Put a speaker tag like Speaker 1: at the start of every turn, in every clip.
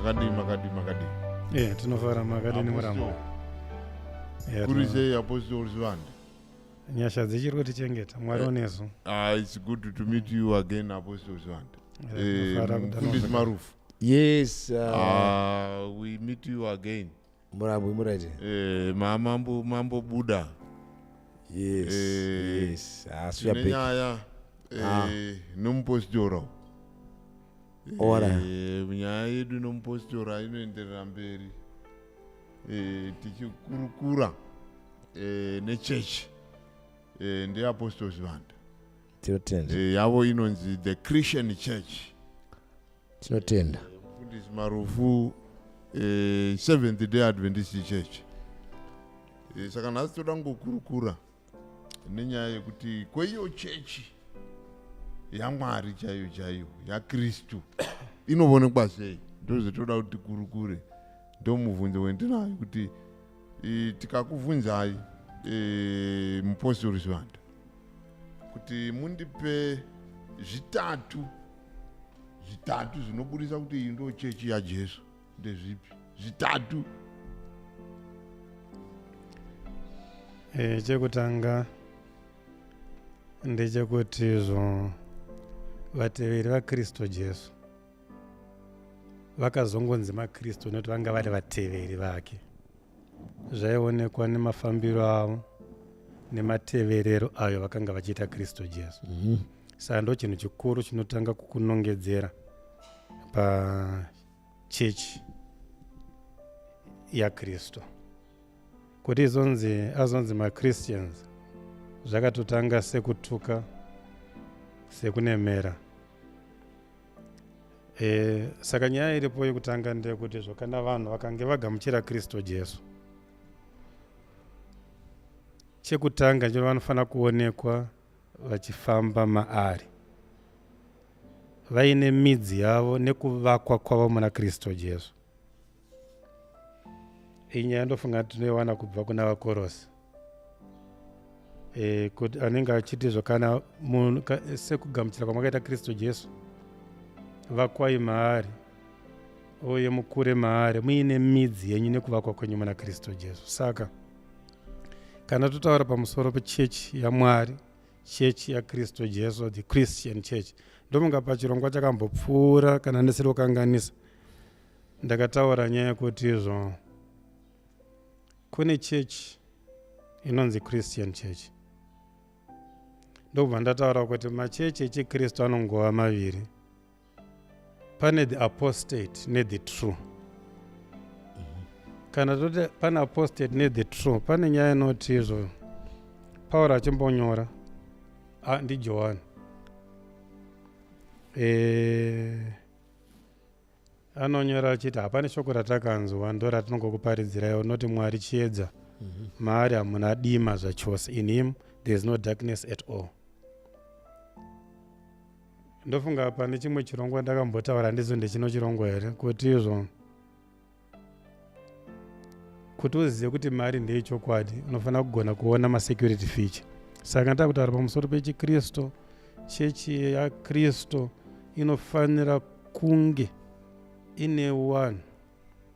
Speaker 1: Makadii, makadii, makadii?
Speaker 2: Eh, tinofara, makadini murambo?
Speaker 1: Eh, Kuri sei, Apostle Sibanda?
Speaker 2: Nyasha dzichiri kutichengeta, Mwari unesu.
Speaker 1: Ah, it's good to meet you again, Apostle Sibanda. Eh, Mufundisi Marufu.
Speaker 3: Yes.
Speaker 1: Ah, we meet you again.
Speaker 3: Murambo muraite.
Speaker 1: Eh, mambo mambo Buda.
Speaker 3: Yes.
Speaker 1: Eh,
Speaker 3: yes. Ah, so
Speaker 1: tine nyaya
Speaker 3: Ah.
Speaker 1: eh, nomupostora.
Speaker 3: Ora.
Speaker 1: Eh, nyaya yedu nomupostora inoenderera mberi. Eh, tichikurukura eh, nechechi eh, ndeApostle Sibanda.
Speaker 3: Tinotenda.
Speaker 1: Eh, yavo inonzi the Christian Church.
Speaker 3: Tinotenda.
Speaker 1: Mufundisi Marufu, eh, Seventh Day Adventist Church. Eh, saka nhasi toda kungokurukura nenyaya yekuti kweiyo chechi yaMwari chaiyo chaiyo yaKristu inovonekwa sei. Ndozvetoda kuti tikurukure. Ndomubvunzo wendinayo kuti e, tikakubvunzai e, Mupostori Sibanda, kuti mundipe zvitatu zvinobudisa kuti iyi ndo chechi yaJesu, ndezvipi zvitatu?
Speaker 2: E, chekutanga ndechekuti izvo vateveri vaKristu Jesu vakazongonzi maKristu nekuti vanga vari vateveri vake. Zvaionekwa nemafambiro avo nemateverero ayo vakanga vachiita Kristu Jesu. Saka ndo chinhu chikuru chinotanga kukunongedzera pachechi yaKristu. Kuti izonzi azonzi maChristians zvakatotanga sekutuka, sekunemera. E, saka nyaya iripo yekutanga ndeyekuti izvo kana vanhu vakange vagamuchira Kristu Jesu, chekutanga chino vanofanira kuonekwa vachifamba maari vaine midzi yavo nekuvakwa kwavo muna Kristu Jesu. Iyi nyaya ndofunga tinoiwana kubva kuna vaKorosi, e, kuti anenge achiti izvo kana munhu sekugamuchira kwamakaita Kristu Jesu, vakwai maari uye mukure maari muine midzi yenyu nekuvakwa kwenyu muna Kristu Jesu. Saka kana totaura pamusoro pechechi yaMwari, chechi yaKristu Jesu, the Christian Church, ndomunga pachirongwa chakambopfuura, kana ndisiri kukanganisa, ndakataura nyaya yekuti izvo kune chechi inonzi Christian Church. Ndobva ndataura kuti machechi echiKristu anongova maviri, pane the apostate nethe true. Kana toti pane apostate nethe true, pane nyaya inoti izvo Pauro achimbonyora, ndiJohani, e, anonyora achiti hapane shoko ratakanzwa ndo ratinongokuparidzirai, unoti Mwari chiedza, maari hamuna dima zvachose. In him there is no darkness at all. Ndofunga pane chimwe chirongwa ndakambotaura, ndizo ndechino chirongwa here, kuti izvo kuti uzive kuti mari ndeyechokwadi unofanira kugona kuona masecurity feature. Saka ndakutaura pamusoro pechiKristu, chechi yaKristu inofanira kunge ine vanhu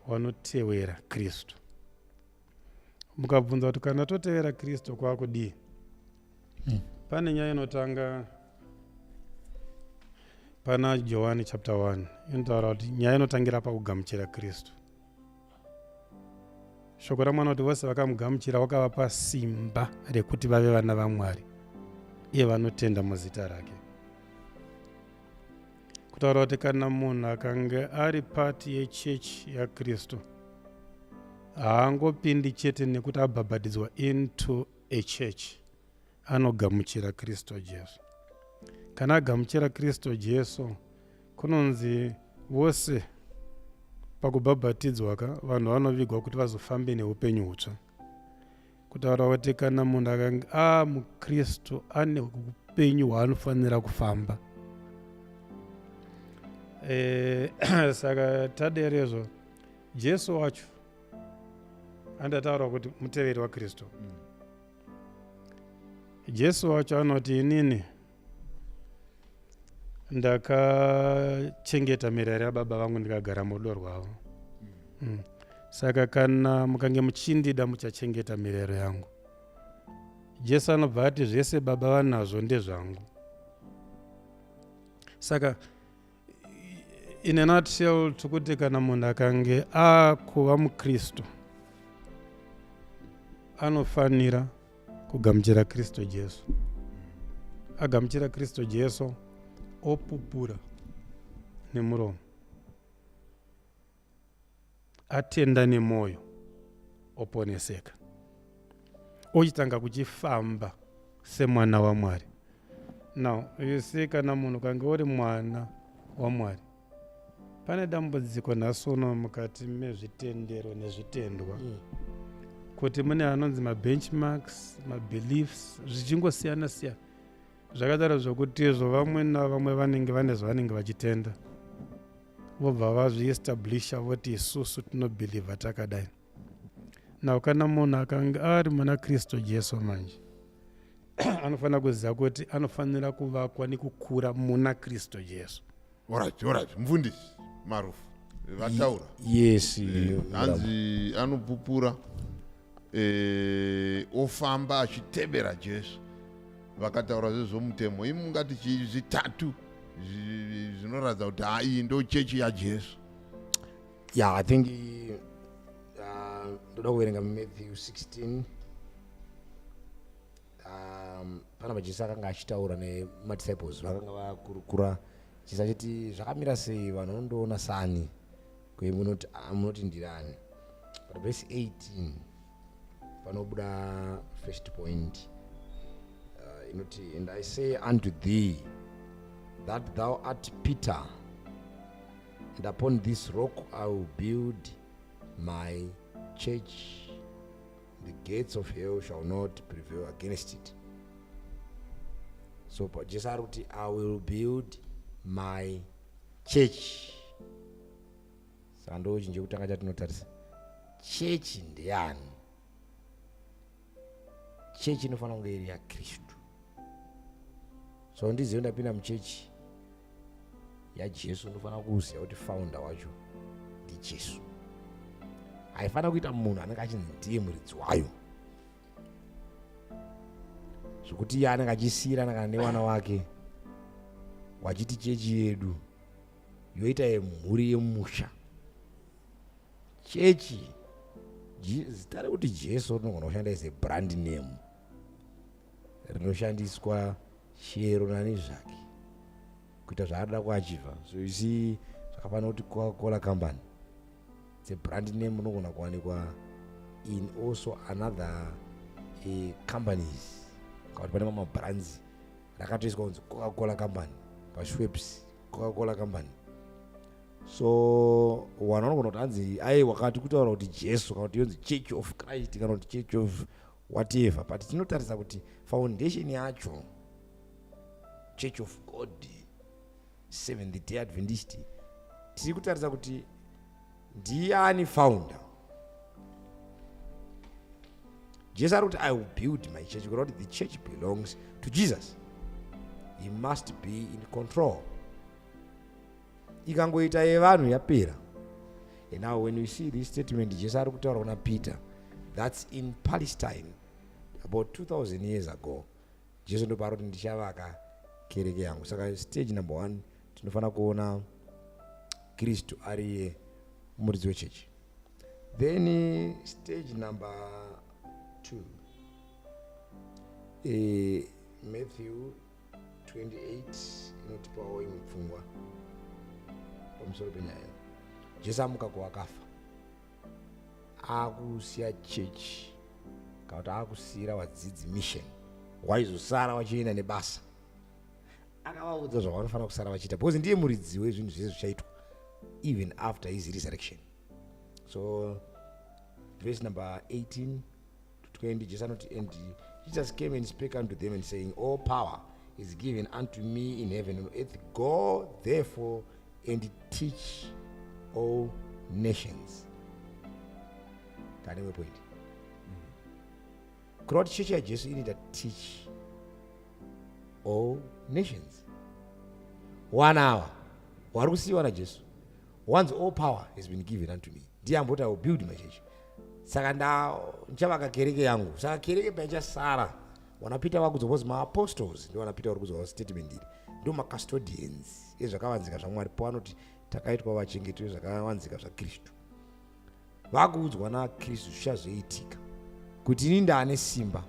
Speaker 2: vanotevera Kristu. Mukabvunza kuti kana totevera Kristu kwakudii, pane nyaya inotanga pana Johani chapter 1 inotaura kuti nyaya inotangira pakugamuchira Kristu. Shoko raMwana kuti vose vakamugamuchira wakavapa simba rekuti vave vana vaMwari, iye vanotenda muzita rake. Kutaura kuti kana munhu akange ari pati yechechi yaKristu, haangopindi chete nekuti abhabhatidzwa into a church, anogamuchira Kristu Jesu. Kana agamuchira Kristu Jesu, kunonzi vose pakubhabhatidzwa ka vanhu vanovigwa kuti vazofambe neupenyu hutsva. Kutaura kuti kana munhu akange amuKristu ane upenyu hwaanofanira kufamba. E, saka taderezvo Jesu wacho andataura kuti muteveri waKristu, Jesu wacho anoti inini Ndakachengeta mirayiro yababa vangu ndikagara murudo rwavo. Saka kana mukange muchindida muchachengeta mirayiro yangu. Jesu anobva ati zvese baba vanazvo ndezvangu. Saka in a nutshell tikuti kana munhu akange akuva mukristu anofanira kugamuchira Kristu Jesu, agamuchira Kristu Jesu opupura nemuromo, atenda nemwoyo, oponeseka, ochitanga kuchifamba semwana waMwari. Now you see, kana munhu kange uri mwana waMwari, pane dambudziko nhasi uno mukati mezvitendero nezvitendwa kuti mune anonzi mabenchmarks, mabeliefs, zvichingosiyana siyana zvakadaro, zvokuti izvo vamwe navamwe vanenge vane zvavanenge vachitenda, vobva vazviestablisha voti isusu tinobhilivha takadai. Now kana munhu akanga ari muna Kristu Jesu manje anofanira kuziva kuti anofanira kuvakwa nekukura muna Kristu Jesu.
Speaker 1: Alright, mufundisi Marufu vataura.
Speaker 3: Yes.
Speaker 1: Hanzi anopupura, ofamba achitevera Jesu. Vakataura zvezvomutemo. Imi mungati chii zvitatu zvinoratidza kuti ha, iyi ndo chechi yaJesu?
Speaker 3: Yeah, I think ndoda kuverenga Matthew 16. Panapa Jesu akanga achitaura nemadisciples, vakanga vakurukura. Jesu achiti, "Zvakamira sei? Vanhu vanondoona sani kwe munoti, ah, munoti ndirani?" But verse 18 panobuda first point inoti, "And I say unto thee that thou art Peter, and upon this rock I will build my church. The gates of hell shall not prevail against it." So Jesu ari kuti, "I will build my church." Saka ndo chinhu chekutanga chatinotarisa: chechi ndeyani? Chechi inofanira kunge iri yaKristu. So ndizive ndapinda muchechi yaJesu, unofanira kuziva kuti founder wacho ndiJesu. Haifanira kuita munhu anenge achinzi ndiye muridzi wayo, zvokuti iye anenge achisiyirana kana nevana wake, wachiti chechi yedu, yoita yemhuri yemusha. Chechi, zita rekuti Jesu rinogona kushanda as a brand name rinoshandiswa chero nani zvake kuita zvaarida kuachivha. So you see, zvakafanira kuti Coca-Cola Company, it's a brand name unogona kuwanikwa in also another companies, kana kuti pane mamwe mabrands rakatoiswa kunzi Coca-Cola Company, paSchweppes Coca-Cola Company. So vanhu vanogona kuti hanzi aiwa, wakati kutaura kuti Jesu, kana kuti yonzi Church of Christ, kana kuti Church of whatever, but tinotarisa kuti foundation yacho, Church of God, Seventh Day Adventist, tiri kutarisa kuti ndiani founder. Jesu ari kuti, "I will build my church," kureva kuti the church belongs to Jesus. He must be in control. Ikangoita yevanhu, yapera. And now when we see this statement, Jesu ari kutaura kuna Peter, that's in Palestine about 2000 years ago. Jesu ndopaari kuti, "Ndichavaka kereke yangu." Saka stage number one, tinofanira kuona Kristu ariye muridzi wechechi. Then stage number two, Matthew 28 inotipawo imwe pfungwa pamusoro penyaya. Jesu amuka kuvakafa, akusiya chechi, kana kuti akusiyira vadzidzi mission. Waizosara wachienda nebasa, akavaudza zvavanofanira kusara vachiita, because ndiye muridzi wezvinhu zvese zvichaitwa even after his resurrection. So verse number 18 to 20, Jesu anoti, "And Jesus came and spake unto them and saying, 'All power is given unto me in heaven and on earth. Go therefore and teach all nations.'" Tane imwe point kureva kuti chechi yaJesu inoita teach all nations. One hour wari kusiyiwa naJesu. Once all power has been given unto me, ndiye amboti, "I will build my church." Saka ndichavaka kereke yangu. Saka kereke paichasara, wana Peter vakudzwa, because maapostles ndo wana Peter vari kudzwa statement iri, ndo macustodians ezvakavanzika zvaMwari. Pavanoti takaitwa vachengeti vezvakavanzika zvaKristu, vakuudzwa naKristu zvichazoitika kuti ini ndaane simba.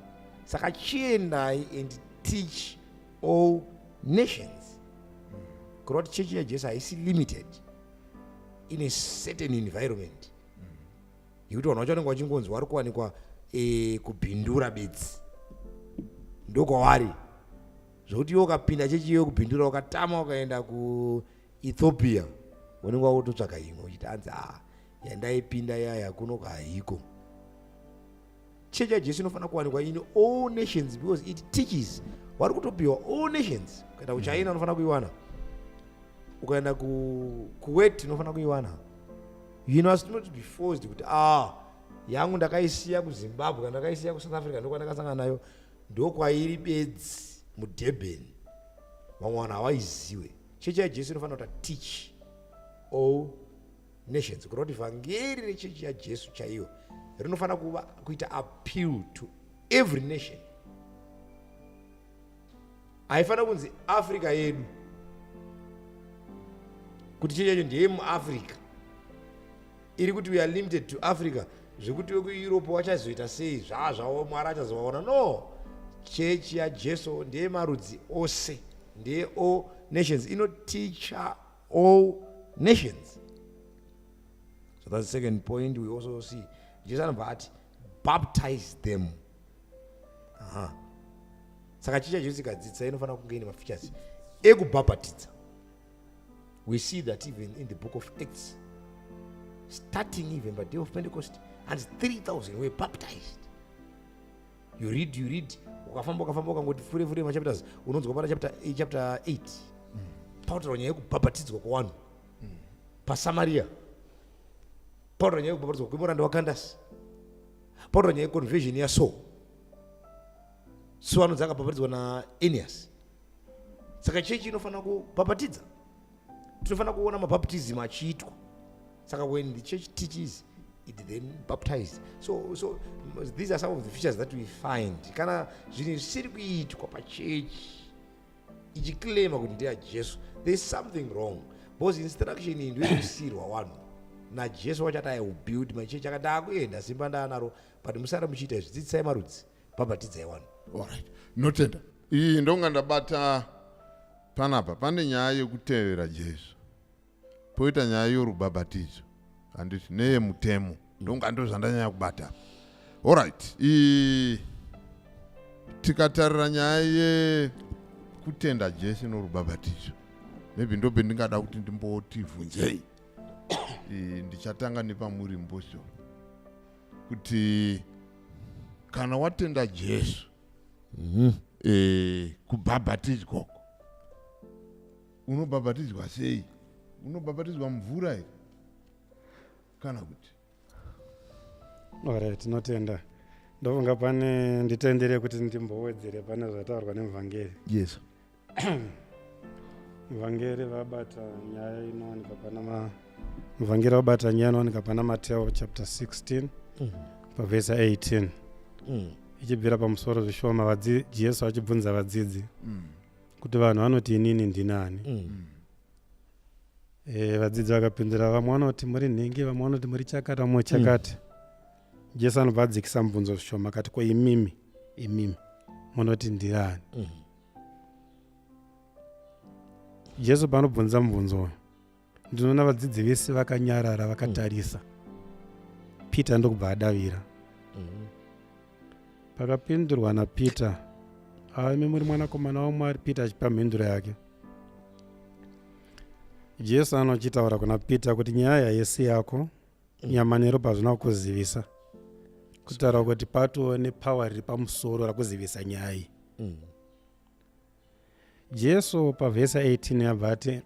Speaker 3: Saka chiendai and teach all nations, kureva kuti chechi yaJesu haisi limited in a certain environment yekuti vanhu vacho vanenge vachingonzi vari kuwanikwa kuBindura bedzi, ndokwavari. Zvokuti iwe ukapinda chechi iwe kuBindura, ukatama ukaenda kuEthiopia, unenge wakutotsvaga imwe uchiti hanzi, "A, yandaipinda yaya kuno haiko." Chechi yaJesu inofanira kuwanikwa in all nations because it teaches. Vari kutopiwa all nations. Ukaenda kuChina unofanira kuiwana, ukaenda kuKuwait unofanira kuiwana. You must not be forced kuti, "Ah, yangu ndakaisiya kuZimbabwe kana ndakaisiya kuSouth Africa, ndokwandakasangana nayo, ndokwairi bedzi muDurban, vamwe vanhu havaiziwe." Chechi yaJesu inofanira kuti teach all nations, kureva kuti vhangeri rechechi yaJesu chaiyo rinofanira kuva kuita appeal to every nation. Haifanira kunzi Africa yedu, kuti chechi yacho ndeyemuAfrica, iri kuti we are limited to Africa, zvekuti vekuEurope vachazoita sei zvazvavo, Mwari achazovaona. No, chechi yaJesu ndeyemarudzi ose, ndeye all nations, inoticha all nations. So that's the second point. We also see Jesu anobva ati, "Baptize them." Aha. Saka chechi yaJesu ikadzidzisa inofanira kunge ine mafeatures ekubhabhatidza. We see that even in the book of Acts, starting even by day of Pentecost, and 3000 were baptized. You read, you read, ukafamba, ukafamba, ukangoti fure fure machapters, unonzwa pana chapter chapter 8 pautaura nyaya yekubhabhatidzwa kwavanhu paSamaria, pautaura nyaya yekubhabhatidzwa kwemuranda waKandasi, pautaura nyaya yeconversion yaSaul. So anonzi akabhabhatidzwa naEnias. Saka chechi inofanira kubhabhatidza, tinofanira kuona mabaptism achiitwa. Saka when the church teaches, it then baptized. So these are some of the features that we find. Kana zvinhu zvisiri kuitwa pachechi ichiclaima kuti ndeyaJesu, there is something wrong, because instruction iyi ndoyekusiyirwa vanhu naJesu wachati, "I will build my church." Akati, "Akuenda, simba ndaanaro, but musara muchiita izvi, dzidzisai marudzi, bhabhatidzai vanhu."
Speaker 1: Alright, notenda. Iyi ndonga ndabata panapa. Pane nyaya yekutevera Jesu, poita nyaya yorubhabhatidzo, handiti, neyemutemo. Ndonga ndo zvandanyanya kubata. Alright, tikatarira nyaya yekutenda Jesu norubhabhatidzo, maybe ndo pendingada kuti ndimbotivhunzei. Ndichatanga nepamuri mboso, kuti kana watenda Jesu, kubhabhatidzwa uko unobhabhatidzwa sei? Unobhabhatidzwa mvura here kana kuti?
Speaker 2: Alright, tinotenda. Ndofunga pane, nditendere kuti ndimbowedzere pane zvataurwa nemuvhangeri.
Speaker 3: Yes.
Speaker 2: Muvhangeri vabata nyaya inowanika pana muvhangeri vabata nyaya inowanika pana Mateo chapter 16 pavhesi 18, ichibvira pamusoro zvishoma. Jesu achibvunza vadzidzi kuti vanhu vanoti inini ndinani? Vadzidzi vakapindura, vamwe vanoti muri nhingi, vamwe vanoti muri chakati, vamwe chakati. Jesu anobva adzikisa mubvunzo zvishoma, akati, "Ko imimi, imimi munoti ndirani?" Jesu paanobvunza mubvunzo uyu, ndinoona vadzidzi vese vakanyarara vakatarisa. Peter ndokubva adavira. Pakapindurwa naPeter, "Imi muri mwanakomana waMwari." Peter achipa mhinduro yake, Jesu anochitaura kuna Peter kuti nyaya haisi yako, nyama neropa hazvina kukuzivisa. Kutaura kuti patoo nepower riri pamusoro rakuzivisa nyaya iyi. Jesu pavhesi 18 yabva ati,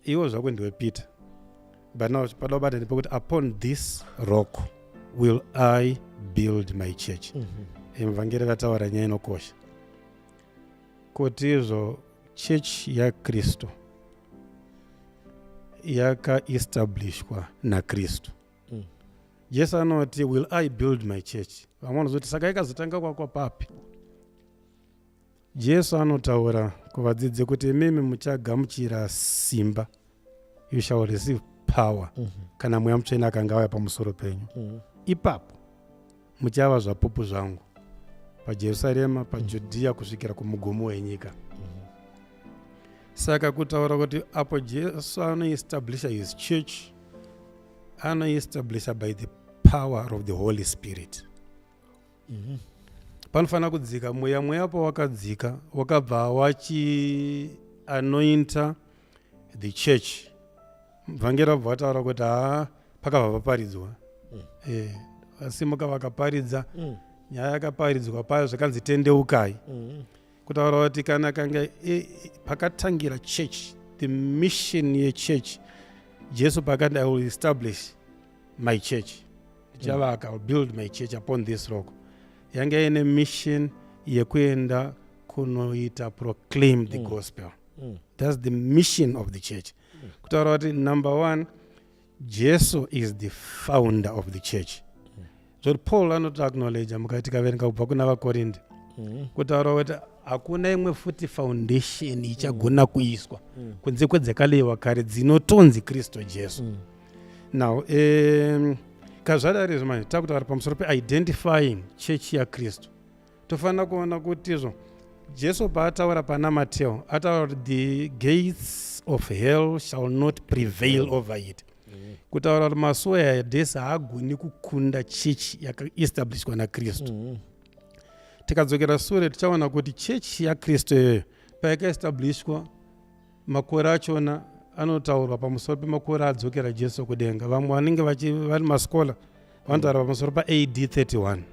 Speaker 2: "Iwo zvako ndiwe Peter, but now pada kubata ndepekuti upon this rock will I build my church." Muvhangeri vataura nyaya inokosha kuti izvo Chechi yaKristu yakaestablishwa naKristu. Jesu anoti, "Will I build my church?" Vamwe vanozoti, saka ikazotanga kwakwa papi? Jesu anotaura kuvadzidzi kuti, imimi muchagamuchira simba, you shall receive power kana Mweya Mutsvene akanga auya pamusoro penyu. Ipapo muchava zvapupu zvangu paJerusarema, paJudhiya, kusvikira kumugumo wenyika. Saka kutaura kuti apo Jesu anoestablisha his church, anoestablisha by the power of the Holy Spirit. Panofanira kudzika mweya. Mweya pawakadzika, wakabva wachianointa the church. Vhangeri vabva vataura kuti, haa, pakabva paparidzwa. Vasimuka vakaparidza. Nyaya yakaparidzwa payo, zvakanzi, "Tendeukai." Kutaura kuti kana kanga pakatangira church, the mission yechurch, Jesu pakati, "I will establish my church, ndichavaka, mm. build my church upon this rock," yanga ine mission yekuenda kunoita proclaim the gospel. That's the mission of the church. Kutaura kuti number one, Jesu is the founder of the church. Zvoti Paul anoti acknowledge mukati, tikaverenga kubva kuna vaKorinde, kutaura kuti hakuna imwe futi foundation ichagona kuiswa kunze kwedzakaleyiwa kare, dzinotonzi Kristu Jesu. Now, kazvadari izvo manje, takutaura pamusoro peidentifying chechi yaKristu, tofanira kuona kuti izvo Jesu paataura pana Mateo, ataura kuti, "The gates of hell shall not prevail over it." Kutaura kuti masuo ehadhesi haagoni kukunda chechi yakaestablishwa naKristu. Tikadzokera sure, tichaona kuti chechi yaKristu iyoyo payakaestablishwa, makore achona anotaurwa pamusoro pemakore adzokera Jesu kudenga. Vamwe vanenge vari mascholar vanotaura pamusoro paAD 31,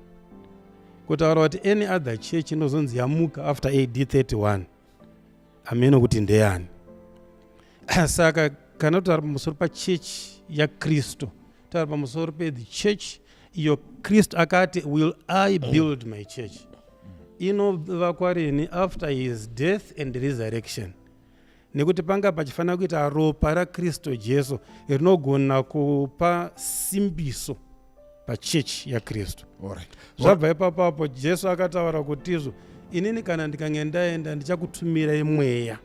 Speaker 2: kutaura kuti any other church inozonzi yamuka after AD 31, hameno kuti ndeyani. Saka kana kutaura pamusoro pachechi yaKristu, taura pamusoro pethe church iyo Kristu akati, "Will I build my church," inovakwa rini? After his death and resurrection, nekuti panga pachifanira kuita ropa raKristu Jesu rinogona kupa simbiso pachechi yaKristu. Zvabva ipapapo, Jesu akataura kuti izvo, "Inini kana ndikange ndaenda, ndichakutumirai Mweya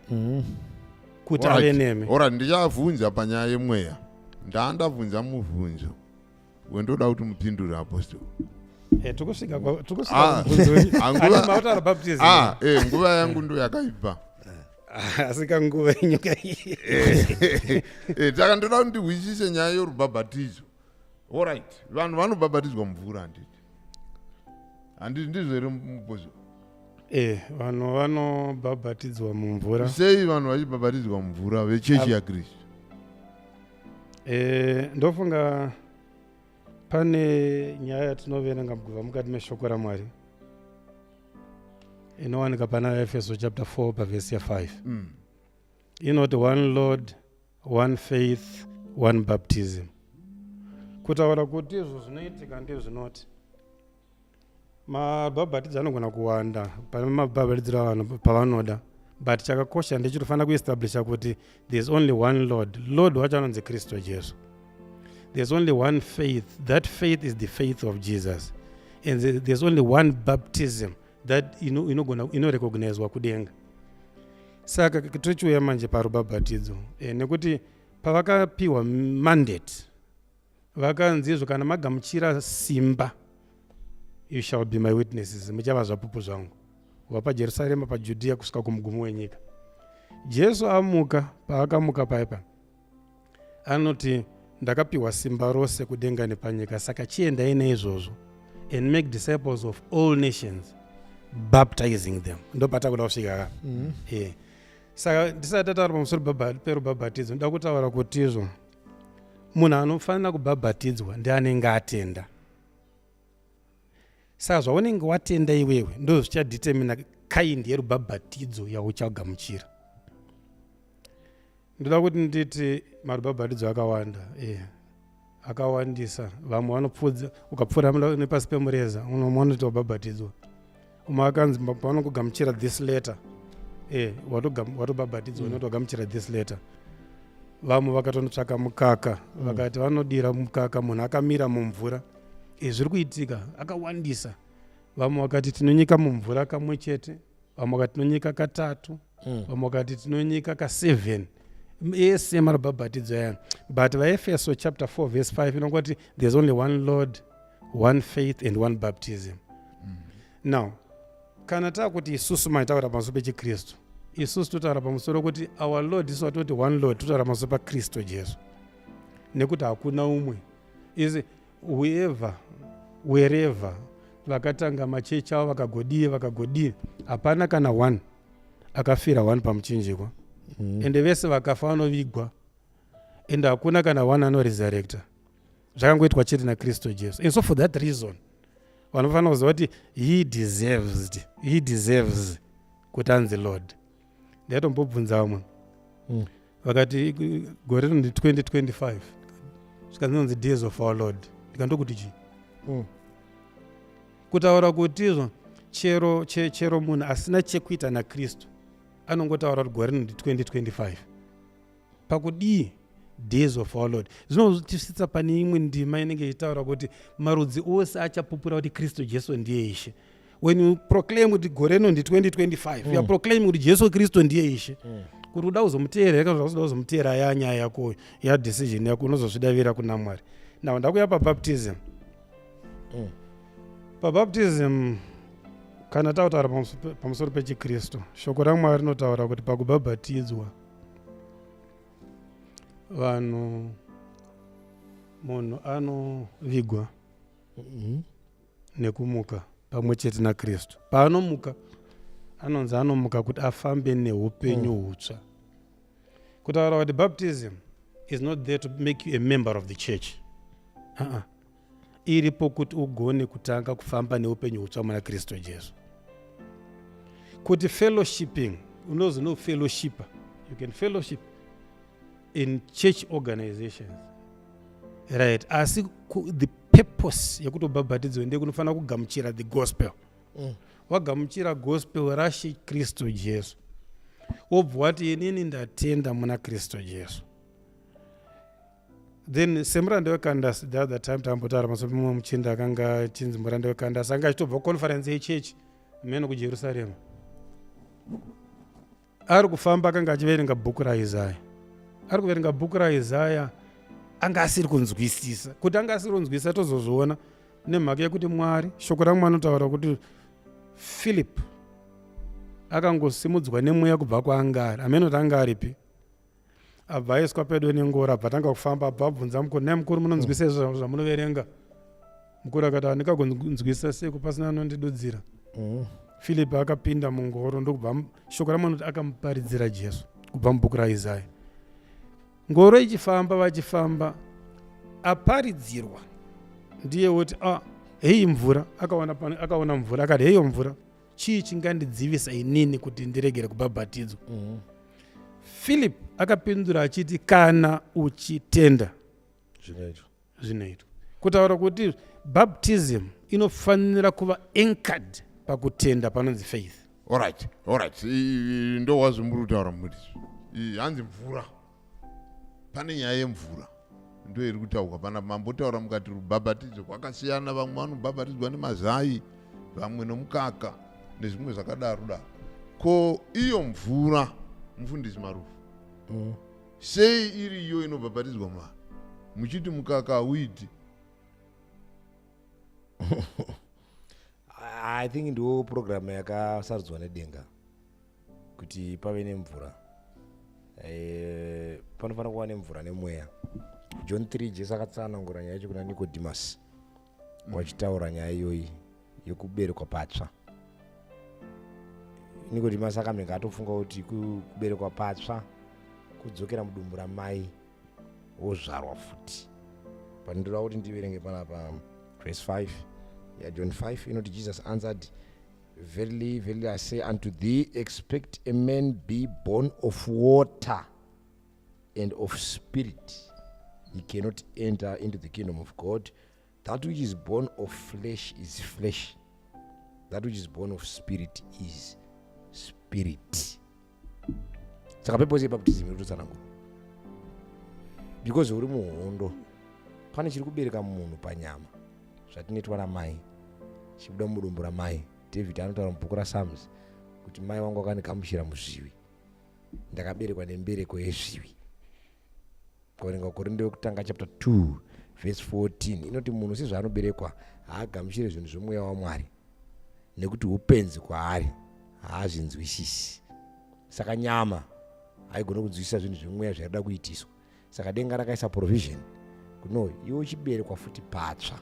Speaker 2: kuti ave nemi."
Speaker 1: Alright, ndichavhunza panyaya yemweya. Ndandabvunza mubvunzo wendoda kuti mupindure, Apostle.
Speaker 2: Tikusvika tikusvika kumubvunzo wenyu. Ani mautaura baptism.
Speaker 1: Ah, nguva yangu ndo yakaibva.
Speaker 2: Asi kanguva yenyu kai.
Speaker 1: Saka ndoda kuti ndihwisise nyaya yorubhabhatidzo. Alright, vanhu vanobhabhatidzwa mumvura, handiti? Handiti ndizvo here, mupozo?
Speaker 2: Vanhu vanobhabhatidzwa mumvura.
Speaker 1: Sei vanhu vachibhabhatidzwa mumvura, vechechi yaKristu?
Speaker 2: Ndofunga pane nyaya yatinoverenga kubva mukati meshoko raMwari, inowanika pana Efeso chapter 4 pavhesi ya5. Inoti, "One Lord, one faith, one baptism." Kutaura kuti izvo zvinoitika ndezvinoti mabhabhatidzo anogona kuwanda pane mabhabhatidziro avanhu pavanoda, but chakakosha ndechinofanira kuestablisha kuti there is only one Lord. Lord wacho anonzi Kristu Jesu. There's only one faith. That faith is the faith of Jesus. And there's only one baptism that inogona inorecognizwa kudenga. Saka tochiuya manje parubhabhatidzo, nekuti pavakapiwa mandate, vakanzi izvo, "Kana magamuchira simba, you shall be my witnesses, muchava zvapupu zvangu kubva paJerusarema, paJudhiya, kusvika kumugumo wenyika." Jesu amuka, paakamuka paipa, anoti, "Ndakapiwa simba rose kudenga nepanyika, saka chiendai neizvozvo and make disciples of all nations, baptizing them." Ndopatakuda kusvika ka. Saka ndisati tataura pamusoro perubhabhatidzo, ndoda kutaura kuti izvo munhu anofanira kubhabhatidzwa ndeanenge atenda. Saka zvaunenge watenda iwewe ndo zvichadetermina kind yerubhabhatidzo yauchagamuchira. Ndoda kuti nditi marubhabhatidzo akawanda, akawandisa. Vamwe vanopfudza, ukapfuura nepasi pemureza, unomwe unoita kubhabhatidzwa. Umwe akanzi paunongogamuchira this letter, E watobhabhatidzwa, unotogamichira this letter. Vamwe vakatonotsvaka mukaka, vakati vanodira mukaka munhu akamira mumvura. E, zviri kuitika akawandisa. Vamwe vakati tinonyika mumvura kamwe chete, vamwe vakati tinonyika katatu, vamwe vakati tinonyika ka7. Ese marubhabhatidzo aya, but vaEfeso chapter 4 verse 5 inongoti there's only one Lord, one faith and one baptism. Now kana taakuti isusu maitaura pamusoro pechikristu, isusu totaura pamusoro kuti our Lord, isu atoti one Lord, totaura pamusoro paKristu Jesu, nekuti hakuna umwe. Is whoever, wherever vakatanga machechi avo, vakagodii vakagodii, hapana kana one akafira one pamuchinjikwa. Ende vese vakafa vanovigwa, ende hakuna kana one anoresurrecta. Zvakangoitwa chete naKristu Jesu. And so for that reason vanofanira kuziva kuti he deserves kuti anzi Lord. Ndaitombobvunza vamwe, vakati gore rino ndi 2025, zvikanzi days of our Lord. Ndikandokuti chii? Kutaura kuti izvo chero, chero munhu asina chekuita naKristu anongotaura kuti gore rino ndi 2025. Pakudii days of our Lord? Zvinotisvitsa pane imwe ndima inenge ichitaura kuti marudzi ose achapupura kuti Kristu Jesu ndiye Ishe. When you proclaim kuti gore rino ndi 2025, you are proclaiming kuti Jesu Kristu ndiye Ishe. Kuti uda kuzomuteera kana uda kuzomuteera, yanyaya yako, yadecision yako, unozozvidavira kuna Mwari. Now ndakuya pabaptism. Pabaptism, kana tautaura pamusoro pechikristu, shoko raMwari rinotaura kuti pakubhabhatidzwa vanhu, munhu anovigwa nekumuka pamwe chete naKristu. Paanomuka, anonzi anomuka kuti afambe neupenyu hutsva. Kutaura kuti baptism is not there to make you a member of the church. Uh-uh. Iripo kuti ugone kutanga kufamba neupenyu hutsva muna Kristu Jesu. Kuti fellowshipping, unozi no fellowshipper, you can fellowship in church organizations, right? Asi the purpose yekuti ubhabhatidzwe ndeyekunofanira kugamuchira the gospel. Wagamuchira gospel raShe Kristu Jesu, wobva wati, "Inini ndatenda muna Kristu Jesu." Then semuranda weKandas, the other time tambotaura pamusoro pemumwe muchinda akanga achinzi muranda weKandas, anga achitobva kuconference yechechi mheno kuJerusarema. Ari kufamba, akanga achiverenga bhuku raIsaya. Ari kuverenga bhuku raIsaya, anga asiri kunzwisisa. Kuti anga asiri kunzwisisa, tozozviona nemhaka yekuti Mwari, shoko raMwari anotaura kuti Philip akangosimudzwa nemweya kubva kwaanga ari, hameno kuti anga aripi, abva aiswa pedo nengoro, abva atanga kufamba, abva abvunza mukuru, "Nai mukuru, munonzwisa izvo zvamunoverenga?" Mukuru akati, "Handikagonzwisa seko pasina anondidudzira?" Philip akapinda mungoro ndokubva, shoko raMwari kuti akamuparidzira Jesu kubva mubhuku raIsaya. Ngoro ichifamba, vachifamba, aparidzirwa ndiye woti, "Ah, hei mvura." Akaona akaona mvura, akati, "Heiyo mvura, chii chingandidzivisa inini kuti ndiregere kubhabhatidzwa?" Philip akapindura achiti, "Kana uchitenda,
Speaker 3: zvinoitwa."
Speaker 2: Zvinoitwa. Kutaura kuti baptism inofanira kuva anchored pakutenda, panonzi faith.
Speaker 1: Alright, ndo wazvimuri kutaura muri hanzi mvura. Pane nyaya yemvura ndo iri kutaurwa pana. Mambotaura mukati rubhabhatidzo kwakasiyana, vamwe vanobhabhatidzwa nemazai, vamwe nomukaka nezvimwe zvakadaro daro. Ko iyo mvura, mufundisi Marufu, sei iri iyo inobhabhatidzwa muvanhu, muchiti mukaka hauiti?
Speaker 3: I think ndiwo program yakasarudzwa nedenga kuti pave nemvura. Panofanira kuva nemvura nemweya. John 3, Jesu akatsanangura nyaya yacho kuna Nicodemus, wachitaura nyaya iyoyi yekuberekwa patsva. Nicodemus akamhenge atofunga kuti kuberekwa patsva kudzokera mudumbu ramai wozvarwa futi. Pandoda kuti ndiverenge panapa verse 5 yaJohn 5, inoti, "Jesus answered, 'Verily, verily, I say unto thee, except a man be born of water and of spirit, he cannot enter into the kingdom of God. That which is born of flesh is flesh, that which is born of spirit is spirit.'" Saka purpose yebaptism iri kutotsanangurwa because uri muhondo, pane chiri kubereka munhu panyama, zvatinoitwa namai chibuda mudumbu ramai. David anotaura mubhuku raPsalms kuti mai vangu vakandigamuchira muzvivi, ndakaberekwa nembereko yezvivi. Kuverenga Korinde wekutanga chapter 2 verse 14 inoti munhu sezvaanoberekwa haagamuchire zvinhu zvomweya waMwari, nekuti upenzi kwaari, haazvinzwisisi. Saka nyama haigone kunzwisisa zvinhu zvemweya zvairida kuitiswa. Saka denga rakaisa provision kuti no, iwe uchiberekwa futi patsva,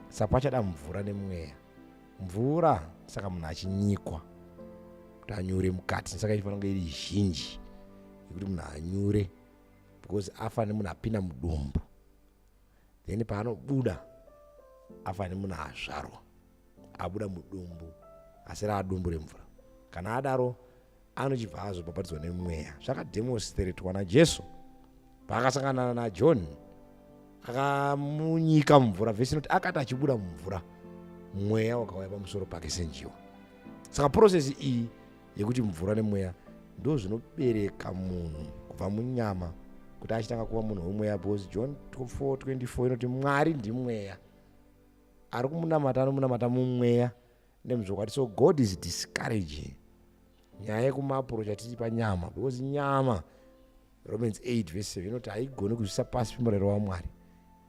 Speaker 3: saka pachada mvura nemweya. Mvura saka munhu achinyikwa kuti anyure mukati, saka ifanira kunge iri zhinji yekuti munhu anyure, because afa nemunhu apinda mudumbu, then paanobuda afa nemunhu azvarwa abuda mudumbu, asi raadumbu remvura. Kana adaro anochibva azobhabhatidzwa nemweya. Zvakademonstratwa naJesu paakasangana naJohn, akamunyika mumvura. Vhesi inoti akati achibuda mumvura, mweya wakauya pamusoro pake senjiwa. Saka process iyi yekuti mvura nemweya ndo zvinobereka munhu kubva munyama kuti achitanga kuva munhu wemweya, because John 4:24 inoti Mwari ndimweya, ari kumunamata anomunamata mumweya nemuzvokwadi. So God is discouraging nyaya yekumaapproacha tiri panyama, because nyama, Romans 8 verse 7 inoti haigoni kuzvisa pasi pemurayiro waMwari,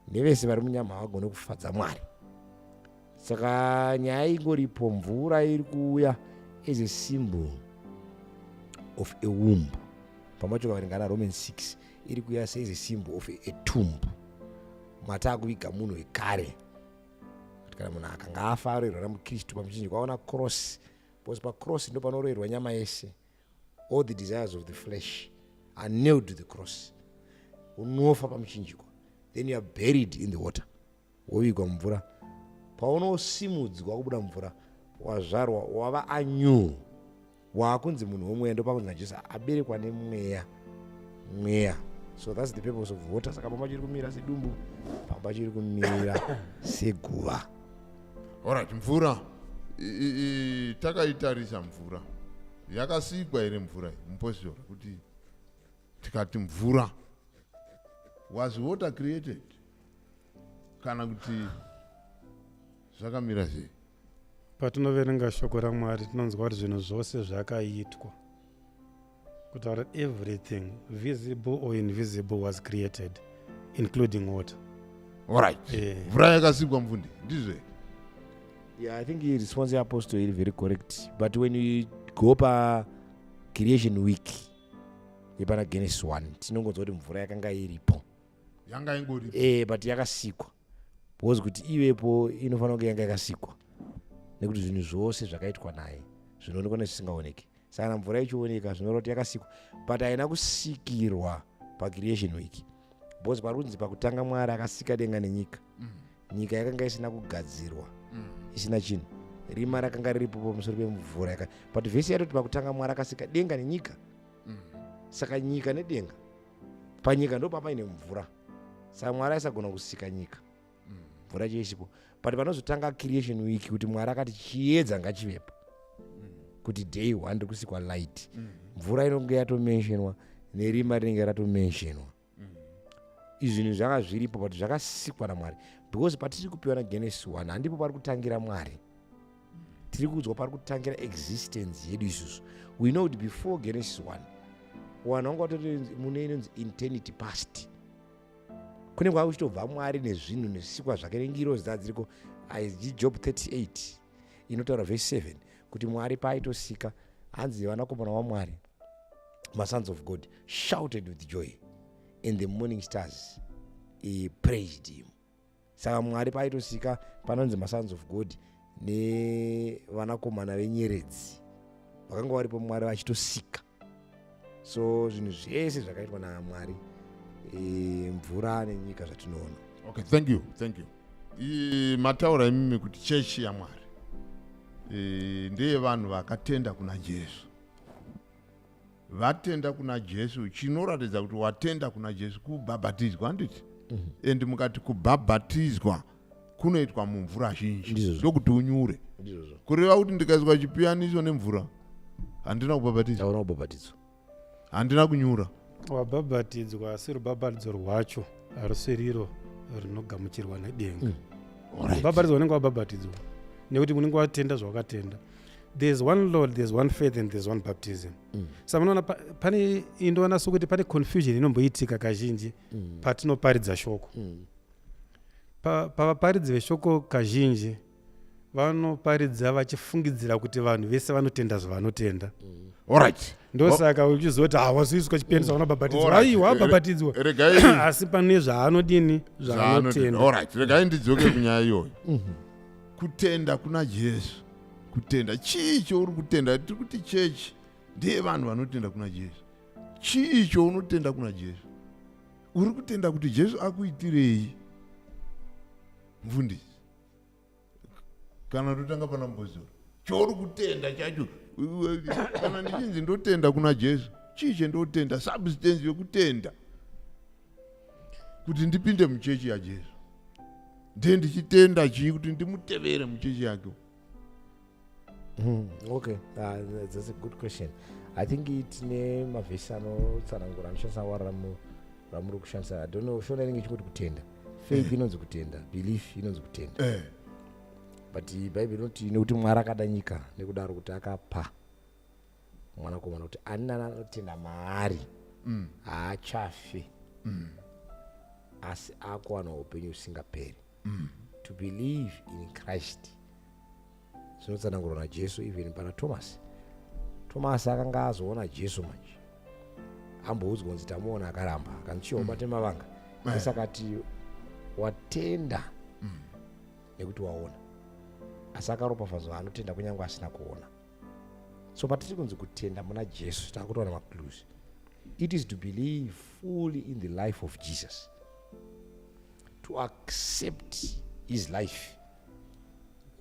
Speaker 3: nevese vari munyama havagoni kufadza Mwari. Saka nyaya ingoripo, mvura iri kuuya as a symbol of a womb. Pamacho kaverenga Romans 6, iri kuuya as a symbol of a tomb mataakuviga munhu wekare, kuti kana munhu akanga afa aroerwa namukristu pamuchinjikwa, aona cross, because pacross ndo panoroerwa nyama yese. All the desires of the flesh are nailed to the cross. Unofa pamuchinjikwa, then you are buried in the water, wovigwa mumvura. Paunosimudzwa kubuda mumvura, wazvarwa, wava anew, waakunzi munhu womweya. Ndopakunzi naJesu aberekwa nemweya, mweya. So that's the purpose of water. Saka pamba chiri kumira sedumbu, pamba chiri kumira seguva.
Speaker 1: Alright, mvura takaitarisa, mvura yakasikwa here? Mvura iyi, mupositora, kuti tikati mvura, was water created kana kuti zvakamira sei?
Speaker 2: Patinoverenga shoko raMwari tinonzwa kuti zvinhu zvose zvakaitwa, kutaura everything visible or invisible was created, including water.
Speaker 1: Alright. Mvura yakasikwa, mfundi, ndizvo here?
Speaker 3: Yeah, I think the response yeapostle iri very correct, but when you go pa creation week yepana Genesis 1, tinongonzwa kuti mvura yakanga iripo.
Speaker 1: Yanga ingoripo.
Speaker 3: But yakasikwa, because kuti ivepo inofanira kunge yanga yakasikwa, nekuti zvinhu zvose zvakaitwa naye, zvinoonekwa nezvisingaoneki. Saka kana mvura ichioneka, zvinoreva kuti yakasikwa, but haina kusikirwa pacreation week, because pari kunzi pakutanga Mwari akasika denga nenyika. Nyika yakanga isina kugadzirwa, isina chinhu, rima rakanga riripo pamusoro pemvura but vhesi yatoti pakutanga Mwari akasika denga nenyika. Saka nyika nedenga, panyika ndo papaine mvura. Saka Mwari aisagona kusika nyika mvura chiisipo. But panozotanga creation week kuti Mwari akati chiedza ngachivepo, kuti day one riri kusikwa light, mvura inonge yatomentionwa nerima rinenge ratomentionwa. Izvi zvinhu zvanga zviripo, but zvakasikwa naMwari, because patiri kupiwa naGenesis 1 handipo pari kutangira Mwari. Tiri kuudzwa pari kutangira existence yedu isusu. We know kuti before Genesis 1 vanhu vanga vatori mune inonzi eternity past, kunenge kwakuchitobva Mwari nezvinhu nezvisikwa zvake nengirozi dzadziriko. Job 38 inotaura vhesi 7 kuti Mwari paaitosika, hanzi vanakomana vaMwari, masons of God, shouted with joy and the morning stars praised him. Saka Mwari paaitosika, panonzi masons of God nevanakomana venyeredzi vakanga varipo Mwari vachitosika. So zvinhu zvese zvakaitwa naMwari, mvura nenyika zvatinoona.
Speaker 1: Okay, thank you, thank you. Mataura imimi kuti chechi yaMwari ndeyevanhu vakatenda kuna Jesu. Vatenda kuna Jesu, chinoratidza kuti watenda kuna Jesu kubhabhatidzwa, handiti? And mukati kubhabhatidzwa kunoitwa mumvura zhinji.
Speaker 3: Ndizvozvo.
Speaker 1: Ndokuti unyure.
Speaker 3: Ndizvozvo.
Speaker 1: Kureva kuti ndikaiswa chipiyaniso nemvura, handina kubhabhatidzwa.
Speaker 3: Taona kubhabhatidzwa.
Speaker 1: Handina kunyura.
Speaker 2: Wabhabhatidzwa, asi rubhabhatidzo rwacho harusiriro runogamuchirwa nedenga. Rubhabhatidzo unenge wabhabhatidzwa nekuti unenge watenda zvawakatenda. There's one Lord, there's one faith and there's one baptism. Saka munoona pane, indoona sokuti pane confusion inomboitika kazhinji patinoparidza shoko. Pavaparidzi veshoko kazhinji vanoparidza vachifungidzira kuti vanhu vese vanotenda zvavanotenda. Ndosaka uchizoti hawazoiswa chipeniso, vanobhabhatidzwa. Aiwa, abhabhatidzwa.
Speaker 1: Regai.
Speaker 2: Asi pane zvaanodini, zvaanotenda.
Speaker 1: Alright, regai ndidzoke kunyaya iyoyo. Kutenda kuna Jesu, kutenda chii chouri kutenda? Tiri kuti chechi ndeye vanhu vanotenda kuna Jesu. Chii chounotenda kuna Jesu? Uri kutenda kuti Jesu akuitirei, mufundisi? Kana totanga pana mubozoro, chouri kutenda chacho, kana ndichinzi ndotenda kuna Jesu, chii chendotenda? Substance yekutenda kuti ndipinde muchechi yaJesu, ndiye ndichitenda chii kuti ndimutevere muchechi yake?
Speaker 3: Okay, that's a good question. I think tine mavhesi anotsanangura anoshandisa wara ramuri kushandisa. I don't know, Shona inenge ichingoti kutenda. Faith inonzi kutenda, belief inonzi kutenda. But Bhaibheri inoti nekuti Mwari akada nyika nekudaro kuti akapa mwanakomana kuti ani nani anotenda maari haachafi, asi akuwana upenyu husingaperi. To believe in Christ zvinotsanangurwa naJesu even pana Thomas. Thomas akanga azoona Jesu manje amboudzwa kunzi tamuona, akaramba, akanzi chiwa ubate mavanga. Jesu akati watenda nekuti waona, asi akaropafadzwa anotenda kunyange asina kuona. So patiri kunzi kutenda muna Jesu, takutowana maclues. It is to believe fully in the life of Jesus, to accept his life,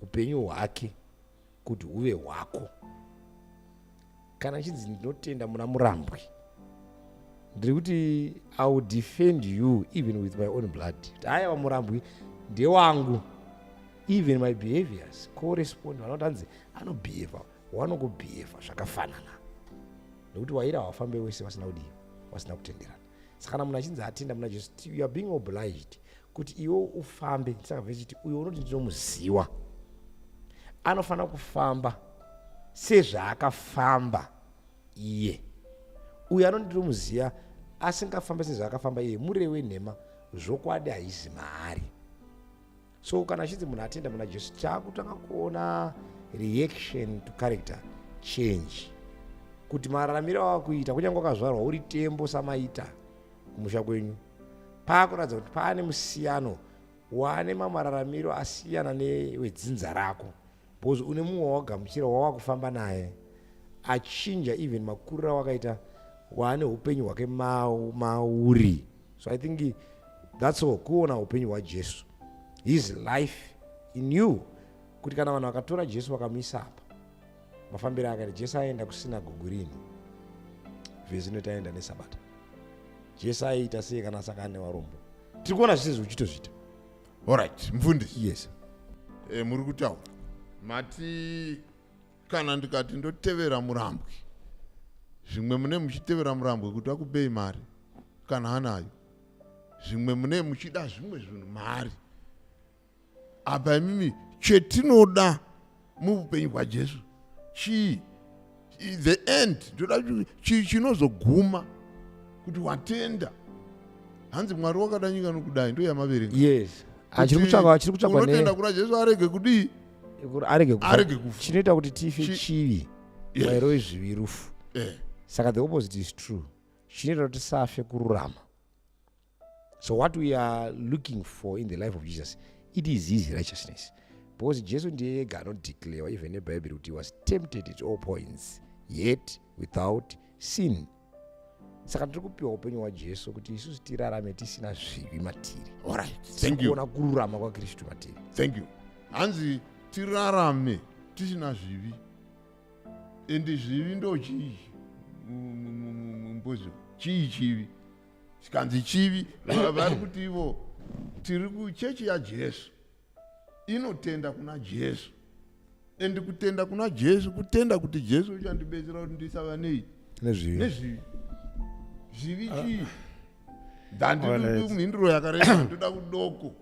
Speaker 3: upenyu hwake kuti huve hwako. Kana chinzi ndinotenda muna Murambwi, ndiri kuti I will defend you even with my own blood, kuti aiwa, Murambwi ndewangu. Even my behaviors correspond. Vanoti hanzi anobehava, wanongobehava zvakafanana, nekuti waira hawafambe wese vasina kudii, vasina kutenderana. Saka kana munhu achinzi atenda muna Jesu, you are being obliged kuti iwe ufambe. Saka vhesi uyo unoti ndinomuziwa anofanira kufamba sezvaakafamba iye. Uyo anoti ndinomuziva asingafambe sezvaakafamba iye, murevi wenhema, zvokwadi haizi maari. So kana achinzi munhu atenda muna Jesu, chaakutanga kuona reaction to character change, kuti mararamiro awakuita, kunyange wakazvarwa uri tembo samaita kumusha kwenyu, paakuratidza kuti paane musiyano, wane mamararamiro asiyana newedzinza rako, because une mumwe wawagamuchira wawakufamba naye, achinja even makuriro awakaita, waane upenyu hwake mauri. So I think that's all, kuona upenyu hwaJesu, his life in you, kuti kana vanhu vakatora Jesu vakamuisa apa, mafambiro akaita Jesu, aenda kusinagogu rini? Vhesi inoti aenda nesabata. Jesu aiita sei kana asangana nevarombo? Tiri kuona zvese zvichitozviita.
Speaker 1: Alright, mufundisi.
Speaker 3: Yes.
Speaker 1: Muri kutaura mati kana ndikati ndotevera Murambwi, zvimwe mune muchitevera Murambwi kuti akupei mari kana anayo, zvimwe mune muchida zvimwe zvinhu mari. Apa imimi, chetinoda muupenyu hwaJesu chii? The end, ndoda chii chinozoguma kuti watenda? Hanzi Mwari wakada nyika nokudai, ndo yamaverenga.
Speaker 3: Yes, achiri kutsvakwa, achiri kutsvakwa.
Speaker 1: Unotenda kuna Jesu arege kudii?
Speaker 3: Arege kufa.
Speaker 1: Arege kufa.
Speaker 3: Chinoita kuti tife chivi. Murayiro wezvivi rufu. Saka the opposite is true: chinoita kuti tisafe kururama. So what we are looking for in the life of Jesus, it is his righteousness, because Jesu ndiye ega anodeclare even nebhaibheri kuti he was tempted at all points yet without sin. Saka tiri kupiwa upenyu hwaJesu kuti isusu tirarame tisina zvivi matiri.
Speaker 1: Alright, thank you.
Speaker 3: Kuona kururama kwaKristu matiri.
Speaker 1: Thank you. Hanzi tirarame tisina zvivi, ende zvivi ndo chii, mbozo? Chii chivi? Chikanzi chivi, vari kuti ivo tiri kuchechi yaJesu inotenda kuna Jesu, and kutenda kuna Jesu kutenda kuti Jesu uchandibetsera kuti ndisava nei?
Speaker 3: Nezvivi.
Speaker 1: Nezvivi. Zvivi chii? Ndandidi mhinduro yakareba, ndoda kudoko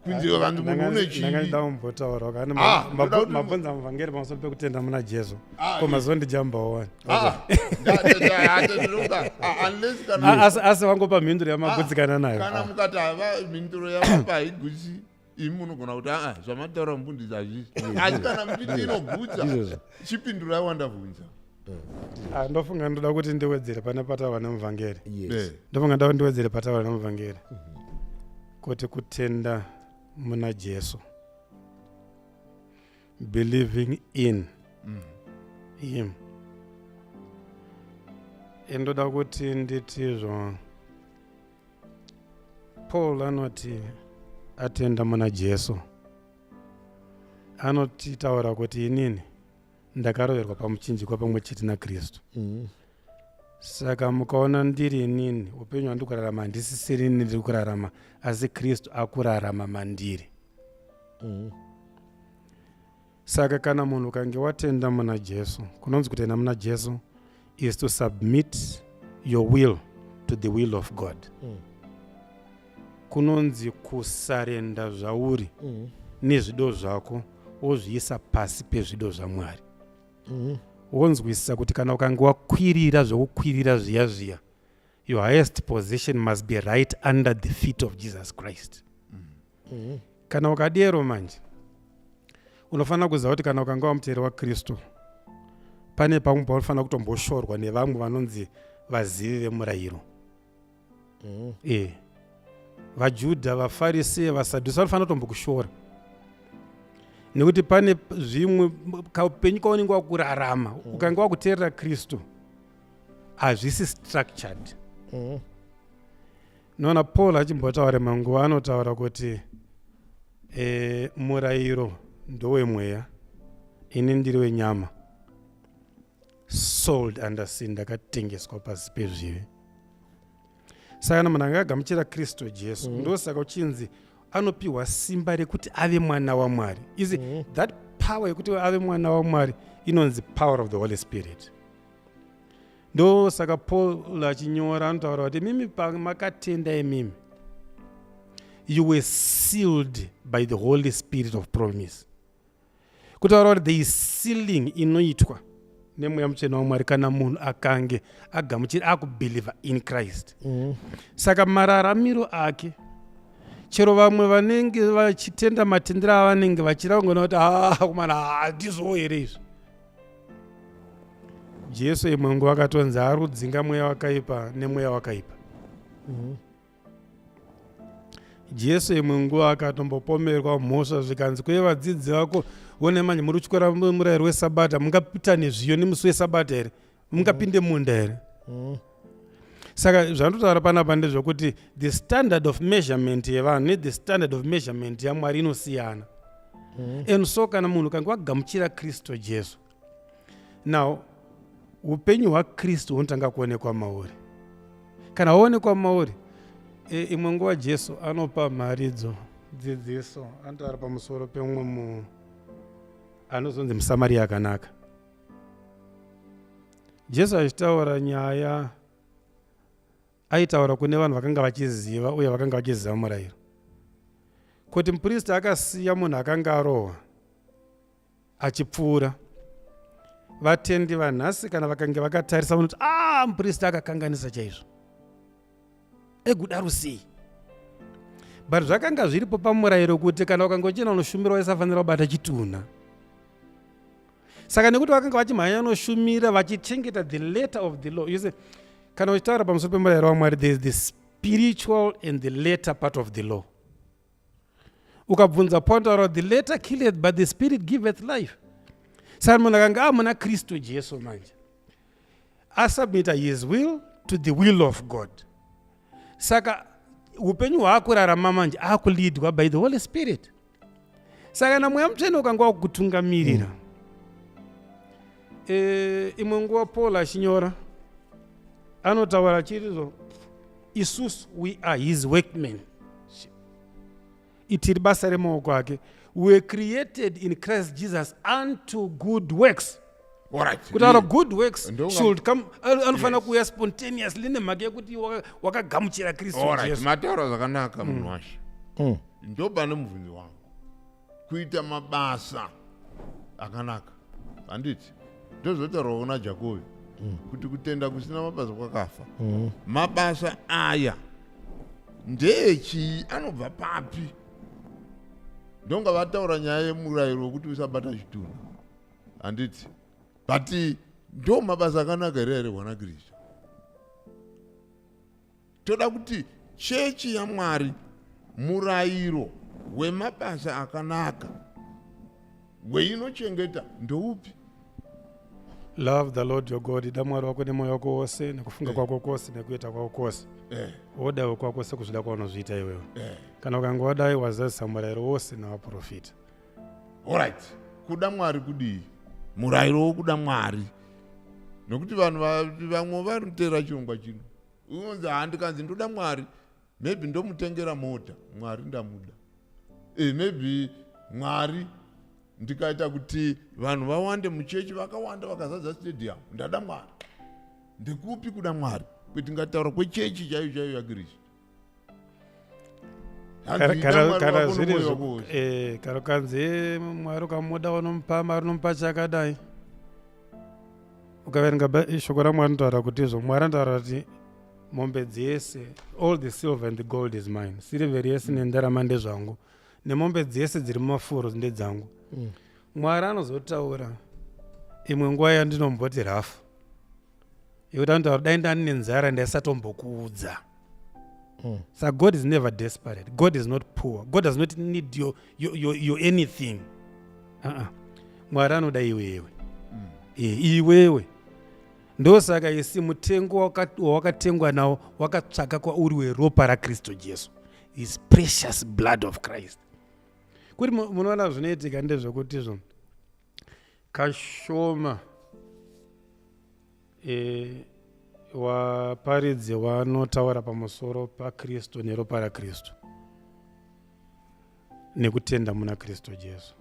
Speaker 1: kunzi vanzi munhu une chivi.
Speaker 2: Ndanga kumbotaura kana
Speaker 1: Ah, ndoda kuti-
Speaker 2: mabvunza muvhangeri pamusoro pekutenda muna Jesu.
Speaker 1: Ah,
Speaker 2: Ko mazondijambawo wani.
Speaker 1: Ah, unless kana
Speaker 2: Asi vangopa mhinduro yamagutsikana nayo.
Speaker 1: Kana mukati hava mhinduro yavapa haigutsi imi, munogona kuti, "Aa, zvamataura mufundisi hazvisi." Asi kana muchiti inogutsa,
Speaker 3: Ndizvozvo.
Speaker 1: chipindurai wandabvunza.
Speaker 2: Ah, ndofunga ndoda kuti ndiwedzere pane pataurwa nemuvhangeri.
Speaker 3: Yes.
Speaker 2: Ndofunga ndoda ndiwedzere pataurwa nemuvhangeri kuti kutenda muna Jesu, believing in him. Indoda kuti nditizvo Paul anoti atenda muna Jesu, anotitaura kuti, "Inini ndakaroverwa pamuchinjikwa pamwe chete naKristu. Saka mukaona ndiri inini, upenyu hwandiri kurarama handisisiri ini ndiri kurarama, asi Kristu akurarama mandiri." Saka kana munhu ukange watenda muna Jesu, kunonzi kutenda muna Jesu is to submit your will to the will of God. Kunonzi kusarenda zvauri nezvido zvako, wozviisa pasi pezvido zvaMwari. Wonzwisisa kuti kana ukange wakwirira zvokukwirira zviya zviya, your highest position must be right under the feet of Jesus Christ. Kana ukadero manje, unofanira kuziva kuti kana ukange wamuteveri waKristu, pane pamwe paunofanira kutomboshorwa nevamwe vanonzi vazivi vemurayiro. VaJudha, vaFarise, vaSadhusi vanofanira kutombokushora, nekuti pane zvimwe kaupenyu kaunenge wakurarama. Ukange wakuteerera Kristu, hazvisi structured. Noona Paul achimbotaura manguva, anotaura kuti murayiro ndowemweya, ini ndiri wenyama, sold under sin, ndakatengeswa pasi pezvivi. Saka kana munhu anga agamuchira Kristu Jesu, ndosaka uchinzi anopiwa simba rekuti ave mwana waMwari. Is that power yekuti ave mwana waMwari inonzi power of the Holy Spirit. Ndosaka Paul achinyora anotaura kuti, "Mimi pamakatenda imimi, you were sealed by the Holy Spirit of promise." Kutaura kuti there is sealing inoitwa nemweya mutsvene waMwari kana munhu akange agamuchira, akubelieve in Christ. Saka mararamiro ake, chero vamwe vanenge vachitenda matendero avanenge vachida kungona kuti, "Ah, kumana handizvowo here izvi?" Jesu imwe nguva akatonzi ari kudzinga mweya wakaipa nemweya wakaipa. Jesu imwe nguva akatombopomerwa mhosva, zvikanzi, "Kuye vadzidzi vako one manje muri kutyora murayiro wesabata. Mungapita nezviyo nemusi wesabata here? Mungapinde munda here?" Saka zvandotaura panapa ndezvekuti the standard of measurement yevanhu nethe standard of measurement yaMwari inosiyana. And so kana munhu kange wagamuchira Kristu Jesu, now upenyu hwaKristu hunotanga kuonekwa mauri. Kana waonekwa mauri, imwe nguva Jesu anopa mharidzo, dzidziso, anotaura pamusoro pemumwe mu anozonzi muSamaria akanaka. Jesu achitaura nyaya, aitaura kune vanhu vakanga vachiziva uye vakanga vachiziva murayiro, kuti mupristi akasiya munhu akanga arohwa achipfuura. Vatendi vanhasi kana vakange vakatarisa vanoti, "A, mupristi akakanganisa chaizvo, egudaro sei?" But zvakanga zviripo pamurayiro kuti kana ukanga uchienda unoshumira, waisafanira kubata chitunha. Saka nekuti vakanga vachimhanya unoshumira vachichengeta the letter of the law, you see, kana uchitaura pamusoro pemurayiro waMwari, there is the spiritual and the letter part of the law. Ukabvunza point, taura, "The letter killeth, but the spirit giveth life." Saka munhu akanga amuna Kristu Jesu manje, asubmita his will to the will of God. Saka upenyu hwaakurarama manje akuleadwa by the Holy Spirit. Saka kana mweya mutsvene ukanga wakukutungamirira, imwe nguva Paul achinyora anotaura achirizo, "Isusu, we are his workmen, itiri basa remaoko ake. We were created in Christ Jesus unto good works."
Speaker 1: Alright.
Speaker 2: Kutaura good works should come, anofanira kuuya spontaneously nemhaka yekuti wakagamuchira Kristu Jesu.
Speaker 1: Mataura zvakanaka, munhu washe. Ndopane mubvunzo wangu. Kuita mabasa akanaka, handiti ndozotaurawo naJakobi kuti kutenda kusina mabasa kwakafa? Mabasa aya ndeechii? Anobva papi? Ndonga vataura nyaya yemurayiro wekuti usabata chitunha, handiti? But ndo mabasa akanaka here airehwa naKristu? Toda kuti chechi yaMwari, murayiro wemabasa akanaka weinochengeta ndoupi?
Speaker 2: Love the Lord your God, ida Mwari wako nemwoyo wako wose, nekufunga kwako kwose, nekuita kwako kwose, wodawo kwako sekuzvida kwaunozviita iwewe. Kana ukange wadai, wazadzisa murayiro wose navaprofita.
Speaker 1: Alright, kuda Mwari kudii? Murayiro wokuda Mwari, nokuti vanhu vamwe vari chirongwa chino, unonzi, "Handikanzi ndoda Mwari, maybe ndomutengera mota, Mwari ndamuda. Maybe Mwari ndikaita kuti vanhu vawande muchechi, vakawanda vakazadza stadium, ndada Mwari." Ndekupi kuda Mwari kwetingataura kwechechi chaiyo chaiyo yaKristu?
Speaker 2: Kana zviri kana ukanzi Mwari ukamuda unomupa mari, unomupa chakadai, ukaverenga shoko raMwari notaura kuti izvo Mwari anotaura kuti mombe dzese, "All the silver and the gold is mine," sirivheri yese nendarama ndezvangu, nemombe dzese dziri mumafuro ndedzangu. Mwari anozotaura imwe nguva yandinomboti rafu yekuti anotaura, "Dai ndani nenzara ndaisatombokuudza." Sa God is never desperate. God is not poor. God does not need your anything. Mwari anoda iwewe. Iwewe ndosaka isi mutengo wawakatengwa nawo wakatsvaka kwauri weropa raKristu Jesu, his precious blood of Christ. Kuti munoona zvinoitika ndezvekuti izvo kashoma waparidzi wanotaura pamusoro paKristu neropa raKristu nekutenda muna Kristu Jesu.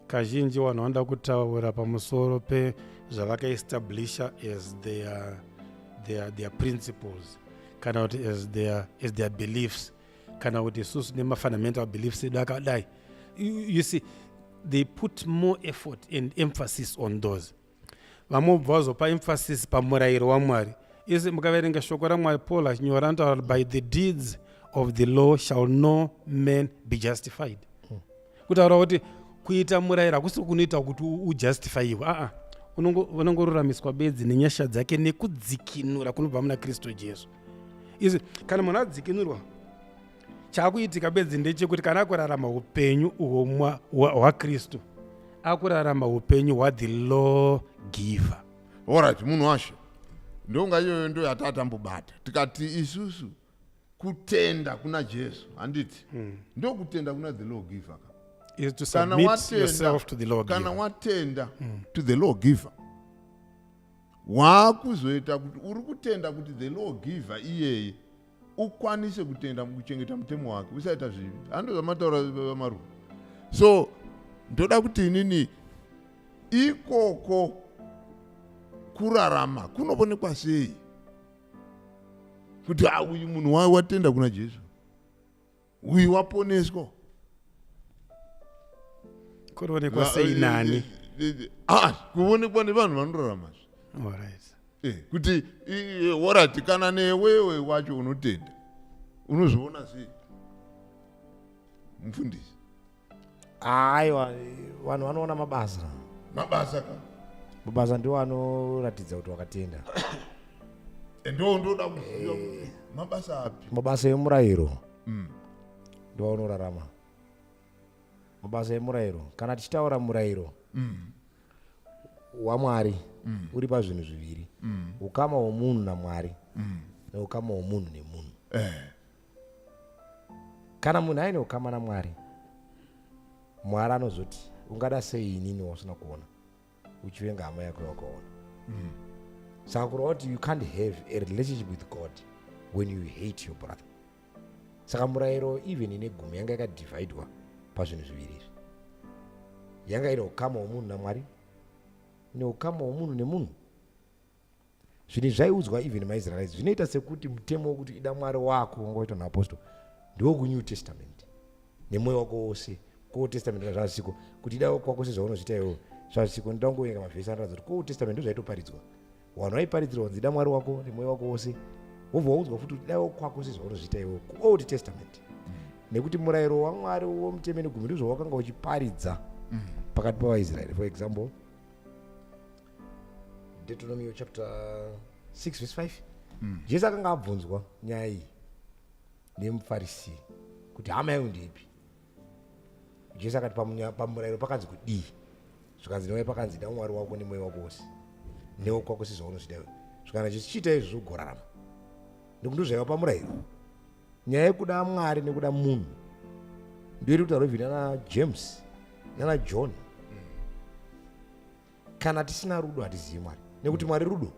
Speaker 2: Kazhinji vanhu vanoda kutaura pamusoro pezvavakaestablisha as their principles, kana kuti as their beliefs, kana kuti isusu nemafundamental beliefs edu akadai. You see, they put more effort and emphasis on those. Vamwe vobva vazopa emphasis pamurayiro waMwari. Isi mukaverenga shoko raMwari, Paul achinyora anotaura, "By the deeds of the law shall no man be justified." Kutaura kuti kuita murayiro hakusi kunoita kuti ujustifyiwe. Aa, unongoruramiswa bedzi nenyasha dzake nekudzikinura kunobva muna Kristu Jesu. Izvi kana munhu adzikinurwa, chaakuitika bedzi ndechekuti kana akurarama upenyu uhwo hwaKristu, akurarama upenyu hwathe law giver.
Speaker 1: Alright, munhu washe, ndonga iyoyo ndo yatatambobata tikati isusu kutenda kuna Jesu, handiti? Ndokutenda kuna the law giver ka.
Speaker 2: Is to submit yourself to the law.
Speaker 1: Kana watenda to the law giver, waakuzoita kuti uri kutenda kuti the law giver iyeye ukwanise kutenda mukuchengeta mutemo wake, usaita zvivi. Hando zvamataura, vamaruva. So ndoda kuti inini ikoko kurarama kunoonekwa sei kuti ah, uyu munhu watenda kuna Jesu, uyu waponeswa?
Speaker 2: Kunoonekwa sei nani?
Speaker 1: Ah, kuonekwa nevanhu vanorarama kuti orati kana newewe wacho unotenda, unozviona sei, mufundisi?
Speaker 3: Aiwa, vanhu vanoona mabasa.
Speaker 1: Mabasa ka.
Speaker 3: Mabasa ndiwo anoratidza kuti wakatenda.
Speaker 1: Ndo ndoda kuziva kuti mabasa api?
Speaker 3: Mabasa emurayiro ndiwo unorarama, mabasa emurayiro. Kana tichitaura murayiro waMwari, uri pazvinhu zviviri: ukama hwomunhu naMwari neukama hwomunhu nemunhu. Kana munhu aine ukama naMwari, Mwari anozoti, "Ungada sei inini wausina kuona, uchivenga hama yako yawakaona?" Saka kureva kuti you can't have a relationship with God when you hate your brother. Saka murayiro, even ine gumi, yanga yakadhivhaidwa pazvinhu zviviri izvi: yanga ine ukama hwomunhu naMwari. neukama hwomunhu nemunhu. Zvinhu zvaiudzwa even maIsraelites zvinoita sekuti mutemo wekuti ida Mwari wako wanga waitwa naapostle ndewokuNew Testament nemwoyo wako wose. KuOld Testament kana zvazvisiko kuti ida kwako sezvaunozviita iwewe, zvazvisiko. Ndoda kungoverenga mavhesi anoratidza kuti kuOld Testament ndozvaitoparidzwa. Vanhu vaiparidzirwa kunzi ida Mwari wako nemwoyo wako wose, wobva waudzwa futi kuti idawo kwako sezvaunozviita iwewe kuOld Testament, nekuti murayiro waMwari womutemo negumi ndizvo wakanga uchiparidza pakati pavaIsraeri. For example, Deuteronomy chapter 6 verse 5. Jesu akanga abvunzwa nyaya iyi nemuFarisi kuti hama yangu ndeipi. Jesu akati pamurayiro pakanzi kudii? Zvikanzi newe pakanzi ida Mwari wako nemwoyo wako wose newe kwako sezvaunozvida iwe. Zvikanzi Jesu, chiita izvozvo ugorarama, nekuti ndozvaiva pamurayiro. Nyaya yekuda Mwari nekuda munhu ndiyo iri kutaurwa even nana James nana John. Kana tisina rudo hatizivi Mwari, nekuti Mwari rudo.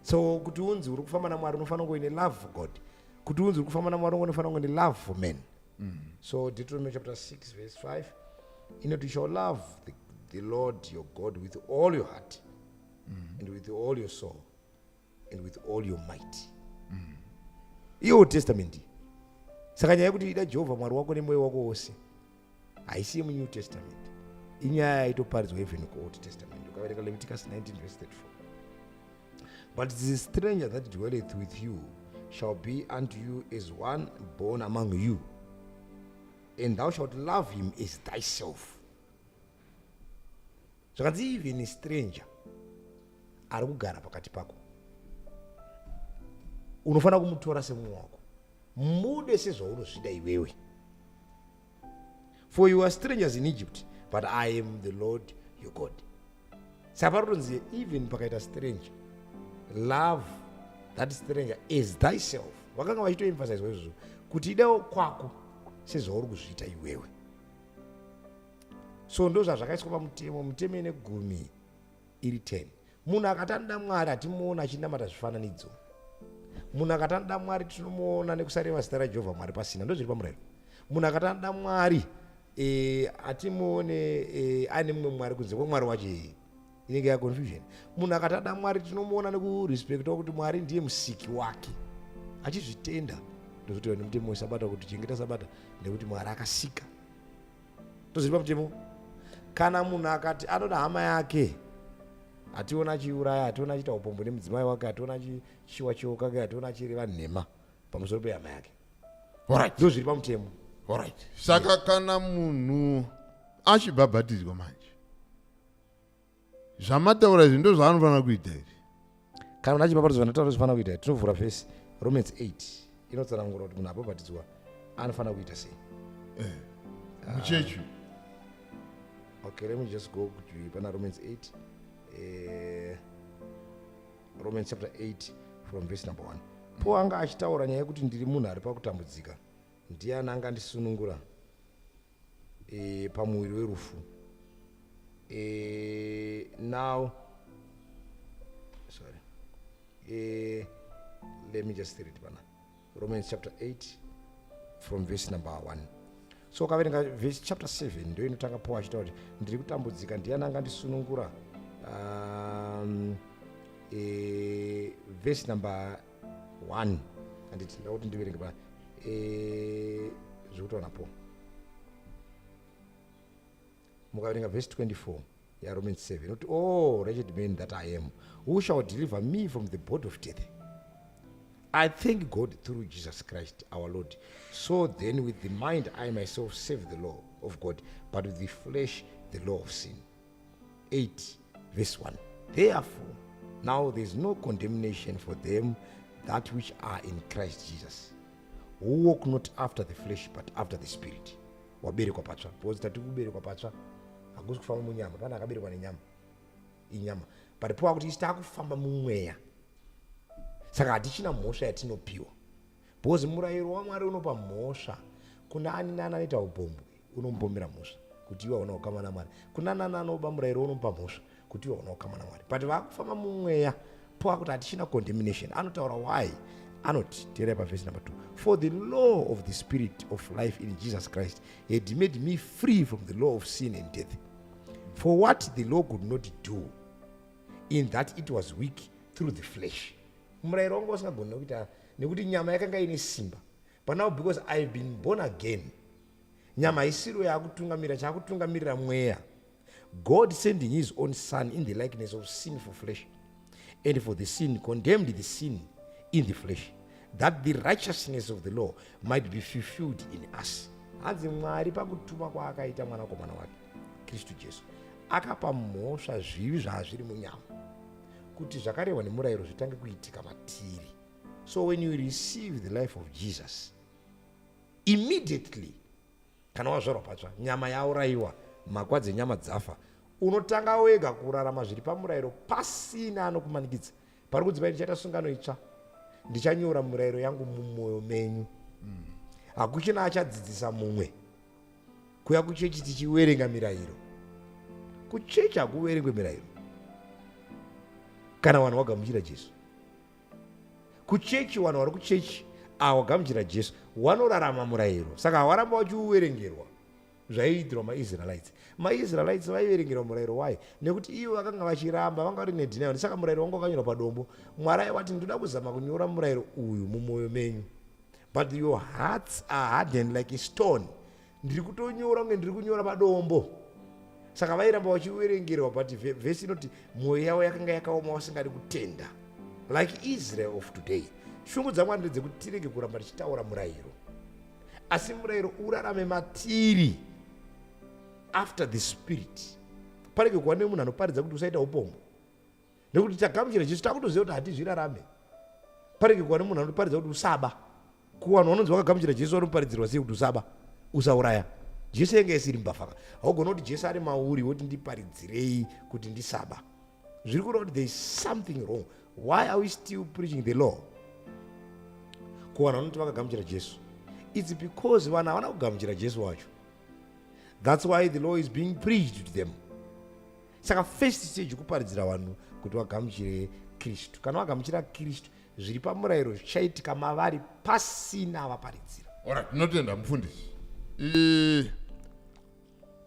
Speaker 3: So kuti unzi uri kufamba naMwari unofanira kunge uine love for God. Kuti unzi uri kufamba naMwari unofanira kunge une love for men. So Deuteronomy chapter 6 verse 5 inoti, "You shall love the Lord your God with all your heart and with all your soul and with all your might." Iyo Old Testament iyi. Saka nyaya yekuti ida Jehovha Mwari wako nemwoyo wako wose haisi yemuNew Testament, inyaya yaitoparidzwa even kuOld Testament. Ukaverenga Leviticus 19 verse 34, "But the stranger that dwelleth with you shall be unto you as one born among you, and thou shalt love him as thyself." Zvakanzi even stranger ari kugara pakati pako unofanira kumutora semumwe wako, mude sezvaunozvida iwewe. "For you are strangers in Egypt, but I am the Lord your God." Saka panotonzi even pakaita stranger, love that stranger as thyself. Vakanga vachitoemphasizwa izvozvo kuti idawo kwako sezvauri kuzviita iwewe. So ndo zvazvakaiswa pamutemo, mutemo ine gumi iri 10. Munhu akati anoda Mwari hatimuona achinamata zvifananidzo. Munhu akati anoda Mwari tinomuona nekusareva zita raJehovha Mwari pasina. Ndo zviri pamurayiro. Munhu akati anoda Mwari hatimuone aine mumwe mwari kunze kwemwari wacho. Iyi inenge yaconfusion. Munhu akati ada Mwari tinomuona nekurespectawo kuti Mwari ndiye musiki wake, achizvitenda. Ndokuti nemutemo wesabata, kuti chengeta sabata nekuti Mwari akasika, tozviri pamutemo. Kana munhu akati anoda hama yake, hationa achiuraya, hationa achiita upombo nemudzimai wake, hationa achichiwa chioko kake, hationa achireva nhema pamusoro pehama yake. Ndo zviri pamutemo.
Speaker 1: Alright, saka kana munhu achibhabhatidzwa manje, zvamataura izvi ndo zvaanofanira kuita izvi?
Speaker 3: Kana munhu achibhabhatidzwa, ndataura zvifanira kuita. Tinovhura vhesi Romans 8 inotsanangura kuti munhu abhabhatidzwa anofanira kuita sei.
Speaker 1: Muchechi.
Speaker 3: Okay, let me just go kuti pana Romans 8, Romans chapter 8 from verse number 1. Paul anga achitaura nyaya yekuti ndiri munhu ari pakutambudzika, ndiani angandisunungura pamuviri werufu? Now, sorry, let me just read pana Romans chapter 8 from verse number 1. So ukaverenga verse chapter 7 ndo inotanga Paul achitaura kuti ndiri kutambudzika, ndiani angandisunungura? Verse number 1, handiti? Nda kuti ndiverenge pa zviri kutaura naPaul. Mukaverenga verse 24 yaRomans 7 inoti, "Oh, wretched man that I am, who shall deliver me from the body of death? I thank God through Jesus Christ our Lord. So then with the mind I myself serve the law of God, but with the flesh the law of sin." 8 verse 1, "Therefore now there is no condemnation for them that which are in Christ Jesus, who walk not after the flesh but after the Spirit." Waberekwa patsva, because tati kuberekwa patsva hakusi kufamba munyama. Pane akaberekwa nenyama, inyama, but poa kuti isi taakufamba mumweya, saka hatichina mhosva yatinopiwa, because murayiro waMwari unopa mhosva kuna ani nani anoita upombwe, unomupomera mhosva kuti iwe hauna ukama naMwari. Kuna nani anoba, murayiro unomupa mhosva kuti iwe hauna ukama naMwari. But vaakufamba mumweya, poa kuti hatichina condemnation. Anotaura why. Anoti, teerai pavhesi number 2, "For the law of the Spirit of life in Jesus Christ had made me free from the law of sin and death. For what the law could not do In that it was weak through the flesh. Murayiro wanga usingagoni nekuita, nekuti nyama yakanga ine simba. But now because I have been born again, nyama haisiro yaakutungamira, chaakutungamirira mweya. God sending his own son in the likeness of sinful flesh, and for the sin condemned the sin in the flesh, that the righteousness of the law might be fulfilled in us. Hanzi Mwari pakutuma kwaakaita mwanakomana wake Kristu Jesu, akapa mhosva zvivi zvaazviri munyama, kuti zvakarehwa nemurayiro zvitange kuitika matiri. So when you receive the life of Jesus, immediately kana wazvarwa patsva, nyama yaurayiwa, mhakwa dzenyama dzafa, unotanga wega kurarama zviri pamurayiro pasina anokumanikidza. Pari kunzi pai, "Ndichaita sungano itsva, ndichanyora murayiro yangu mumwoyo menyu." Hakuchina achadzidzisa mumwe kuya kuchechi tichiverenga mirayiro. Kuchechi hakuverengwe mirayiro kana vanhu vagamuchira Jesu. Kuchechi, vanhu vari kuchechi awagamuchira Jesu vanorarama murayiro, saka hawaramba vachiuverengerwa zvaiitirwa maIsraelites. MaIsraelites vaiverengerwa murayiro. Wai? Nekuti ivo vakanga vachiramba, vanga vari nedenial. Saka murayiro wanga wakanyorwa padombo. Mwari aiwati, "Ndoda kuzama kunyora murayiro uyu mumwoyo menyu, but your hearts are hardened like a stone. Ndiri kutonyora kunge ndiri kunyora padombo." Saka vairamba vachiverengerwa, but vhesi inoti mwoyo yavo yakanga yakaoma, vasingadi kutenda, like Israel of today. Shungu dzaMwari ndedzekuti tirege kuramba tichitaura murayiro, asi murayiro urarame matiri after the spirit. Parege kuva nemunhu anoparidza kuti usaita upombo, nekuti tagamuchira Jesu, takutoziva kuti hatizvirarame. Parege kuva nemunhu anoparidza kuti usaba. Kuvanhu vanonzi vakagamuchira Jesu, vanoparidzirwa sei kuti usaba, usauraya? Jesu yenge isiri mbavha. Haugona kuti Jesu ari mauri woti ndiparidzirei kuti ndisaba. Zviri kureva kuti there is something wrong. Why are we still preaching the law kuvanhu vanoti vakagamuchira Jesu? It's because vanhu havana kugamuchira Jesu wacho. That's why the law is being preached to them. Saka first stage kuparidzira vanhu kuti vagamuchire Kristu. Kana vagamuchira Kristu, zviri pamurayiro zvichaitika mavari pasina vaparidzira.
Speaker 1: Alright, tinotenda mufundisi.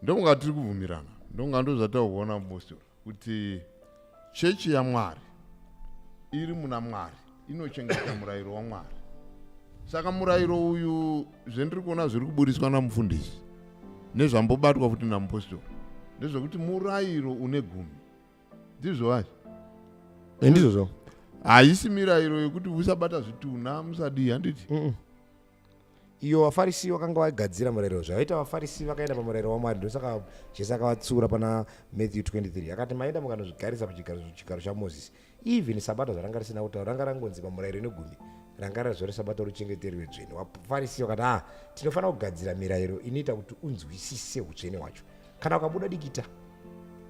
Speaker 1: Ndokunga tiri kubvumirana, ndokunga ndozvatauona mupostori kuti chechi yaMwari iri muna Mwari inochengeta murayiro waMwari. Saka murayiro uyu, zvendiri kuona zviri kuburiswa namufundisi nezvambobatwa futi namupostori, ndezvekuti murayiro une gumi, ndizvo vacho?
Speaker 3: Ndizvozvo.
Speaker 1: Haisi mirayiro yekuti usabata zvitunha, musadii, handiti?
Speaker 3: Iyo vaFarisi vakanga vagadzira murayiro. Zvavaita vaFarisi, vakaenda pamurayiro waMwari. Ndosaka Jesu akavatsiura pana Matthew 23, akati, "Maenda mukanozvigarisa pachigaro chaMozisi." Even Sabata zvaranga risina kutaura, ranga rangonzi pamurayiro negumi, ranga razuva reSabata ruchengeterwe dzvene. VaFarisi vakati, "A, tinofanira kugadzira mirayiro inoita kuti unzwisise utsvene hwacho. Kana ukabuda dikita,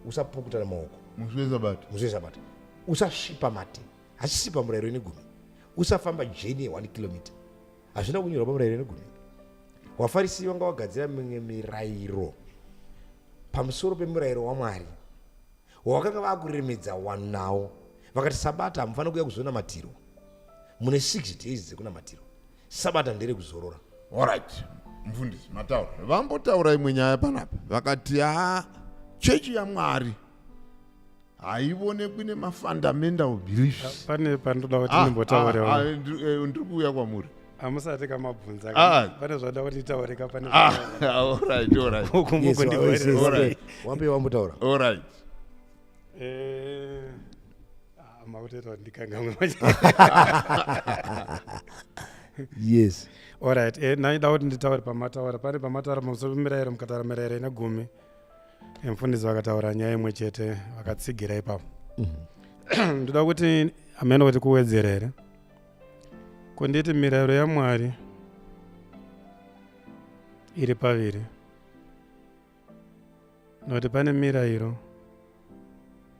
Speaker 3: usapukuta namaoko."
Speaker 1: Musi weSabata.
Speaker 3: Musi weSabata usasvipa mate, hachisi pamurayiro negumi. Usafamba journey ye1 kilometer, hazvina kunyorwa pamurayiro negumi. VaFarisi vanga vagadzira mimwe mirayiro pamusoro pemurayiro waMwari wavakanga vakuremedza vanhu nawo. Vakati, "Sabata hamufaniri kuuya kuzonamatirwa, mune 6 days dzekunamatirwa. Sabata nderekuzorora."
Speaker 1: Alright, mufundisi mataura. Vambotaura imwe nyaya panapa, vakati ha, chechi yaMwari haionekwi nemafundamental beliefs.
Speaker 2: Pane pandoda kuti ndimbotaurewo.
Speaker 1: Ndiri kuuya kwamuri.
Speaker 2: Hamusati kamabvunza. Pane zvada kuti nditaureka pane.
Speaker 1: Alright.
Speaker 3: Yes, wambe wambotaura.
Speaker 1: Alright.
Speaker 2: Makutoita kuti ndikangamwe.
Speaker 3: Yes.
Speaker 2: Alright, naida kuti nditaure pamataura, pane pamataura pamusoro pemirayiro, mukataura mirayiro ine gumi. Mufundisi vakataura nyaya imwe chete, vakatsigira ipapo. Ndoda kuti hamene kuti kuwedzera here kunditi mirayiro yaMwari iri paviri, nokuti pane mirayiro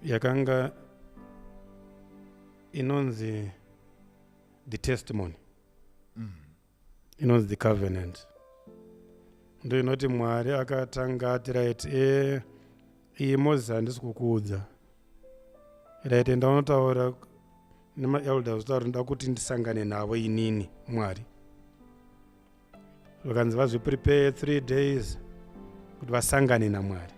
Speaker 2: yakanga inonzi the testimony, inonzi the covenant. Ndo inoti Mwari akatanga ati, "Right, iyi Mozisi handisi kukuudza. Right, enda unotaura nemaelders, utaura ndoda kuti ndisangane navo inini Mwari." Vakanzi vazviprepare 3 days kuti vasangane naMwari.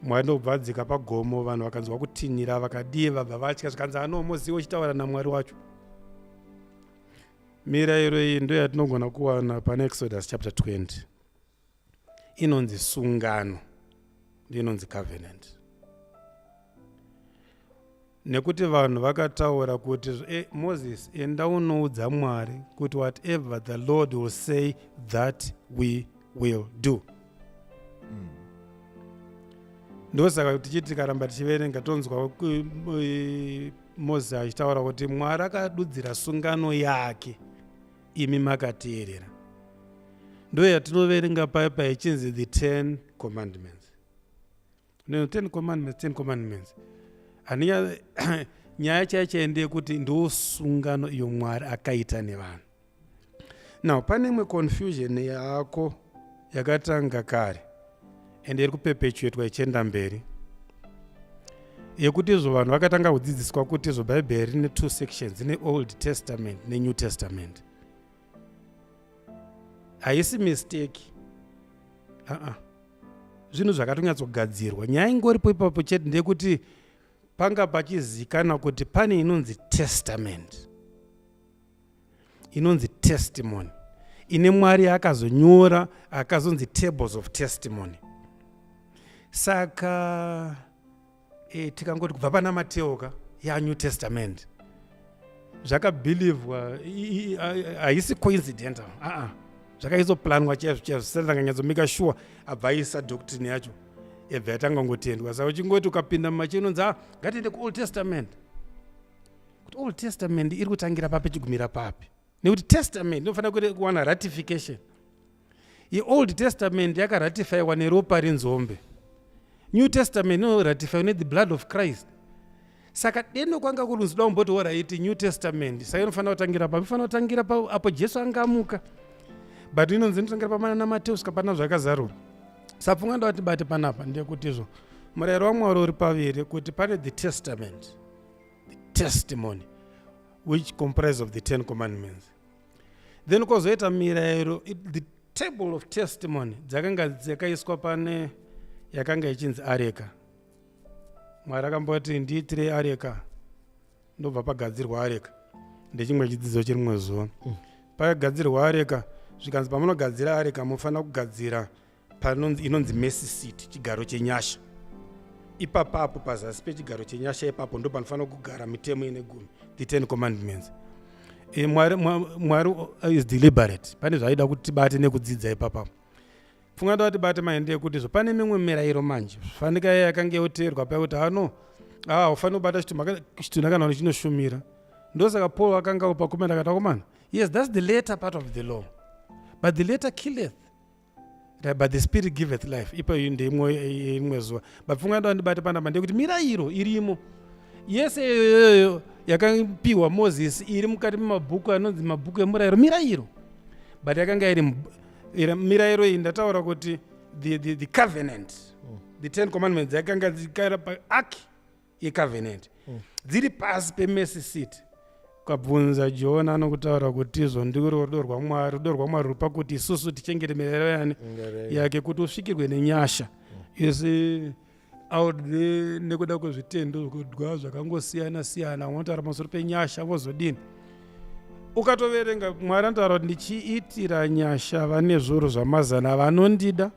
Speaker 2: Mwari ndokubva adzika pagomo, vanhu vakanzwa kutinhira, vakadii, vabva vatya, zvikanzi ano Moziwo uchitaura naMwari wacho. Mirayiro iyi ndo yatinogona kuwana pana Exodus chapter 20. Inonzi sungano, inonzi covenant. Nekuti vanhu vakataura kuti Moses, enda unoudza Mwari kuti whatever the Lord will say that we will do. Ndosaka tichiti tikaramba tichiverenga tonzwa Moses achitaura kuti Mwari akadudzira sungano yake, imi makateerera. Ndo yatinoverenga paya paya ichinzi the 10 commandments. No, 10 commandments, 10 commandments. Ani nyaya chaiyo chaiyo ndeyekuti ndo sungano iyo Mwari akaita nevanhu. Now pane imwe confusion yako yakatanga kare ende iri kupepechuetwa ichienda mberi, yekuti izvo vanhu vakatanga kudzidziswa kuti izvo Bhaibheri rine two sections, rine Old Testament neNew Testament. Haisi mistake, uh-uh. Zvinhu zvakatonyatsogadzirwa. Nyaya ingoripo ipapo chete ndeyekuti panga pachizikanwa kuti pane inonzi testament, inonzi testimony, ine Mwari akazonyora akazonzi tables of testimony. Saka tikangoti kubva pana Mateo ka ya New Testament zvakabhilivwa, haisi coincidental, aa zvakaizoplanwa chaizvo chaizvo. Saka sure abva aisa doctrine yacho ebva yatanga ngotendwa. Saka uchingoti ukapinda mumachechi inonzi ngatiende kuOld Testament, kuti Old Testament iri kutangira papi ichigumira papi, nekuti testament inofanira kuwana ratification. YeOld Testament yakaratifaiwa neropa renzombe, New Testament inoratifaiwa nethe blood of Christ. Saka deno kwanga kuri kunzi kumboti alright, New Testament saka inofanira kutangira papi? Inofanira kutangira apo Jesu angamuka, but inonzi inotangira pamana naMateo svika pana Zvakazarura. Sapfunga ndati bate panapa ndeyekuti izvo murayiro waMwari uri paviri, kuti pane the testament, the testimony, which comprise of the 10 commandments, then kwozoita mirayiro, the table of testimony dzakanga dzakaiswa pane yakanga ichinzi areka. Mwari akamboti ndiitirei areka, ndobva pagadzirwa areka. Ndechimwe chidzidzo chirimwe zuva. Pakagadzirwa areka, zvikanzi pamunogadzira areka munofanira kugadzira panonzi inonzi mercy seat, chigaro chenyasha. Ipapapo pazasi pechigaro chenyasha ipapo ndo panofanira kugara mitemo ine gumi, the 10 commandments. Mwari is deliberate pane zvaaida kuti tibate nekudzidza ipapapo. Pfunga ndoda tibate maende ekuti zvo pane mimwe mirayiro manje fanika yakanga yoteerwa paya kuti ano haufaniri kubata chitunha kana kuti chinoshumira. Ndosaka Paul akanga upa comment akati, akomana, yes, that's the later part of the law, but the letter killeth, right? But the spirit giveth life. Ipo iyi ndeimwe imwe zuva, but pfunga ndoda ndibate panapa ndeyekuti mirayiro irimo yese iyoyoyo yakapiwa Moses iri mukati memabhuku anonzi mabhuku emurayiro, mirayiro, but yakanga iri mirayiro iyi ndataura kuti the covenant, the 10 commandments yakanga dzikara paark yecovenant, dziri pasi pemercy seat. Ukabvunza Jona anokutaura kuti izvo ndiro rudo rwaMwari. Rudo rwaMwari ruri pakuti isusu tichengete mirayiro yani yake kuti usvikirwe nenyasha. Isi out there nekuda kwezvitendo kudya zvakangosiyana siyana, vanotaura pamusoro penyasha vozodini. Ukatoverenga Mwari anotaura kuti ndichiitira nyasha vane zvuru zvamazana vanondida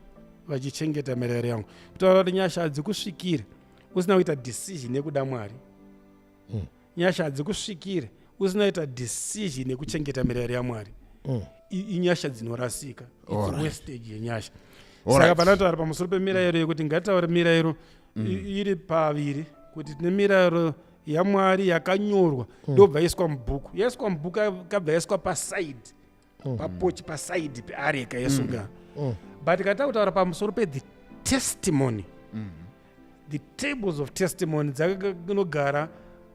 Speaker 2: vachichengeta mirayiro yangu, kutaura kuti nyasha hadzikusvikire usina kuita decision yekuda Mwari. Nyasha hadzikusvikire usina kuita decision yekuchengeta mirayiro yaMwari. Inyasha dzinorasika. It's wastage yenyasha. Saka panotaura pamusoro pemirayiro yekuti ngatitaure mirayiro iri paviri, kuti tine mirayiro yaMwari yakanyorwa, ndobva yaiswa mubhuku, yaiswa mubhuku kabva yaiswa paside papochi, paside peareka yesungano. But kana takutaura pamusoro pethe testimony, the tables of testimony dzakanogara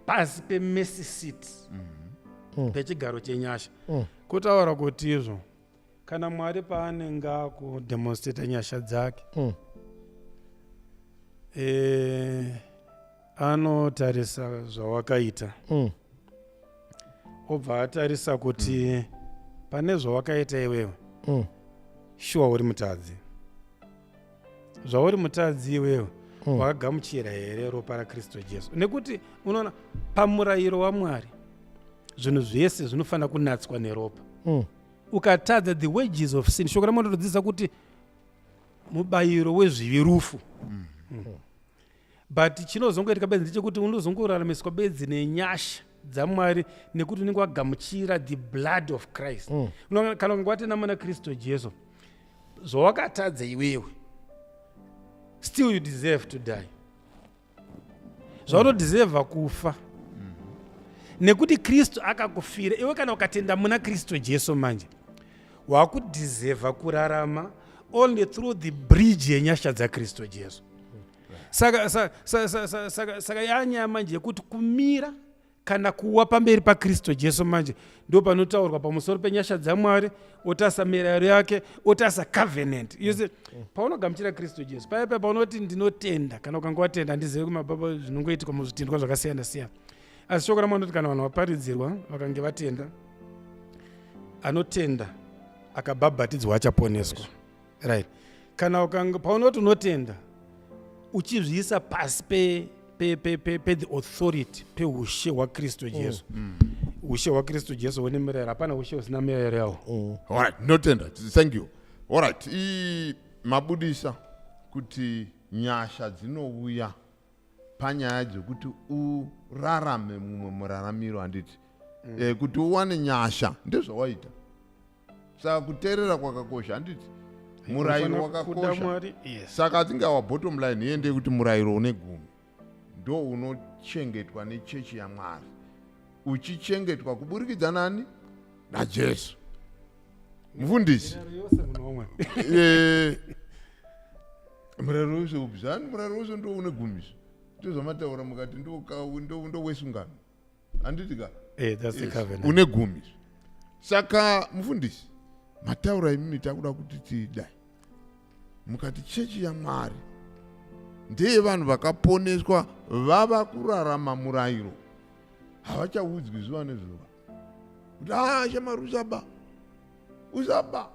Speaker 2: pasi pemercy seat, pechigaro chenyasha, kutaura kuti izvo kana Mwari paanenge akudemonstrata nyasha dzake, anotarisa zvawakaita, obva atarisa kuti pane zvawakaita iwewe, shuwa uri mutadzi. Zvauri mutadzi iwewe, Wakagamuchira here ropa raKristu Jesu? Nekuti unoona pamurayiro waMwari zvinhu zvese zvinofanira kunatswa neropa. Ukatadza, the wages of sin, shoko raMwari rinodzidzisa kuti mubayiro wezvivi rufu. But chinozongoitika bedzi ndechekuti unozongoraramiswa bedzi nenyasha dzaMwari, nekuti unenge wagamuchira the blood of Christ. Kana unge watenda muna Kristu Jesu, zvawakatadza iwewe, still you deserve to die, zvaunodeserva kufa, nekuti Kristu akakufira iwe. Kana ukatenda muna Kristu Jesu manje, wakudeserva kurarama only through the bridge yenyasha dzaKristu Jesu. Saka yanyaya manje yekuti kumira kana kuwa pamberi paKristu Jesu manje ndo panotaurwa pamusoro penyasha dzaMwari, otasa mirayiro yake, otasa covenant. You see, paunogamuchira Kristu Jesu, paya paya paunoti ndinotenda, kana ukanga watenda, handizivi kumababa zvinongoitika muzvitendwa zvakasiyana siyana, asi shoko raMwari noti kana vanhu vaparidzirwa vakange vatenda, anotenda akabhabhatidzwa achaponeswa, right? Kana ukanga paunoti unotenda uchizviisa pasi pe pe pe pe pe the authority, peushe hwaKristu Jesu. Ushe hwaKristu Jesu hune mirayiro, hapana ushe husina mirayiro yawo.
Speaker 1: Alright, ndinotenda, thank you. Alright, mabudisa kuti nyasha dzinouya panyaya dzekuti urarame mumwe muraramiro, handiti? Kuti uwane nyasha ndezvawaita, saka kuteerera kwakakosha, handiti? Murayiro
Speaker 2: Unofanira kuda
Speaker 1: wakakosha.
Speaker 2: Mwari, yes.
Speaker 1: Saka atingawa bottom line iye ndeyekuti murayiro une gumi ndo unochengetwa nechechi yaMwari, uchichengetwa kuburikidza nani? NaJesu. Mufundisi.
Speaker 2: Mirayiro yose munhu waMwari.
Speaker 1: Murayiro wose upi zvani? Murayiro wose ndo une gumiso, ndozvamataura mukati ndo wesungano, handiti ka?
Speaker 2: That's the covenant.
Speaker 1: Une gumi. Saka mufundisi, mataura imimi, takuda kuti tidai mukati chechi yaMwari ndeyevanhu vakaponeswa, vava kurarama murayiro, havachaudzwi zuva nezuva kuti a shamari, usaba, usaba.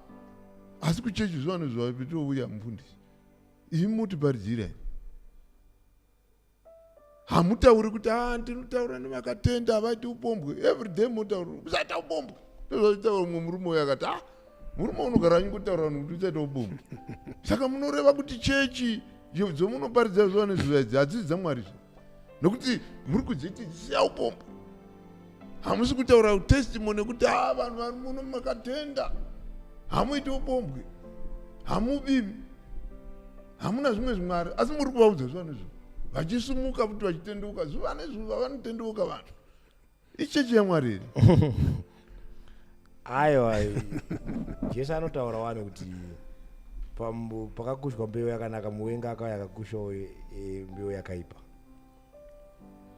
Speaker 1: Asi kuchechi zuva nezuva petouya, mufundisi, imi mutiparidzirei, hamutauri kuti a ndinotaura nevakatenda havaiti upombwe. Everyday motaura usaita upombwe. Ndozvaitaura mumwe murume uyo akati, a murume unogara achingotaura vanhu kuti usaita upombwe. Saka munoreva kuti chechi dzomunoparidza zuva nezuva idzi hadzisi dzaMwari zve, nokuti muri kudziti siya upombwe, hamusi kutaura testimony yekuti a vanhu vari muno makatenda, hamuiti upombwe, hamubivi, hamuna zvimwe zvimwari, asi muri kuvaudza zuva nezuva, vachisumuka futi vachitendeuka zuva nezuva, vanotendeuka vanhu. Ichechi yaMwari here?
Speaker 3: Aiwa, Jesu anotaura wani kuti pakakushwa mbeu yakanaka, muvengi akauya akakushawo mbeu yakaipa.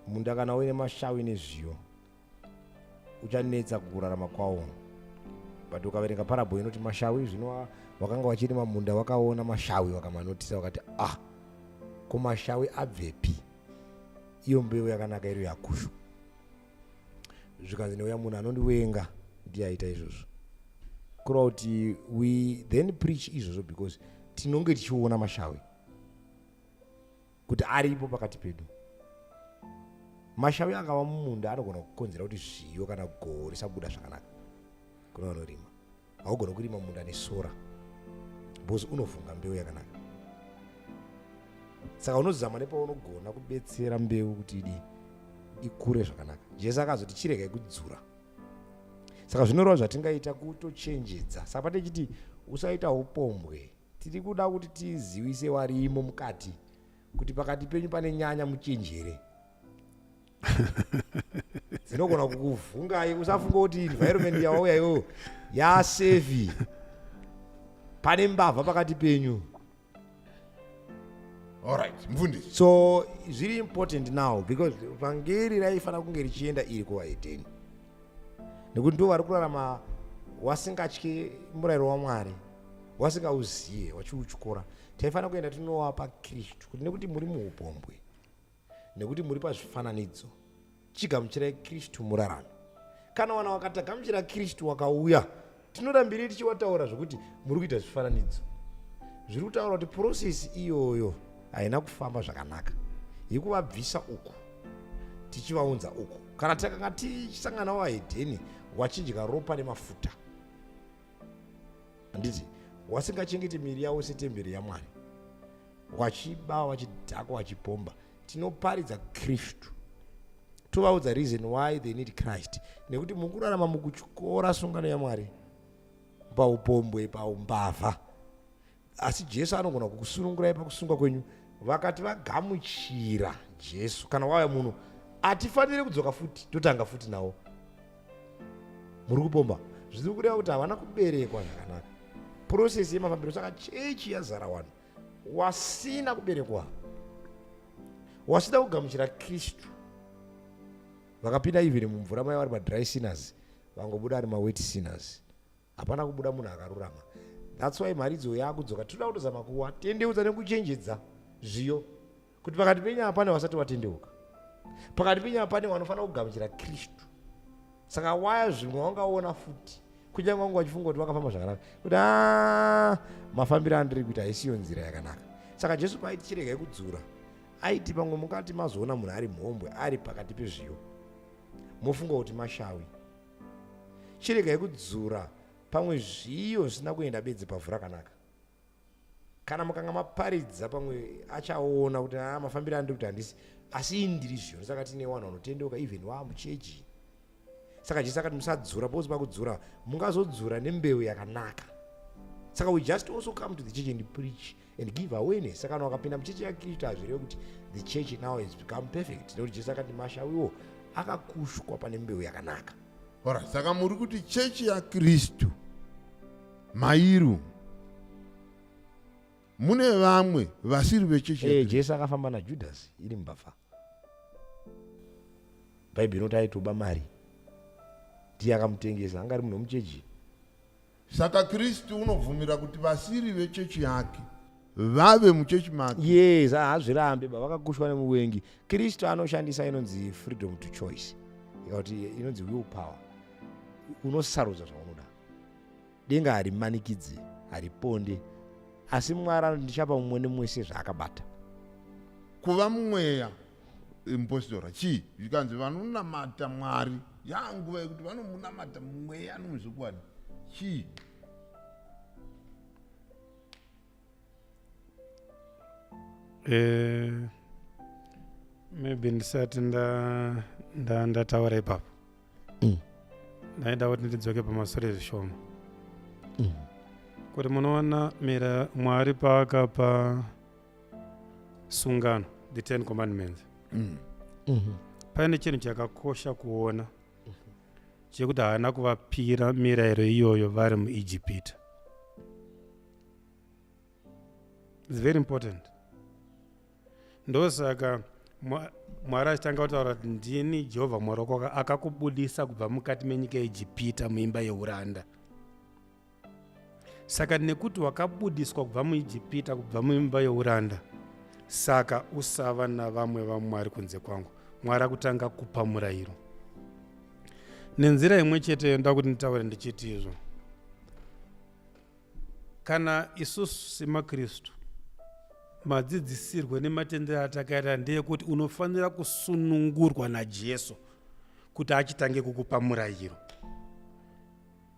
Speaker 3: Munda kana uine mashawi nezviyo uchanetsa kukurarama kwawo, but ukaverenga parable inoti mashawi zvino wakanga wachirima munda, wakaona mashawi, wakamanotisa, wakati, "Ah, ko mashawi abvepi iyo mbeu yakanaka iri yakushwa?" Zvikanzi neuya munhu anondiwenga ndiye aita izvozvo. Kureva kuti we then preach izvozvo because tinonge tichiona mashawi kuti aripo pakati pedu. Mashawi akava mumunda anogona kukonzera kuti zviyo kana goho risabuda zvakanaka kune vanorima. Haugona kurima munda nesora because unovhunga mbeu yakanaka. Saka unozama nepaunogona kubetsera mbeu kuti idi ikure zvakanaka. Jesu akazoti chiregai kudzura. Saka zvinoreva zvatingaita kutochenjedza. Saka patechiti usaita upombwe, tiri kuda kuti tizivise warimo mukati kuti pakati penyu pane nyanya, muchenjere, dzinogona kukuvhungai. Usafunga kuti environment yawauya iyoyo yasafe, pane mbavha pakati penyu.
Speaker 1: Alright, mufundisi.
Speaker 3: So zviri important now because vhangeri raifanira kunge richienda iri kuvahedheni, nekuti ndo vari kurarama wasingatyi murayiro waMwari, wasingauziye, wachiutyora. Taifanira kuenda tinovapa Kristu kuti nekuti muri muupombwe, nekuti muri pazvifananidzo, chigamuchirai Kristu murarame. Kana wana wakatagamuchira Kristu wakauya, tinorambirei tichiwataura zvokuti muri kuita zvifananidzo? Zviri kutaura kuti process iyoyo. Haina kufamba zvakanaka yekuvabvisa uku tichivaunza uku. Kana takanga tichisangana wahedheni wachidya ropa nemafuta, handiti, wasingachengeti miri yavo setemberi yaMwari, wachiba, wachidhakwa, wachipomba, tinoparidza Kristu, tovaudza reason why they need Christ, nekuti mukurarama mukutyora sungano yaMwari paupombwe, paumbavha, asi Jesu anogona kukusunungurai pakusungwa kwenyu. Vakati vagamuchira Jesu, kana wauya muno, hatifaniri kudzoka futi totanga futi nawo. Muri kupomba, zviri kureva kuti havana kuberekwa zvakanaka. Process yemafambiro. Saka chechi yazara vanhu wasina kuberekwa, wasina kugamuchira Kristu. Vakapinda even mumvura maiva vari madry sinners, vangobuda ari mawet sinners. Hapana kubuda munhu akarurama. That's why mharidzo yakudzoka. Tinoda kutozama kuwatendeudza nekuchenjedza zviyo kuti pakati penyu hapane vasati watendeuka, pakati penyu hapane vanofanira kugamuchira Kristu. Saka waya zvimwe wangaona futi kunyange wangu wachifunga kuti vakafamba zvakanaka, kuti a mafambiro andiri kuita haisiyo nzira yakanaka. Saka Jesu paaiti chiregai kudzura, aiti pamwe mukati mazoona munhu ari mhombwe ari pakati pezviyo, mofunga kuti mashawi. Chiregai kudzura, pamwe zviyo zvisina kuenda bedzi pavhu rakanaka. Kana mukanga maparidza, pamwe achaona kuti a mafambiro andiri kuti handisi, asi ini ndiri zviyo. Saka tine vanhu vanotendeuka even waamuchechi. Saka Jesu akati musadzura, because pakudzura mungazodzura nembeu yakanaka. Saka we just also come to the church and preach and give awareness. Saka kana wakapinda muchechi yaKristu, hazvireve kuti the church now has become perfect, nekuti Jesu akati mashawiwo akakushwa pane mbeu yakanaka.
Speaker 1: Alright, saka muri kuti chechi yaKristu mairu mune vamwe vasiri vechechi
Speaker 3: hey, eh, Jesu akafamba naJudhasi iri mbavha. Bhaibheri inoti aitoba mari, ndiye akamutengesa, anga ari munhu wemuchechi.
Speaker 1: Saka Kristu unobvumira kuti vasiri vechechi yake vave muchechi make?
Speaker 3: Yes, haazvirambe ba, vakakushwa nemuvengi. Kristu anoshandisa inonzi freedom to choice, kuti inonzi will power. Unosarudza zvaunoda. Denga harimanikidzi, hariponde, asi Mwari anoti ndichapa mumwe nemumwe sezvaakabata.
Speaker 1: Kuva mumweya mupostora chii? Zvikanzi vanonamata Mwari yanguva yekuti vanomunamata mumweya nomuzvokwadi chii?
Speaker 2: Eh, maybe ndisati ndataura ipapo, ndaida kuti ndidzoke pamasure zvishoma, kuti munoona mira Mwari paakapa sungano, the 10 commandments, Paine chinhu chakakosha kuona chekuti haana kuvapira mirayiro iyoyo vari muIjipita. It's very important. Ndosaka Mwari achitanga kutaura kuti ndini Jehovha Mwari wako akakubudisa kubva mukati menyika yeIjipita, muimba yeuranda. Saka nekuti wakabudiswa kubva muIjipita, kubva muimba yeuranda, saka usava navamwe vamwari kunze kwangu. Mwari akutanga kupa murayiro nenzira imwe chete. Ndoda kuti nditaure ndichiti izvo kana isusu semaKristu, madzidzisirwe nematendero atakaita ndeyekuti unofanira kusunungurwa naJesu kuti achitange kukupa murayiro.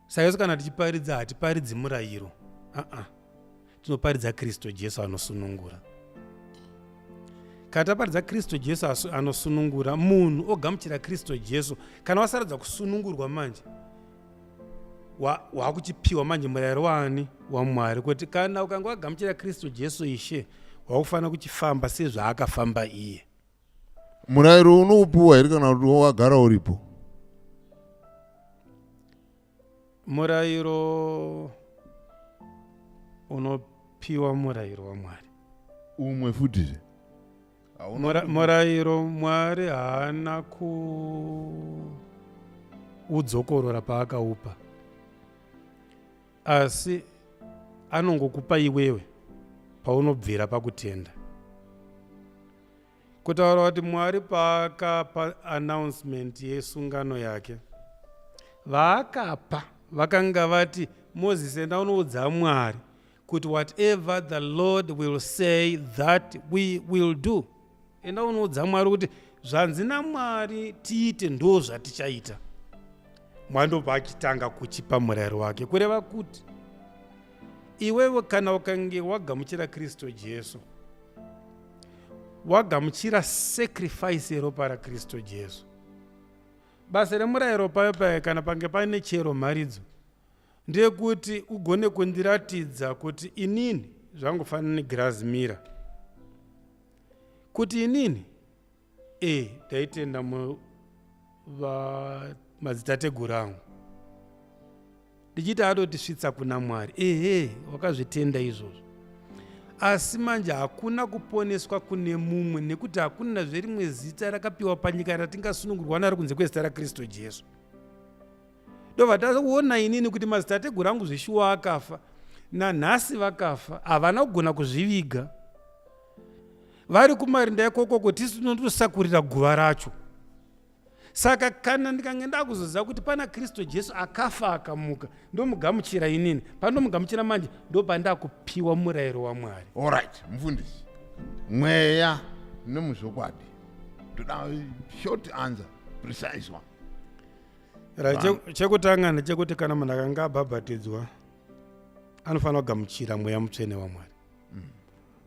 Speaker 2: Saka isu kana tichiparidza, hatiparidzi murayiro, aa, tinoparidza Kristu Jesu anosunungura. Kana taparidza Kristu Jesu anosunungura, munhu ogamuchira Kristu Jesu. Kana wasaradza kusunungurwa manje, wakuchipiwa manje murayiro waani? WaMwari, kuti kana ukanga wagamuchira Kristu Jesu Ishe, wakufanira kuchifamba sezvaakafamba iye.
Speaker 1: Murayiro unoupiwa here kana kuti wagara uripo?
Speaker 2: Murayiro unopiwa, murayiro waMwari.
Speaker 1: Umwe futizve?
Speaker 2: Murayiro Mwari haana kuudzokorora paakaupa, asi anongokupa iwewe paunobvira pakutenda. Kutaura kuti Mwari paakapa announcement yesungano yake, vaakapa vakanga vati, "Mozisi, enda unoudza Mwari." Kuti whatever the Lord will say that we will do. Enda unoudza Mwari kuti zvanzi naMwari tiite ndo zvatichaita. Mwari ndobva achitanga kuchipa murayiro wake, kureva kuti iwewe kana ukange wagamuchira Kristu Jesu, wagamuchira sacrifice yeropa raKristu Jesu. Basa remurayiro payo payo kana pange paine chero mharidzo ndeyekuti ugone kundiratidza kuti inini zvangofanana negirazi mira kuti inini e ndaitenda madzitateguru angu ndichiti atotisvitsa kuna Mwari. Ehe, wakazvitenda izvozvo, asi manje hakuna kuponeswa kune mumwe, nekuti hakuna zverimwe zita rakapiwa panyika ratingasunungurwa naro kunze kwezita raKristu Jesu. Ndobva taona inini kuti madzitateguru angu zveshuwa akafa, nanhasi vakafa, havana kugona kuzviviga, vari kumarinda ikokoko, tisu tinotosakurira guva racho. Saka kana ndikange ndakuzoziva kuti pana Kristu Jesu akafa akamuka, ndomugamuchira inini, pandomugamuchira manje ndopandakupiwa murayiro waMwari.
Speaker 1: Alright, mufundisi, mweya nemuzvokwadi, ndoda short answer, precise one.
Speaker 2: Right, chekutanga ndechekuti kana munhu akanga abhabhatidzwa anofanira kugamuchira mweya mutsvene waMwari.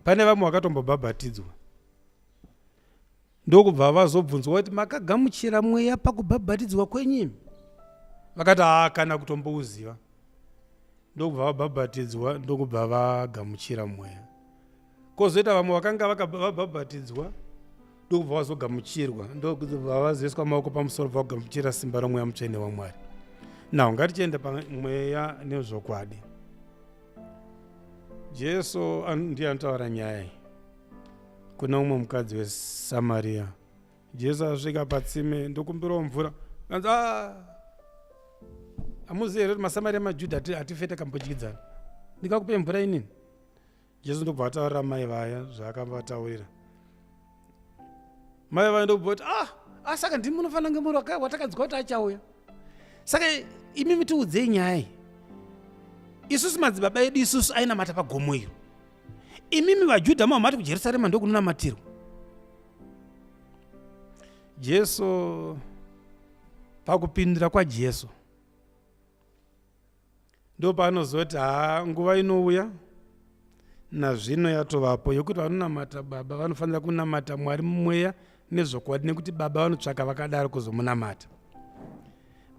Speaker 2: Pane vamwe vakatombobhabhatidzwa ndokubva vazobvunzwa kuti makagamuchira mweya pakubhabhatidzwa kwenyu? Vakati haa, kana kutombouziva. Ndokubva vabhabhatidzwa, ndokubva vagamuchira mweya. Kwozoita vamwe vakanga vabhabhatidzwa ndokubva vazogamuchirwa, ndokubva vazoiswa maoko pamusoro vakugamuchira simba romweya mutsvene waMwari. Now ngatichienda pamweya nezvokwadi. Jesu ndiye anotaura nyaya iyi kuna umwe mukadzi weSamaria. Jesu asvika patsime, ndokumbirawo mvura. Anzi, ah, hamuzivi here kuti maSamaria maJudha hatife takambodyidzana, ndingakupe mvura inini? Jesu ndobva ataurira mai vaya zvaakavataurira. Mai vaya ndobva kuti ah, ah, saka ndimi munofanira kunge muri watakanzwa kuti achauya, saka imimi tiudzei nyaya iyi. Isusu madzibaba edu isusu ainamata pagomo iro, imimi vaJudha mava mati kuJerusarema ndokunonamatirwa. Jesu, pakupindura kwaJesu ndopaanozoti haa, nguva inouya nazvino yatovapo yokuti vanonamata Baba vanofanira kunamata Mwari mumweya nezvokwadi, nekuti Baba vanotsvaka vakadaro kuzomunamata.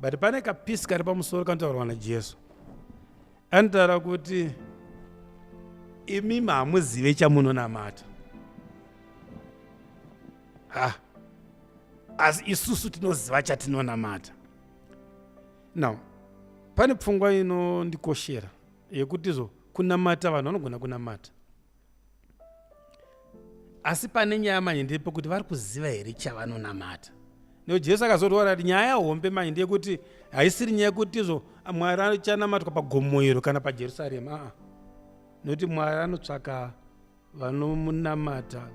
Speaker 2: But pane kapisi kari pamusoro kanotaurwa naJesu. Anotaura kuti imimi hamuzive chamunonamata, ha, asi isusu tinoziva chatinonamata. Now pane pfungwa inondikoshera yekuti izvo kunamata, vanhu vanogona kunamata, asi pane nyaya manje ndepekuti vari kuziva here chavanonamata. Nekuti Jesu akazotaura kuti nyaya hombe manje ndeyekuti haisiri nyaya yekuti izvo Mwari achanamatwa pagomo iro kana paJerusarema, aa, nekuti Mwari anotsvaka vanomunamata,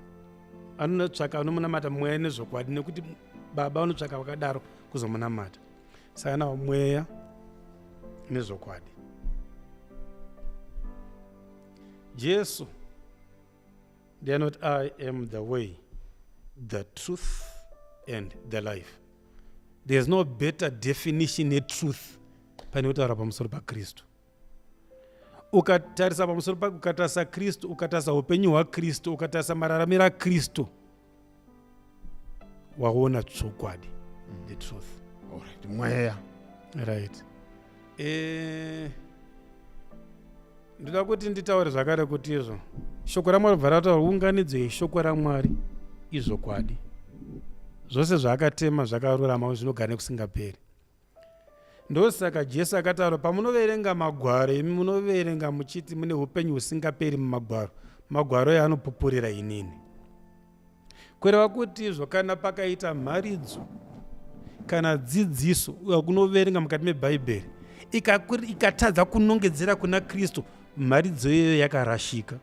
Speaker 2: anotsvaka vanomunamata mweya nezvokwadi, nekuti Baba vanotsvaka vakadaro kuzomunamata. Saka nawo mweya nezvokwadi, Jesu ndiye anoti, "I am the way, the truth and the life." There is no better definition yetruth pane kutaura pamusoro paKristu. Ukatarisa pamusoro pake, ukatarisa Kristu, ukatarisa upenyu hwaKristu, ukatarisa mararamiro aKristu, waona chokwadi, the truth.
Speaker 1: Alright, mweya.
Speaker 2: Right, ndoda kuti nditaure zvakare kuti izvo shoko raMwari bva rataura unganidzo yeshoko raMwari izvokwadi. Zvose zvaakatema zvakarurama, zvinogara nekusingaperi. Ndosaka Jesu akataura, pamunoverenga magwaro imi munoverenga muchiti mune upenyu husingaperi mumagwaro, magwaro yaanopupurira inini. Kureva kuti izvo kana pakaita mharidzo kana dzidziso kunoverenga mukati mebhaibheri ikatadza kunongedzera kuna Kristu, mharidzo iyoyo yakarashika.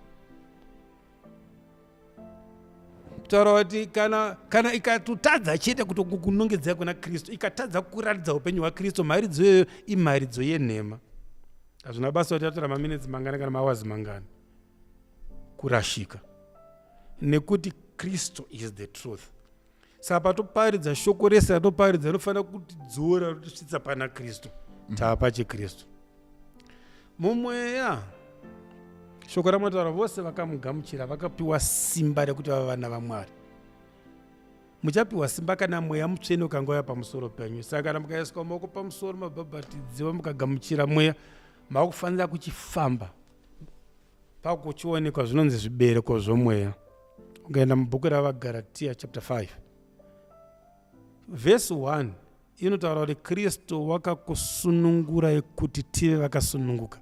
Speaker 2: Taura kuti kana ikatotadza chete kunongedzera kuna Kristu, ikatadza kuratidza upenyu hwaKristu, mharidzo iyoyo imharidzo yenhema. Hazvina basa kuti yatora maminitsi mangani kana maawazi mangani. Kurashika. Nekuti Kristu is the truth. Saka patoparidza shoko rese ratoparidza rinofanira kutidzora rotisvitsa pana Kristu. Tava pachiKristu. Mumweya shoko ramataura vose vakamugamuchira vakapiwa simba rekuti vave vana vaMwari. Muchapiwa simba kana mweya mutsvene ukanga uya pamusoro penyu. Saka kana mukaiswa maoko pamusoro mabhabhatidziwa mukagamuchira mweya, makufanira kuchifamba pakuchionekwa zvinonzi zvibereko zvomweya. Ukaenda mubhuku raVaGaratia chapter 5 verse 1 inotaura kuti Kristu wakakusunungurai kuti tive vakasununguka.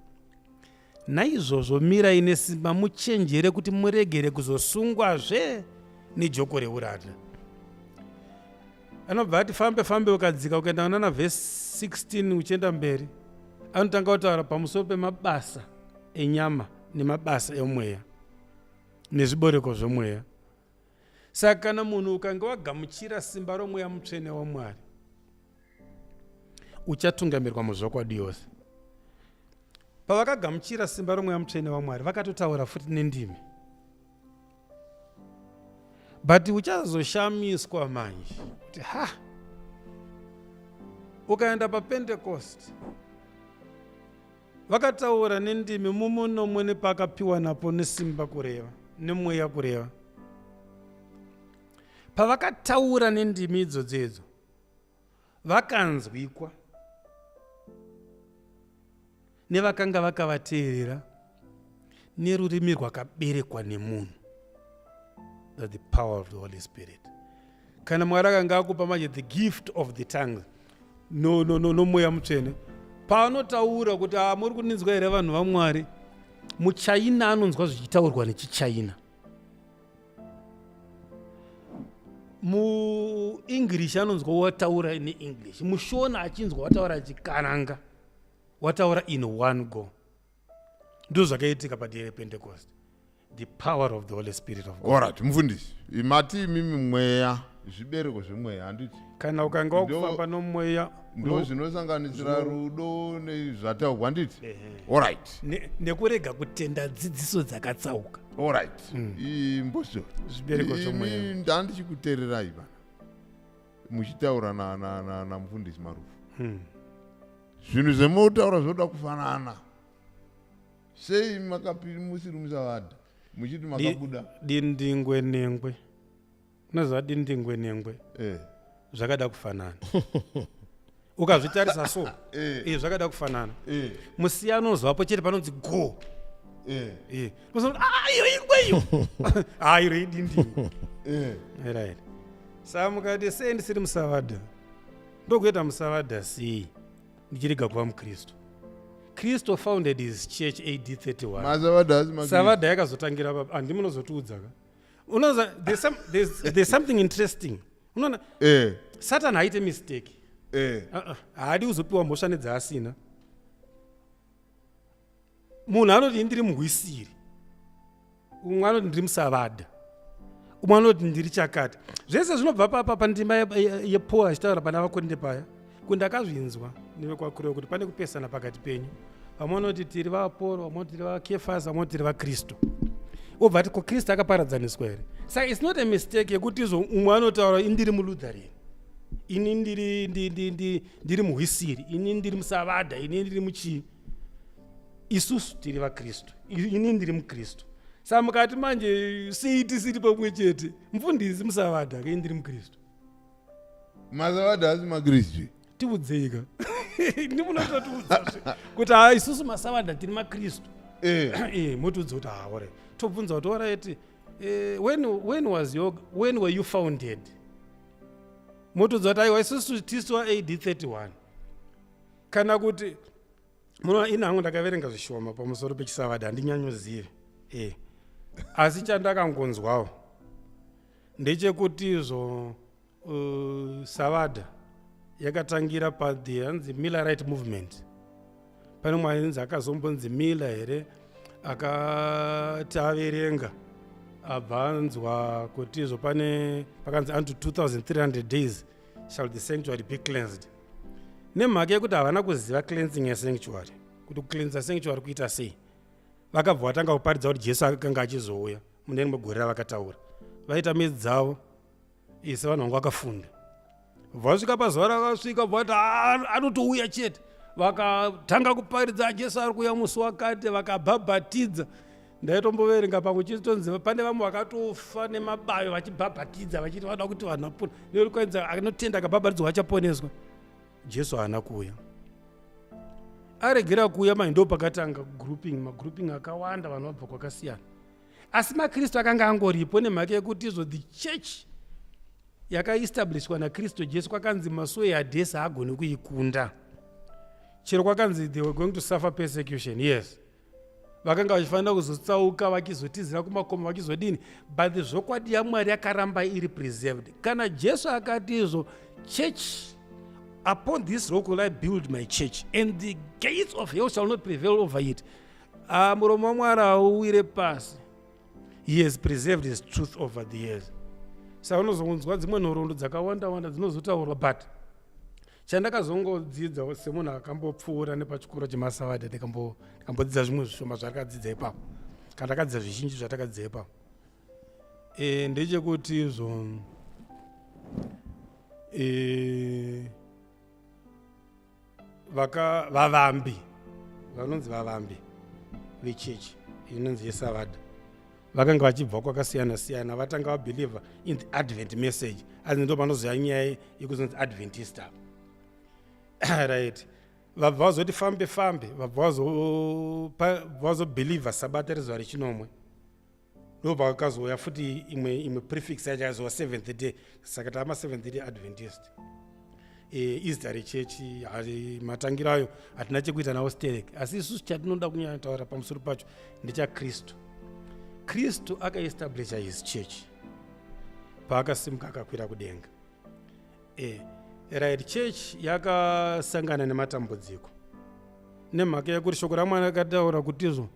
Speaker 2: Naizvozvo mirai nesimba muchenjere kuti muregere kuzosungwazve nejoko reuranda. Anobva ati fambe fambe ukadzika ukaenda kunana vhesi 16 uchienda mberi, anotanga kutaura pamusoro pemabasa enyama nemabasa emweya nezvibereko zvomweya. Saka kana munhu ukange wagamuchira simba romweya mutsvene waMwari, uchatungamirwa muzvokwadi yose. Pavakagamuchira simba romweya mutsvene waMwari, vakatotaura futi nendimi. But uchazoshamiswa manje kuti ha, ukaenda paPentecost vakataura nendimi mumwe nomwe nepakapiwa napo nesimba kureva nemweya kureva. Pavakataura nendimi idzodzo idzo vakanzwikwa nevakanga vakavateerera nerurimi rwakaberekwa nemunhu. That's the power of the Holy Spirit. Kana Mwari akanga akupa manje the gift of the tongue no no no nomweya mutsvene, paanotaura kuti ah, muri kundinzwa here vanhu vaMwari, muchina anonzwa zvichitaurwa nechichina, muEnglish anonzwa wataura neEnglish, muShona achinzwa wataura chiKaranga, wataura in one go. Ndizvo zvakaitika paday rePentecost. The power of the Holy Spirit of God.
Speaker 1: Alright, mufundisi, mati imimi mweya, zvibereko zvemweya, handiti?
Speaker 2: Kana ukanga wakufamba nomweya
Speaker 1: ndo zvinosanganisira rudo nezvataurwa, handiti? Alright.
Speaker 2: Nekurega kutenda dzidziso dzakatsauka.
Speaker 1: Alright. Imboso.
Speaker 2: Zvibereko zvomweya.
Speaker 1: Ndandichikuteererai vana muchitaura namufundisi Marufu. Zvinhu zvemotaura zvoda kufanana. Sei musiri musavadha muchiti makabuda?
Speaker 2: Dindingwe nengwe. Unoziva dindingwe nengwe? Zvakada kufanana. Ukazvitarisa so, zvakada kufanana. Musiyano unozovapo chete panonzi go. Ah, iyo ingwe iyo. Ah, iro idindingwe. Right. Saka mukati sei ndisiri musavadha? Ndokuita musavadha sei ndichirega kuva muKristu? Kristu founded his church AD 31.
Speaker 1: Masavadha asi maKristu.
Speaker 2: Savadha yakazotangira papa. Handi munozotiudza ka. Unoza there's something interesting. Unoona Satan haite mistake. Haadi kuzopiwa mhosva nedzaasina. Munhu anoti ndiri muhwisiri, umwe anoti ndiri musavadha, umwe anoti ndiri chakati. Zvese zvinobva papa pandima yePaul achitaura pana vaKorinde paya, kuti ndakazvinzwa nevekwakureva kuti pane kupesana pakati penyu. Vamwe vanoti tiri vaAporo, vamwe vanoti tiri vaKefasi, vamwe vanoti tiri vaKristu. Obva ati ko Kristu akaparadzaniswa here? Saka it's not a mistake yekuti izvo umwe anotaura ini ndiri muLutheran, ini ndiri muhwisiri, ini ndiri musavadha, ini ndiri muchii. Isusu tiri vaKristu, ini ndiri muKristu. Saka mukati manje sei tisiri pamwe chete? Mufundisi musavadha, ini ndiri muKristu.
Speaker 1: Masavadha asi maKristu?
Speaker 2: Tiudzeika. Ndimunototiudzazve kuti ha isusu masavadha tiri maKristu. Motiudza kuti ha ore. Tobvunza kuti alright, when were you founded? Motiudza kuti aiwa isusu tisu AD 31. Kana kuti munoona ini hangu ndakaverenga zvishoma pamusoro pechisavadha, handinyanyozivi. Asi chandakangonzwawo ndechekuti izvo savadha yakatangira pa the hanzi Millerite movement. Pane mwe ainzi akazombonzi Miller here akati averenga abva anzwa kuti izvo pane pakanzi unto 2300 days shall the sanctuary be cleansed. Nemhaka yekuti havana kuziva cleansing yesanctuary. Kuti kucleansa sanctuary kuita sei? Vakabva vatanga kuparidza kuti Jesu akanga achizouya mune rimwe gore ravakataura. Vaita midzi dzavo ise vanhu vanga vakafunda. Vasvika pazuva rakasvika vati ah, anotouya chete. Vakatanga kuparidza Jesu ari kuuya musi wakati, vakabhabhatidza. Ndaitomboverenga pamwe chitonzi pane vamwe vakatofa nemabayo vachibhabhatidza vachiti vada kuti vanhu vapone. Nekuti kwainzi anotenda akabhabhatidzwa achaponeswa. Jesu haana kuuya. Aregera kuuya manje ndo pakatanga grouping, magrouping akawanda vanhu vabva kwakasiyana. Asi maKristu akanga angoripo nemhaka yekuti izvo the church yakaestablishwa naKristu Jesu kwakanzi masuo eHadhesi haagoni kuikunda. Chero kwakanzi they were going to suffer persecution, yes. Vakanga vachifanira kuzotsauka vachizotizira kumakomo vachizodini, but zvokwadi yaMwari yakaramba iri preserved. Kana Jesu akati izvo church, upon this rock will I build my church and the gates of hell shall not prevail over it. Ah, muromo waMwari hauwire pasi. He has preserved his truth over the years. Saka unozonzwa dzimwe nhoroondo dzakawanda wanda dzinozotaurwa, but chandakazongodzidza semunhu akambopfuura nepachikoro chemasavadha, ndikambodzidza zvimwe zvishoma zvakadzidza ipapo, kana ndakadzidza zvizhinji zvatakadzidza ipapo, ndechekuti izvo vaka vavambi vanonzi vavambi vechechi inonzi yesavadha vakanga vachibva kwakasiyana siyana, vatanga vabelieve in the advent message, asi ndo panozoya nyaya yekuzonzi adventist apa. Right, vabva vazoti fambe fambe, vabva vazobelieva sabata rezuva rechinomwe, ndobva vakazouya futi imwe prefix yacho yakazova seventh day, saka tava maseventh day adventist. Izita rechechi matangiro ayo hatina chekuita nawo sterek, asi isusu chatinoda kunyanya taura pamusoro pacho ndechakristu. Kristu akaestablisha his church paakasimuka akakwira kudenga. Right, church yakasangana nematambudziko nemhaka yekuti shoko ramwari rakataura kuti izvo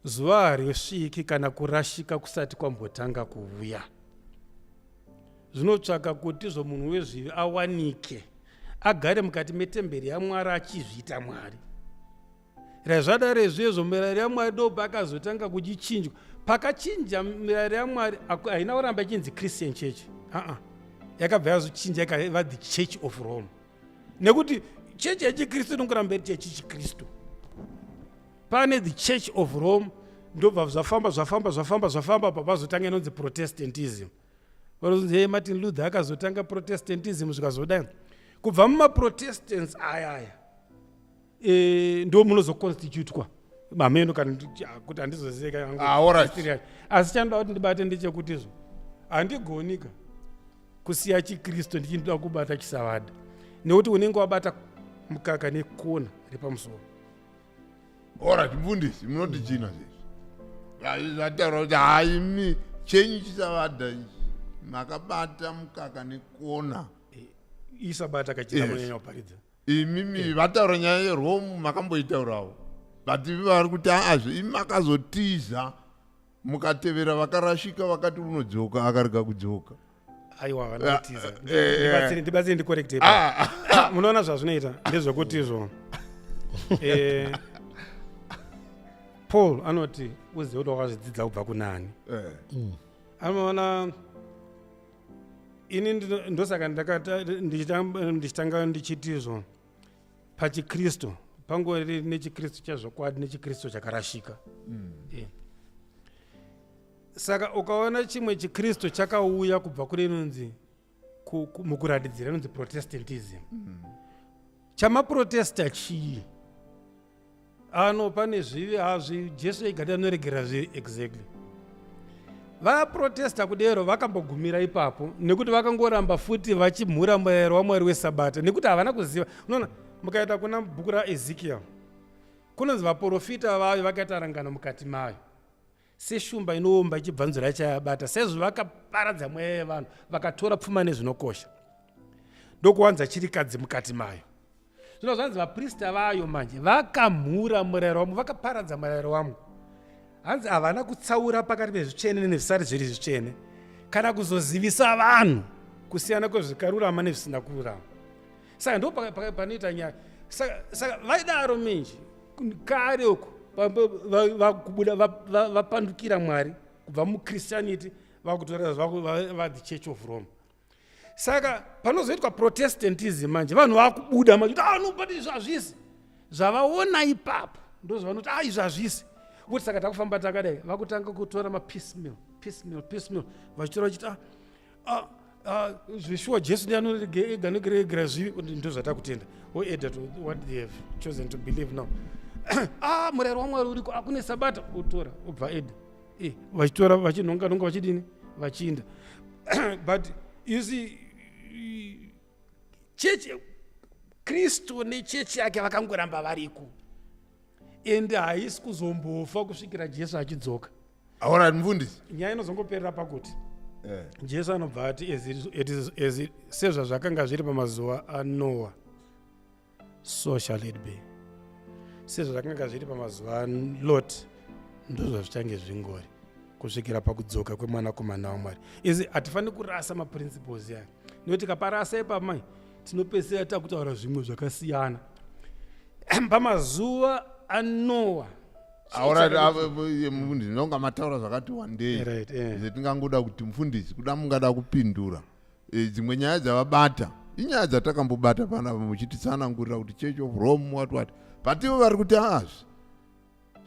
Speaker 2: zuva harisviki kana kurashika kusati kwambotanga kuuya. Zvinotsvaka kuti izvo munhu wezvivi awanike agare mukati metemberi yaMwari achizviita Mwari. Zvadaro izvezvo mirayiro yaMwari ndo pakazotanga kuchichinjwa. Pakachinja mirayiro yaMwari haina kuramba ichinzi Christian church, aa yakabva yazochinja ikava the Church of Rome, nekuti chechi yechikristu inongoramba iri chechi chikristu. Pane the Church of Rome, ndobva zvafamba zvafamba zvafamba zvafamba, papazotanga inonzi Protestantism. Vanozonzi hey, Martin Luther akazotanga Protestantism, zvikazodai kubva mumaprotestants aya aya ndo munozoconstitutwa mameno kana kuti handizozeka.
Speaker 1: Ah,
Speaker 2: asi chanoda kuti ndibate ndechekuti izvo handigonika kusiya chikristu ndichindoda kubata chisavada, nekuti unenge wabata mukaka nekona repamusoro.
Speaker 1: Alright, mfundisi, munoti china zvezvi zvataura kuti haimi chenyu chisavadha ichi makabata mukaka nekona.
Speaker 2: Isabata kachira munyanya kuparidza.
Speaker 1: Imimi vataura nyaya yeRome makamboitaurawo, but vari kuti aazve imi makazotiza mukatevera vakarashika, vakati unodzoka akarega kudzoka.
Speaker 2: Aiwa, vanatiza. Ndibatsire ndicorrecte. Munoona zvazvinoita ndezvekuti izvo Paul anoti uzive kuti wakazvidzidza kubva kunani. Anoona ini ndosaka ndichitanga ndichiti izvo pachikristu pangori nechikristu chezvokwadi nechikristu chakarashika. Saka ukaona chimwe chikristu chakauya kubva kune inonzi mukuratidzira inonzi Protestantism. Chamaprotesta chii? Ano pane zvivi hazvi, Jesu ega anoregerera zvivi. Exactly, vaprotesta kudero vakambogumira ipapo, nekuti vakangoramba futi vachimhura murayiro waMwari wesabata, nekuti havana kuziva. Unoona mukaenda kuna bhuku raEzekiel, kunonzi vaprofita vayo vakaita rangano mukati mayo seshumba inoomba ichibvanzura ichayabata, sezvo vakaparadza mweya yevanhu, vakatora pfuma nezvinokosha, ndokuwanza chirikadzi mukati mayo. Zvino zvanzi vaprista vayo manje vakamhura murayiro wamwe, vakaparadza murayiro wamwe. Hanzi havana kutsaura pakati pezvitsvene nezvisati zviri zvitsvene, kana kuzozivisa vanhu kusiyana kwezvikarurama nezvisina kururama. Saka ndo panoita nyaya. Saka vaidaro minji kare uko vakubuda vapandukira Mwari kubva muchristianity, vakutora va the Church of Rome. Saka panozoitwa Protestantism manje, vanhu vakubuda manje kuti, "Ah, no, but izvi hazvisi zvavaona ipapo." Ndozvavanoti, "Ah, izvi hazvisi kuti." Saka takufamba takadai, vakutanga kutora mapiecemeal, piecemeal, piecemeal, vachitora vachiti, "Ah, ah, ah, zveshuwa Jesu ndiye anoega nokuregera zvivi, ndo zvatakutenda." Oadda to what they have chosen to believe now. "Ah, murayiro waMwari uriko, akune Sabata." Otora, obva adda, vachitora, vachinhonga nhonga, vachidini, vachiinda. But you see, chechi, Kristu nechechi yake vakangoramba variko, ende haisi kuzombofa kusvikira Jesu achidzoka.
Speaker 1: Alright, mufundisi.
Speaker 2: Nyaya inozongoperera pakuti Jesu anobva ati, "Sezvazvakanga zviri pamazuva aNoa, so shall it be. Sezvazvakanga zviri pamazuva aLot, ndozvazvichange zvingori kusvikira pakudzoka kwemwanakomana waMwari." Izi hatifaniri kurasa maprinciples aya, nekuti tikaparasa ipamai, tinopedzisira takutaura zvimwe zvakasiyana. Pamazuva aNoa.
Speaker 1: Alright, mufundisi, ndinonga mataura zvakati wandei. Zvetingangoda kuti mufundisi, kuda mungada kupindura dzimwe nyaya dzavabata, inyaya dzatakambobata panapa, muchititsanangurira kuti Church of Rome, what what, but ivo vari kuti azvi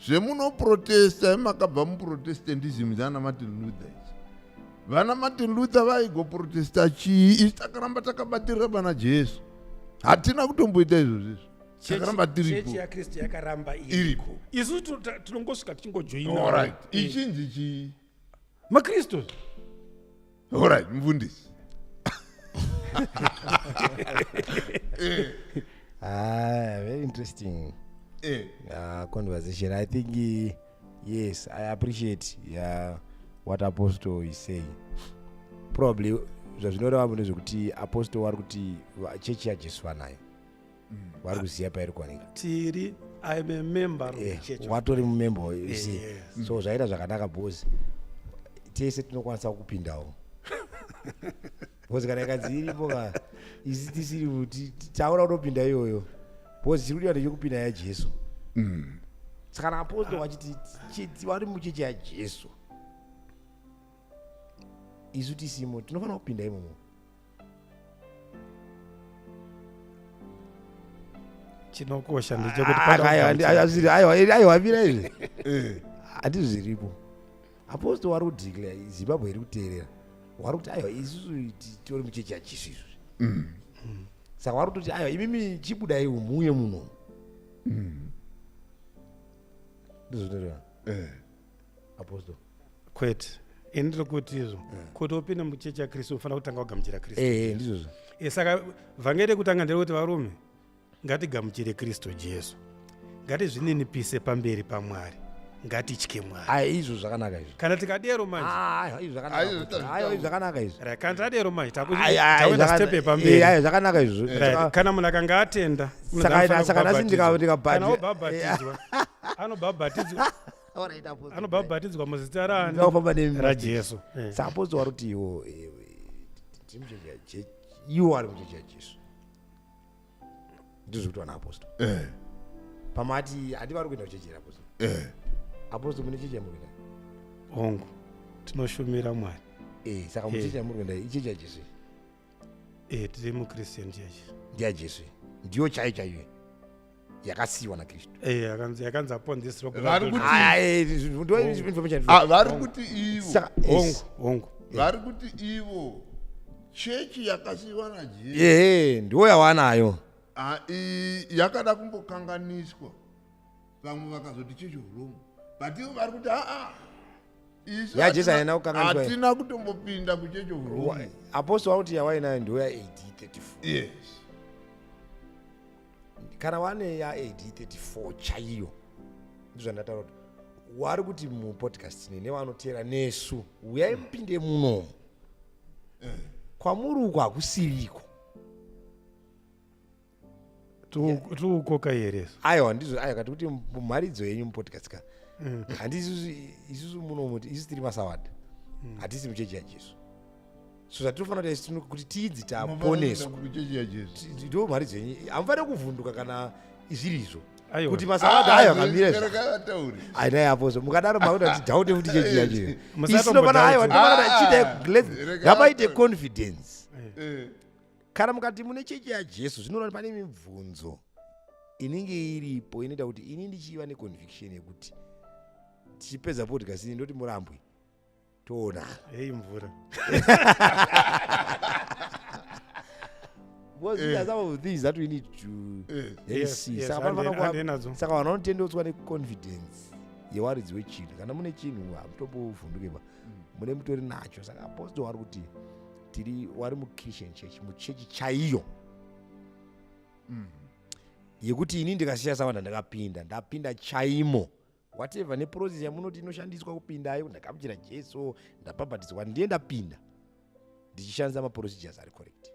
Speaker 1: zvemunoprotesta, makabva muprotestantism dzana Martin Luther idzi. Vana Martin Luther vaigoprotesta chii? Isi takaramba takabatirira pana Jesu, hatina kutomboita izvozvo izvo, takaramba tiripo.
Speaker 2: Chechi yaKristu yakaramba
Speaker 1: Iripo.
Speaker 2: Isu tinongosvika tichingojoina.
Speaker 1: Alright, ichinzi chii?
Speaker 2: MaKristu.
Speaker 1: Alright, mufundisi.
Speaker 3: Ah, very interesting conversation. I think, yes, I appreciate, yeah, what Apostle is saying. Probably zvazvinoreva ndezvekuti Apostle vari kuti chechi yaJesu vanayo, vari kuziva pairi kuwanika.
Speaker 2: Tiri, I'm a member of the church
Speaker 3: Watori mumember, you see.
Speaker 2: Yes.
Speaker 3: So zvaita zvakanaka because tese tinokwanisa kupindawo, because kana ikanzi iripo ka, isi tisiri taura kutopinda iyoyo, because chiri kudiwa ndechekupinda yaJesu. Saka kana apostle vachiti vari muchechi yaJesu, isu tisimo, tinofanira kupinda imomo.
Speaker 2: Chinokosha ndechekuti
Speaker 3: Ah,
Speaker 2: pada
Speaker 3: aiwa,
Speaker 2: kugamuchira.
Speaker 3: aiwa, mira, izvi handizvo zviripo. Apostle vari kudeclare, Zimbabwe iri kuteerera, vari kuti, "Aiwa, isusu tori muchechi yaJesu izvozvi." Saka vari kutoti, "Aiwa, imimi chibudai muuye muno." Ndizvo zvinoreva, apostle.
Speaker 2: Kwete, ini ndiri kuti izvo, kuti upinde muchechi yaKristu, unofanira kutanga kugamuchira Kristu.
Speaker 3: Ehe, ndizvozvo.
Speaker 2: Saka vhangeri rekutanga nderekuti, varume, ngatigamuchire Kristu Jesu, ngatizvininipise pamberi paMwari, ngatitye Mwari.
Speaker 3: Ai, izvo zvakanaka izvo.
Speaker 2: Kana tikadero manje,
Speaker 3: Ah, aiwa, izvo
Speaker 1: Ai,
Speaker 3: zvakanaka. Aiwa, izvo zvakanaka izvo.
Speaker 2: Right, kana tadero manje,
Speaker 3: Ai, ai,
Speaker 2: takuenda step yepamberi.
Speaker 3: Aiwa, zvakanaka izvo.
Speaker 2: Right, kana munhu akanga atenda,
Speaker 3: Saka saka nhasi
Speaker 2: kana obhabhatidzwa, anobhabhatidzwa,
Speaker 3: Alright, Apostle.
Speaker 2: anobhabhatidzwa muzita raani?
Speaker 3: Ndinofamba nemi.
Speaker 2: RaJesu.
Speaker 3: Saka apostle vari kuti iwo tiri muchechi iwo ari muchechi yaJesu, ndizvo kuti vana apostle pamati handi vari kuenda kuchechi here, apostle? Apostle, mune chechi yamuri kuenda?
Speaker 2: Hongu, tinoshumira Mwari.
Speaker 3: Saka muchechi yamuri kuenda ichechi yaJesu?
Speaker 2: Tiri muchristian church.
Speaker 3: NdeyaJesu, ndiyo chaiyo chaiyo yakasiyiwa naKristu.
Speaker 2: Yakanzi upon this rock.
Speaker 1: Vari kuti-
Speaker 3: Aya, ndo information.
Speaker 1: Ah, vari kuti ivo
Speaker 3: Saka
Speaker 2: Hongu, hongu.
Speaker 1: Vari kuti ivo chechi yakasiyiwa naJesu
Speaker 3: Ehe, ndiwo yawanayo.
Speaker 1: Ah, yakada kumbokanganiswa, vamwe vakazoti Church of Rome, but ivo vari kuti aa, isu
Speaker 3: YaJesu haina kukanganiswa.
Speaker 1: Hatina kutombopinda kuChurch of Rome.
Speaker 3: Apostle vakuti yawainayo ndiwo ya AD 34.
Speaker 1: Yes.
Speaker 3: Kana wane ya AD 34 chaiyo, ndizvo zvandataura kuti wari kuti mupodcast nevanoteera nesu, uyai mupinde munomu. Kwamuri uku hakusiriko.
Speaker 2: Tiukoka here?
Speaker 3: Aiwa, ndizvo, aiwa, kati kuti mharidzo yenyu mupodcast ka, handi isusu munomu, isusu tiri masawada, hatisi muchechi yaJesu. So zvatinofanira kuti kuti tidzi taponeswa.
Speaker 1: Kuchechi yaJesu.
Speaker 3: Ndo mhari dzenyu, hamufaniri kuvhunduka kana zviri izvo
Speaker 2: Aiwa.
Speaker 3: kuti masavadha ayo akamira izvo.
Speaker 1: Vatauri.
Speaker 3: Aina aposo mukadaro makuda kuti dhaute futi chechi yacho.
Speaker 2: Musatombo
Speaker 3: Isu tinofana, aiwa,
Speaker 2: doubt.
Speaker 3: tinofana
Speaker 1: Ah,
Speaker 3: chiita
Speaker 1: rega
Speaker 3: ngapaite
Speaker 1: vataure.
Speaker 3: confidence.
Speaker 1: Eh.
Speaker 3: Kana mukati mune chechi yaJesu, zvinoreva kuti pane mibvunzo inenge iripo inoita kuti ini ndichiva neconviction yekuti tichipedza podcast ini ndoti murambwi toonana.
Speaker 2: Hei mvura.
Speaker 3: Because these are some of the things that we need to then see. Saka panofanira
Speaker 2: Hande nadzo.
Speaker 3: Saka vanhu vanotendeutswa neconfidence yewaridzi wechinhu. Kana mune chinhu, hamutombovhunduke ba, mune mutori nacho. Saka apostle wari kuti tiri wari muchristian church, muchechi chaiyo yekuti ini ndikasiya sawanda ndakapinda, ndapinda chaimo, whatever neprocess yamunoti inoshandiswa kupindayo, ndakamuchira Jesu, ndabhabhatidzwa, ndiye ndapinda ndichishandisa maprocedures ari correct.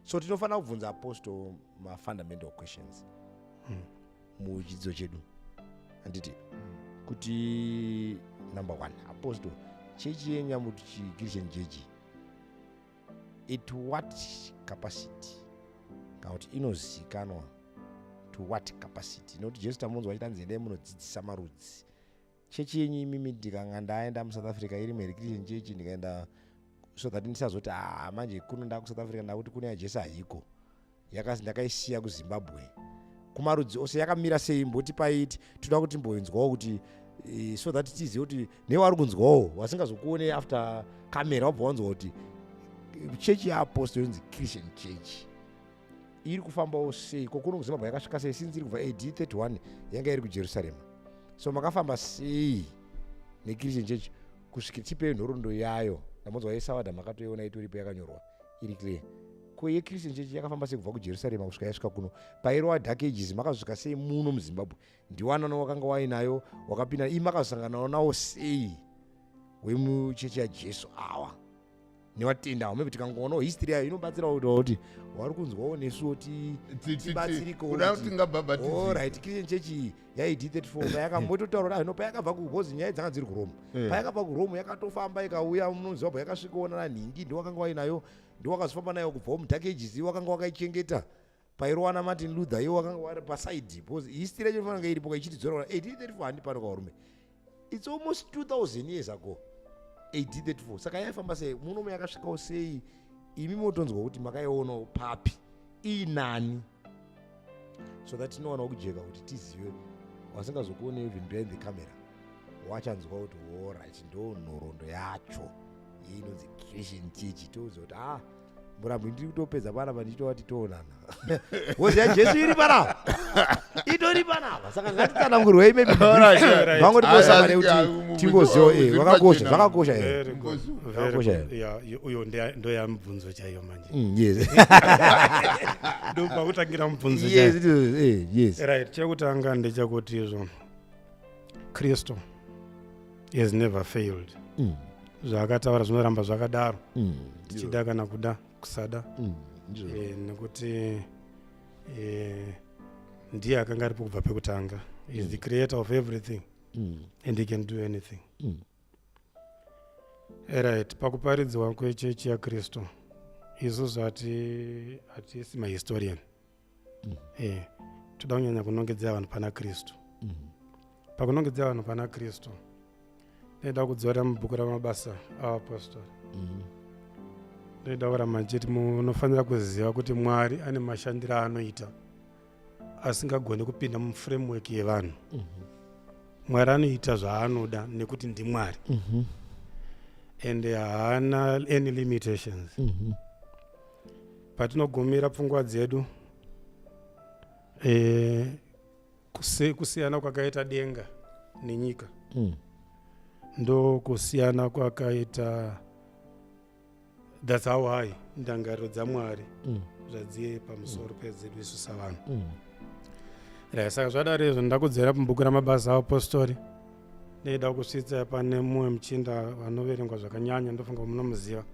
Speaker 3: So tinofanira kubvunza apostle mafundamental questions muchidzidzo chedu, handiti? Kuti number one, apostle, chechi yenyu yamuti chichristian church, at what capacity, kana kuti inozivikanwa to what capacity? Nokuti Jesu tamunzwa achitanzi endai munodzidzisa marudzi. Chechi yenyu imimi, ndikanga ndaenda muSouth Africa iri mheri Christian church, ndikaenda, so that ndisazoti, "Ah, manje kuno ndakuSouth Africa, ndakuti kune yaJesu haiko, yakasi ndakaisiya kuZimbabwe." Kumarudzi ose yakamira sei? Mboti paiti toda kuti timboinzwawo kuti so that tizive kuti newari kunzwawo wasingazokuone after camera, wabva wanzwa kuti chechi yeapostle inonzi Christian church iri kufambawo sei? Kokuno kuZimbabwe yakasvika sei, since iri kubva AD 31 yanga iri kuJerusarema? So makafamba sei nechristian church kusvikira tipei nhoroondo yayo? Ndamonzwa yesavadha makatoiona itoripo, yakanyorwa, iri clear. Ko yechristian church yakafamba sei kubva kuJerusarema kusvika yasvika kuno? Pairova Dark Ages makazosvika sei muno muZimbabwe? Ndiwanano wakanga wainayo wakapinda ii, makazosanganawo nawo sei wemuchechi yaJesu awa newatendawo? Maybe tikangoonawo history yayo inobatsirawo kuti wari kunzwawo nesuwo tibatsirikewo.
Speaker 1: Kuda kuti tingabhabhatidzike.
Speaker 3: Alright, Christian church iyi yaAD 34 payakambototaura kuti payakabva kuhozi, nyaya dzanga dziri kuRoma. Payakabva kuRome yakatofamba ikauya munoZimbabwe, yakasvikaona nanhingi, ndiwakanga wainayo, ndiwakazofamba nayo kubvawo muDark Ages, iwo wakanga wakaichengeta pairowana Martin Luther, iwo wakanga wari pasaidi, because history yacho inofanira kunge iripo ichitidzora. AD 34 handi pano kaurume, it's almost 2000 years ago, AD 34. Saka yaifamba sei munomo? Yakasvikawo sei? Imi motonzwa kuti makaionawo papi, iinani, so that tinowanawo kujeka kuti tizive. Wasingazokuone even behind the camera wachanzwa kuti alright, ndo nhoroondo yacho inonzi Christian church. Touziva kuti, ah, murambi, ndiri kutopedza panapa ndichitova titoonana, woziya Jesu iri panapa, itori panapa. Saka ngatitsanangurwei maybe vangotibosama nekuti tingoziva. Zvakakosha, zvakakosha.
Speaker 2: Very good. Very
Speaker 3: Zvakakosha.
Speaker 2: good. Yeah, uyo ndoya mubvunzo chaiyo manje. Ndopakutangira mubvunzo chaiyo.
Speaker 3: Yes, it is, yes.
Speaker 2: Right, chekutanga ndechekuti izvo Kristu has never failed. Zvaakataura zvinoramba zvakadaro, tichida kana kuda kusada.
Speaker 3: Ndizvo.
Speaker 2: Nekuti ndiye akanga aripo kubva pekutanga. He is the creator of everything and he can do anything. Right, pakuparidzwa kwechechi yaKristu, isusu hatisi mahistorian. Toda kunyanya kunongedzera vanhu pana Kristu. Pakunongedzera vanhu pana Kristu, ndoida kudzora mubhuku raMabasa aApostori. Ndoida kuramba ndichiti munofanira kuziva kuti Mwari ane mashandiro aanoita asingagoni kupinda muframework yevanhu. Mwari anoita zvaanoda nekuti ndiMwari and haana any limitations. Patinogumira pfungwa dzedu, kusiyana kwakaita denga nenyika, ndo kusiyana kwakaita, that's how high ndangariro dzaMwari zvadziri pamusoro pedzedu isu savanhu. Right, saka zvadaro izvo, ndakudzera mubhuku raMabasa aApostori. Ndaida kusvitsa pane mumwe muchinda vanoverengwa zvakanyanya, ndofunga munomuziva,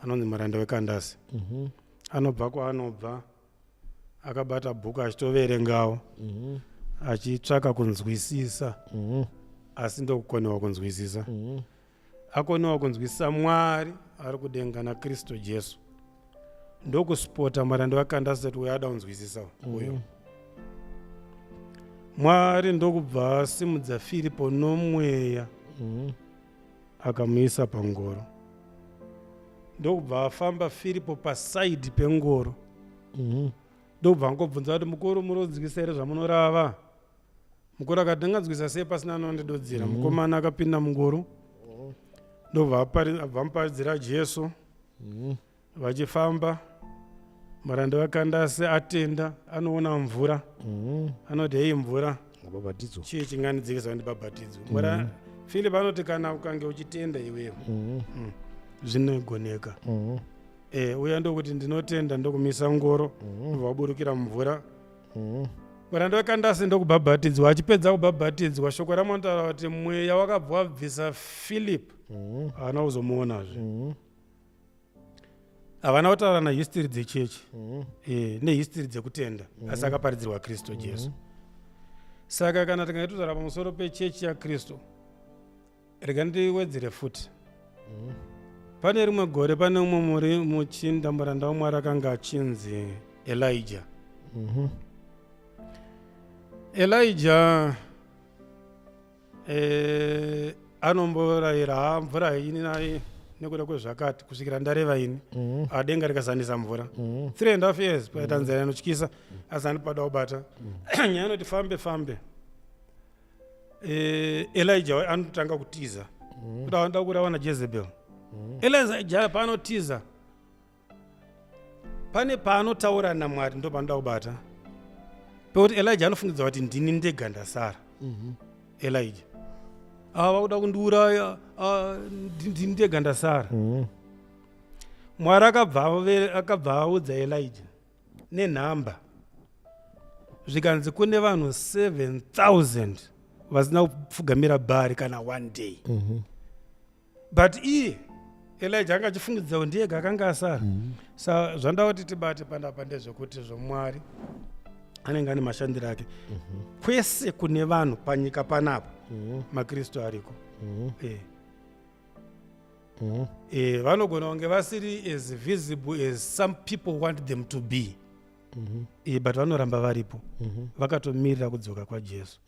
Speaker 2: anonzi muranda weKandasi. Anobva kwaanobva akabata bhuku achitoverengawo, achitsvaka kunzwisisa, asi ndokukoniwa kunzwisisa. Akoniwa kunzwisisa Mwari Ari kudenga naKristu Jesu. Ndokusipota muranda waKandasi kuti uyo ada kunzwisisa uyo. Mwari ndokubva asimudza Firipo nomweya akamuisa pangoro. Ndokubva afamba Firipo pasaidhi pengoro. Ndokubva angobvunza kuti mukuru munonzwisa here zvamunorava? Mukuru akati ndinganzwisa sei pasina anondidudzira. Mukomana akapinda mungoro. Ndobva abva amuparidzira Jesu. Vachifamba muranda waKandase atenda anoona mvura. Anoti hei mvura.
Speaker 3: Bhabhatidzwa.
Speaker 2: Chii chingandidzikisa kuti ndibhabhatidzwe? Philip anoti kana ukange uchitenda iwewe. Zvinogoneka. Uya ndokuti ndinotenda ndokumisa ngoro ndobva waburukira mumvura. Muranda waKandase ndokubhabhatidzwa. Achipedza kubhabhatidzwa shoko ramotaura kuti mweya wakabva wabvisa Philip. Haana kuzomuonazve. Havana kutaura nahistory dzechechi nehistory dzekutenda asi akaparidzirwa Kristu Jesu. Saka kana tingange totaura pamusoro pechechi yaKristu, rega ndiwedzere futi. Pane rimwe gore pane umwe muri muchinda muranda waMwari akanga achinzi Elijah. Elijah anomborayira mvura haini naye nekuda kwezvakati kusvikira ndareva ini. Adenga rikazanisa mvura. 3.5 years paita nzara inotyisa asi handipada kubata. Nyaya inoti fambe fambe. Elijah anotanga kutiza. Kuti anoda kuurawa naJezebel. Elijah paanotiza pane paanotaura naMwari ndo panoda kubata. Pekuti Elijah anofungidza kuti ndini ndega ndasara. Elijah vakuda kundiuraya, ndini ndega ndasara. Mwari akabva audza Elijah nenhamba zvikanzi kune vanhu 7000 vasina kupfugamira Bhaari kana one day. But iye Elijah anga achifungidza kuti ndiye akanga asara. Sa zvandava kuti tibate panapa ndezvekuti zvoMwari anenge ane mashandiro ake. Kwese kune vanhu panyika panapa maKristu ariko. Vanogona kunge vasiri as visible as some people want them to be. But vanoramba varipo. Vakatomirira kudzoka kwaJesu.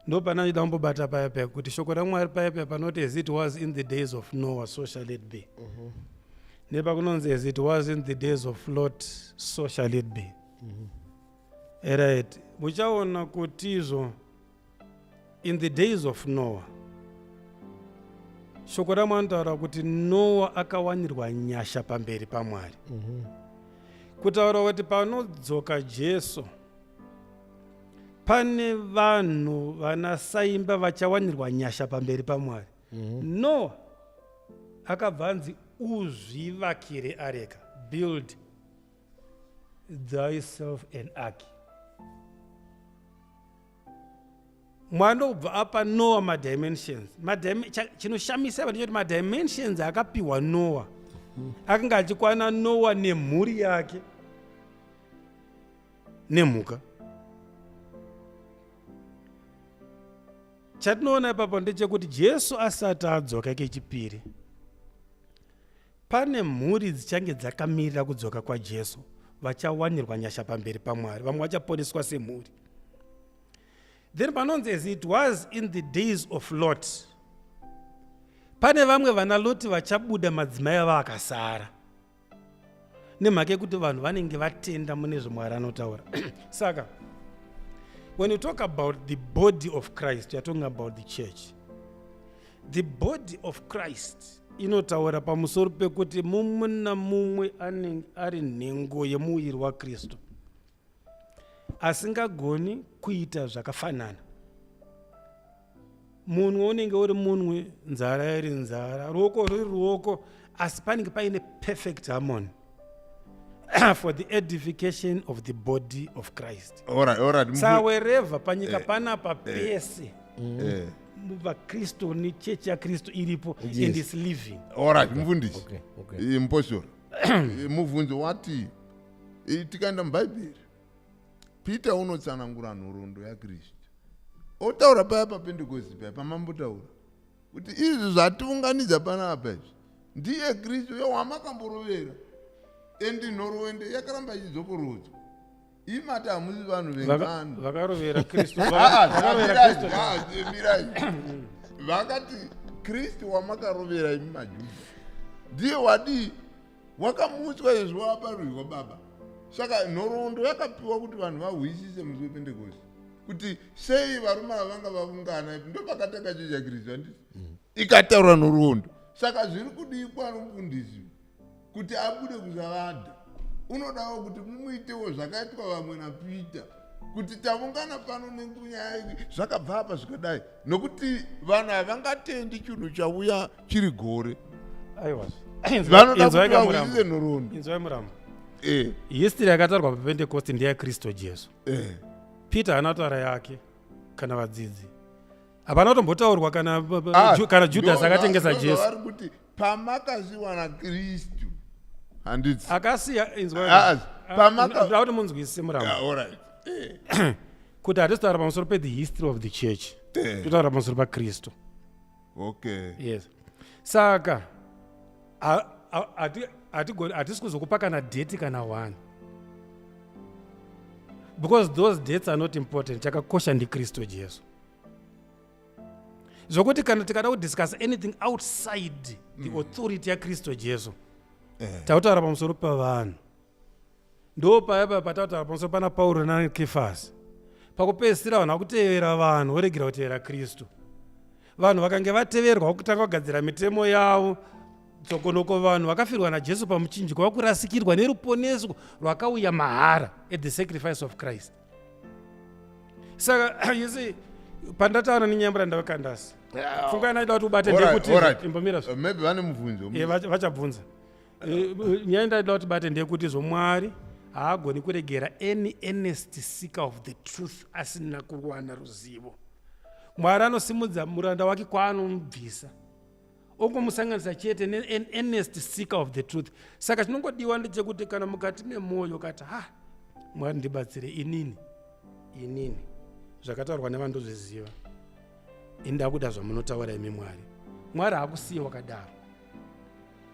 Speaker 2: Ndo pana chida kumbobata paya paya kuti shoko raMwari paya paya panoti as it was in the days of Noah so shall it be. Nepakunonzi as it was in the days of Lot so shall it be. Right. Muchaona kuti izvo in the days of Noah shoko raMwari rinotaura kuti Noah akawanirwa nyasha pamberi paMwari. Kutaura kuti panodzoka Jesu pane vanhu vana saimba vachawanirwa nyasha pamberi paMwari. Noah akabva anzi uzvivakire areka, build thyself an ark. Mwari ndokubva apa Noah madimensions. Chinoshamisa apa ndechekuti madimensions akapiwa Noah akanga achikwana Noah nemhuri yake nemhuka. Chatinoona ipapo ndechekuti Jesu asati adzoka kechipiri, pane mhuri dzichange dzakamirira kudzoka kwaJesu vachawanirwa nyasha pamberi paMwari, vamwe vachaponeswa semhuri. Then panonzi as it was in the days of Lot, pane vamwe vana Lot vachabuda madzimai avo akasara nemhaka yekuti vanhu vanenge vatenda mune zvemwari anotaura. Saka when you talk about the body of Christ, you are talking about the church. The body of Christ inotaura pamusoro pekuti mumwe namumwe anenge ari nhengo yemuviri waKristu asingagoni kuita zvakafanana. Munwe unenge uri munwe, nzara iri nzara, ruoko ruri ruoko, asi panenge paine perfect harmony for the edification of the body of Christ.
Speaker 1: All right.
Speaker 2: Saka wherever panyika panapa pese vaKristu nechechi yaKristu iripo and is living.
Speaker 1: All right, mufundisi.
Speaker 3: Okay.
Speaker 1: Mupostori. Mubvunzo wati tikaenda mubhaibheri, Peter unotsanangura nhoroondo yaKristu, otaura paya paPentekosti paya pamambotaura kuti izvi zvatiunganidza panapa izvi. Ndiye Kristu uyo wamakamborovera. Endi nhoroondo yakaramba ichidzokorodzwa. Imati hamusi vanhu vengano.
Speaker 2: Vakarovera Kristu.
Speaker 1: Ah,
Speaker 2: Vakarovera Kristu.
Speaker 1: Mirai. Vakati Kristu wamakarovera imi maJudha ndiye wadii wakamutswa izvo waparurwa baba. Saka nhoroondo yakapiwa kuti vanhu vahwisise musi wePentekosti kuti sei varume ava vanga vaungana, ndopakatanga chechi yaKristu, handiti? Ikataura nhoroondo. Saka zviri kudikwa nomufundisi kuti abude kusavadha, unodawo kuti mumuitewo zvakaitwa vamwe naPita, kuti taungana pano nekunyaya iyi, zvakabva apa zvikadai, nokuti vanhu havangatendi chinhu chauya chiri gore.
Speaker 2: Aiwa.
Speaker 1: Vanoda
Speaker 2: Inzwai
Speaker 1: kuti
Speaker 2: kamurambo.
Speaker 1: vahwisise nhoroondo.
Speaker 2: Inzwai murambo. History yakatarwa paPentecost ndeyaKristu Jesu. Peter haana kutaura yake kana vadzidzi. Hapana kutombotaurwa kana
Speaker 1: Ah,
Speaker 2: kana Judas akatengesa
Speaker 1: ndo
Speaker 2: Jesu.
Speaker 1: zvavari kuti pamakasiwa naKristu, handiti?
Speaker 2: Akasiya, inzwai.
Speaker 1: Ah,
Speaker 2: Ndoda kuti munzwisise, murambo.
Speaker 1: Yeah, all right.
Speaker 2: Kuti hatisi kutaura pamusoro pe the history of the church. Totaura pamusoro paKristu. Yes. Saka hatisi kuzokupa kana date kana one, because those dates are not important. Chakakosha ndiKristu Jesu, zvokuti kana tikada kudiscuss anything outside the authority yaKristu Jesu, takutaura pamusoro pavanhu. Ndo paya paya patakutaura pamusoro pana Pauro naKefasi, pakupedzisira vanhu vakutevera vanhu, voregera kutevera Kristu. Vanhu vakange vateverwa kutanga kugadzira mitemo yavo tsokonoko. Vanhu vakafirwa naJesu pamuchinjiko vakurasikirwa neruponeso rwakauya mahara at the sacrifice of Christ. Saka you see, pandataura nenyaya ndavakandasi, pfungwa yanaida kuti ubate ndeyekuti imbomira.
Speaker 1: Maybe vane mubvunzo.
Speaker 2: Vachabvunza. Nyaya ndaida kuti bate ndeyekuti zvomwari haagoni kuregera any earnest seeker of the truth asina kuwana ruzivo. Mwari anosimudza muranda wake kwaanomubvisa, ongomusanganisa chete nean earnest seeker of the truth. Saka chinongodiwa ndechekuti kana mukati memwoyo kati, "Ha, Mwari, ndibatsire inini zvakataurwa nevandozviziva, inda kuda zvamunotaura imi Mwari." Mwari haakusiye wakadaro.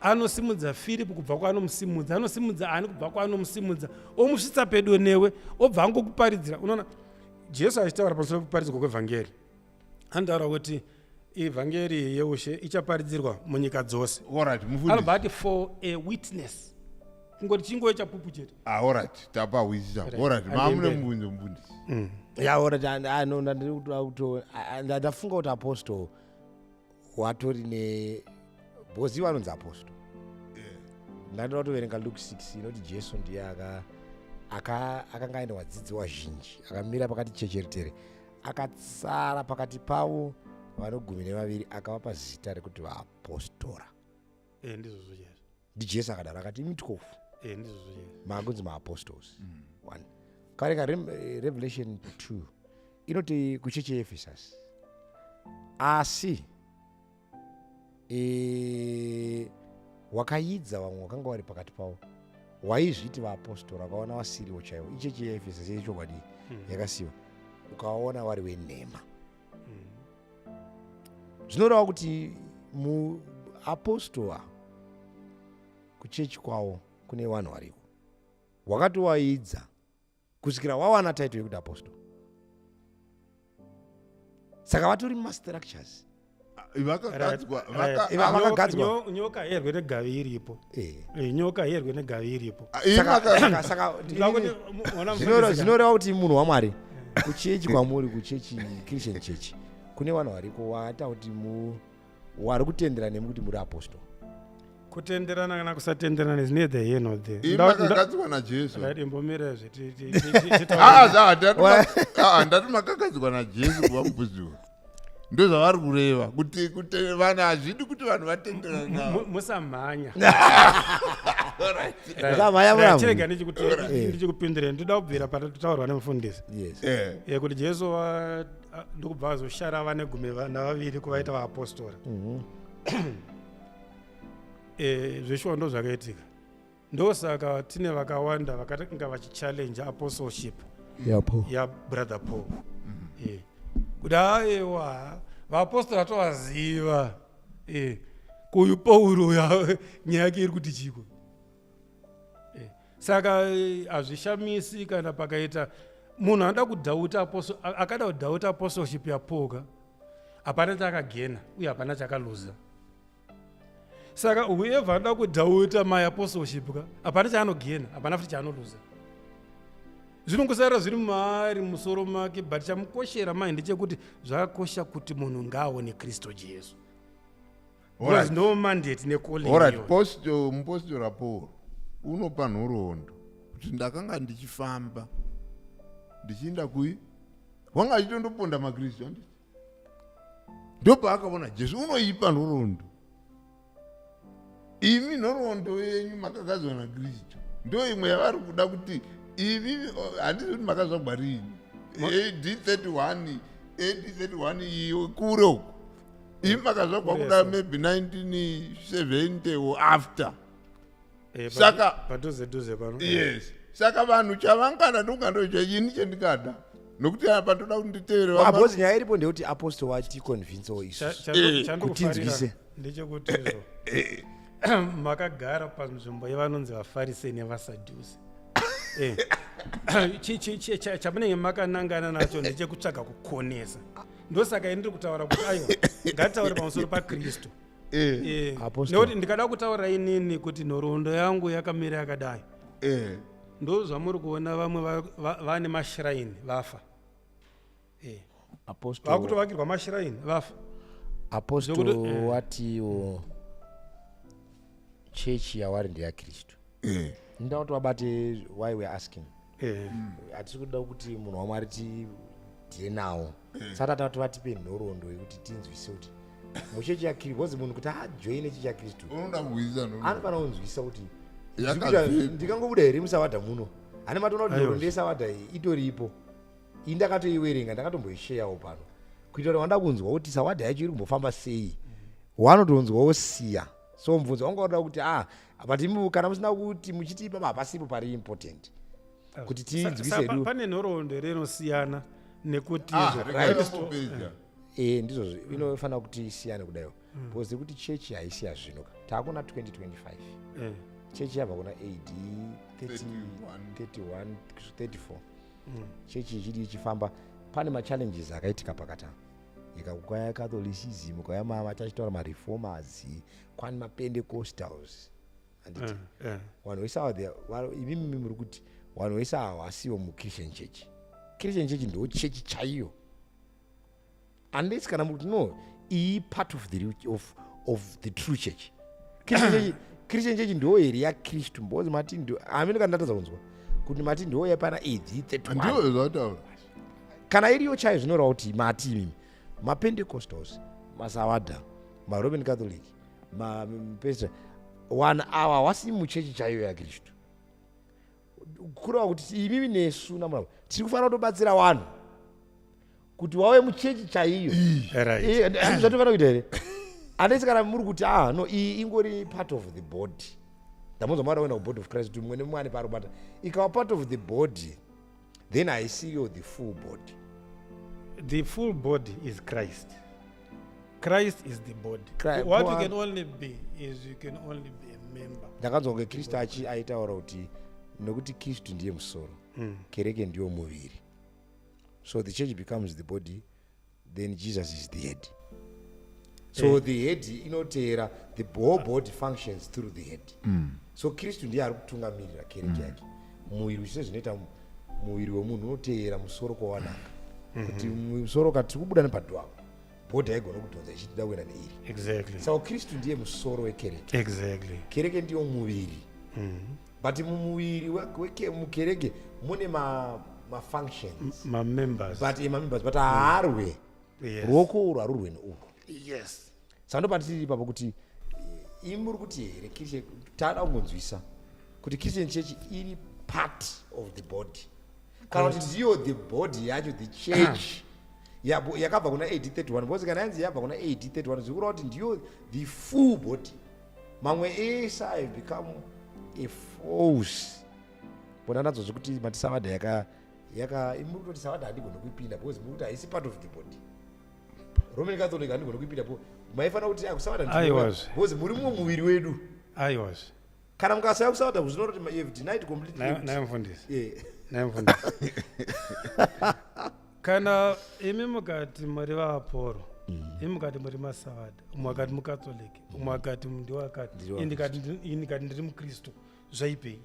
Speaker 2: Anosimudza Firipu kubva kwaanomusimudza, anosimudza ani kubva kwaanomusimudza, omusvitsa pedo newe, obva angokuparidzira. Unoona Jesu achitaura pamusoro pekuparidzwa kwevhangeri, anotaura kuti ivhangeri yeushe ichaparidzirwa munyika dzose.
Speaker 1: Alright, mufundisi.
Speaker 2: Anobva ati for a witness, kungoti chingove chapupu chete.
Speaker 1: Ah, alright, tapahwisisa.
Speaker 2: Right.
Speaker 1: Alright, maamune
Speaker 2: Handienderi.
Speaker 1: mubvunzo, mufundisi.
Speaker 3: Ya, alright. No, ndandiri kuto ndafunga kuti apostle watori ne, because iwo anonzi apostle. Ndandoda kutoverenga Luke 6 inoti Jesu ndiye akanga aine vadzidzi vazhinji, akamira pakati chechetere, akatsara pakati pavo vano 12, akavapa zita rekuti vaapostora.
Speaker 2: Ndizvozvo chaizvo.
Speaker 3: NdiJesu akadaro, akati, "Imi 12
Speaker 2: Ndizvozvo chaizvo.
Speaker 3: Maakunzi maapostles." One kaverenga Revelation 2 inoti kuchechi yeEphesus, asi wakaidza vamwe vakanga vari pakati pavo waizviti vaapostora, ukaona vasiriwo chaivo. Ichechi yeEphesus yechokwadi yakasiyiwa, ukaona vari wenhema. Zvinoreva kuti muapostora kuchechi kwavo kune vanhu variko wakatovaidza kusvikira wawana title yekuti apostle. Saka vatori mumastructures.
Speaker 1: Vakagadzwa.
Speaker 3: Vakagadzwa.
Speaker 2: Nyoka yerwe negavi iripo. Nyoka yerwe negavi iripo.
Speaker 3: Saka
Speaker 2: Ndinoda kuti ona mufundisi.
Speaker 3: Zvinoreva kuti munhu waMwari, kuchechi kwamuri, kuchechi, Christian church, kune vanhu variko waita kuti wari kutendera nemi kuti muri apostle.
Speaker 2: Kutenderana kana kusatenderana is neither here nor there.
Speaker 1: Makagadzwa naJesu.
Speaker 2: Right, imbomirezve.
Speaker 1: Ah, ndati makagadzwa naJesu kuva mupuziwa, ndozvavari kureva kuti vanhu hazvidi kuti vanhu vatenderana navo.
Speaker 2: Musamhanya.
Speaker 3: Musamhanya, muramu.
Speaker 2: Chirega ndichikupindureni. Ndoda kubvira patataurwa nemufundisi kuti Jesu ndokubva azoshara vane 12 kuvaita vaapostora. Zveshuwa ndo zvakaitika. Ndosaka tine vakawanda vakatanga vachichallenge apostleship
Speaker 3: yapo
Speaker 2: yabrother Paul, kuti aiwa, vaapostora tovaziva. Kuyu Pauro nyaya yake iri kuti chiko? Saka hazvishamisi kana pakaita munhu anoda kudhauta apostle, akada kudhauta apostleship yaPaul ka, hapana chaakagena uye hapana chakaluza. Saka whoever anoda kudhauta my apostleship ka, hapana chaanogena, hapana futi chaanoluza. Zvinongosarira zviri maari musoro make, but chamukoshera mai ndechekuti zvakakosha kuti munhu ngaaone Kristu Jesu, because ndo mandate necalling.
Speaker 1: Alright.
Speaker 2: Iyoyo.
Speaker 1: Mupostora Paul unopa nhoroondo kuti ndakanga ndichifamba ndichiinda kui, wanga achitondoponda makristu, handiti? Ndopaakaona Jesu. Unoipa nhoroondo. Imi nhoroondo yenyu makagadzwa naKristu, ndo imwe yavari kuda kuti imi, handisi kuti makazvagwa rini, AD 31, AD 31 iyo kure uko. Imi makazvagwa kuda maybe 1970 or after.
Speaker 2: Padhuze dhuze pano.
Speaker 1: Yes, saka vanhu chavangada ndonga ini chendingada, nokuti apa ndoda kuti nditevere
Speaker 3: Because nyaya iripo ndeyekuti apostle waticonvincewo isusu.
Speaker 2: Chandikufarira
Speaker 3: Kutinzwise.
Speaker 2: ndechekuti izvo makagara panzvimbo yevanonzi vaFarisei nevaSadhusi. Chamunenge makanangana nacho ndechekutsvaga kukonesa. Ndosaka ini ndiri kutaura kuti aiwa, ngatitaure pamusoro paKristu.
Speaker 3: Apostle.
Speaker 2: Nekuti ndikada kutaura inini kuti nhoroondo yangu yakamira yakadai, ndo zvamuri kuona vamwe vane mashrine vafa.
Speaker 3: Apostle.
Speaker 2: Vakutovakirwa mashrine vafa.
Speaker 3: Apostle. Watiwo chechi yawari ndeyakristu. Ndoda kuti vabate why we are asking. Hatisi kuda kuti munhu waMwari tidhire nawo, saka tata kuti vatipe nhoroondo yekuti tinzwise kuti muchechi yakristu, because munhu kuti ajoine chechi yakristu
Speaker 1: unoda kuhwisa nhoroondo.
Speaker 3: Anofanira kunzwisa kuti
Speaker 1: Yakabvepi?
Speaker 3: Ndingangobuda here musavadha muno? Hane matoona kuti
Speaker 2: Aiwa.
Speaker 3: nhoroondo yesavadha iyi itoripo. Iyi ndakatoiwerenga, ndakatomboisheyawo pano kuitira kuti wanda kunzwa kuti sawadha yacho iri kumbofamba sei, wanotonzwawo siya. So mubvunzo wanga unoda kuti but imi kana musina kuti muchiti ipapa hapasipo pari important kuti tinzwise hedu.
Speaker 2: Pane nhoroondo here inosiyana nekuti
Speaker 1: Ah,
Speaker 2: izvo
Speaker 1: regai
Speaker 2: Kristu-
Speaker 1: vambopedza.
Speaker 3: Ndizvozvo, inofanira kuti isiyane kudaiwo, because yekuti chechi haisi yazvino ka, taakuna 2025. Chechi yabva kuna AD 30,
Speaker 1: 31.
Speaker 3: 31 34. Chechi ichidi ichifamba, pane machallenges akaitika pakati apa. Ikakukaya Catholicism, kwaya machachitaura mareformers, kwani mapentecostals, handiti? Vanhu vese ava imimi muri kuti vanhu vese ava hasiwo muchristian church. Christian church ndo chechi chaiyo, unless kana muri kuti no, iyi part of the, of the true church. Christian church, Christian church ndo here yakristu? Mbozi mati ndo amene kana ndatadza kunzwa kuti mati ndo yapana AD 31.
Speaker 1: Ndiyo zvataura.
Speaker 3: Kana iriyo chaiyo, zvinoreva kuti mati imimi mapentecostals, masavadha, maroman Catholic, mapestra, vanhu ava havasi muchechi chaiyo yakristu. Kureva kuti imimi nesu namuravo tiri kufanira kutobatsira vanhu kuti wave muchechi chaiyo. Zvatofanira kuita here? Handisi kana muri kuti no, iyi ingori part of the body. Ndamunzwa mada kuenda kubody of Christ, kuti mumwe nemumwe ane paari kubata. Ikava part of the body, then haisiyo the full body.
Speaker 2: The full body is Christ. Christ is the body. What you can only be is you can only be a member.
Speaker 3: Ndakanzwa kunge Kristu achi aitaura kuti nokuti Kristu ndiye musoro, kereke ndiyo muviri. So the church becomes the body, then Jesus is the head. So the head inoteera, the whole body functions through the head. So Kristu ndiye ari kutungamirira kereke yake, muviri uchise zvinoita muviri wemunhu unoteera musoro kwawanaka, kuti musoro kati kubuda nepadho apo, body haigona kudhonza ichiti da kuenda neiri. Saka Kristu ndiye musoro wekereke. Kereke ndiyo muviri, but mumuviri mukereke mune mafunctions,
Speaker 2: mamembers.
Speaker 3: But mamembers, but haarwe. Ruoko urwu harurwe neurwu. Saka ndopatiri ipapo kuti imi muri kuti here Christian, tada kungonzwisa kuti Christian church iri part of the body, kana kuti ndiyo the body yacho, the church yakabva kuna AD 31? Because kana yanzi yabva kuna AD 31, zvikureva kuti ndiyo the full body. Mamwe ese have become a false. Bona nadzo zvekuti mati savadha yaka imi muri kutoti savadha handigoni kuipinda because muri kuti haisi part of the body. Roman Catholic handigoni kuipinda po. Maifanira kuti akusavada.
Speaker 2: Aiwazve.
Speaker 3: Because muri mumuviri wedu.
Speaker 2: Aiwazve.
Speaker 3: Kana mukasaya kusavada, zvinoreva kuti you have denied completely.
Speaker 2: Naye mufundisi. Naye mufundisi, kana imi mukati muri vaaporo, imi mukati muri masavada, umwe akati mucatholic, umwe akati ndiwakati,
Speaker 3: Ndiri
Speaker 2: ini ndikati ndiri mukristu, zvaipei?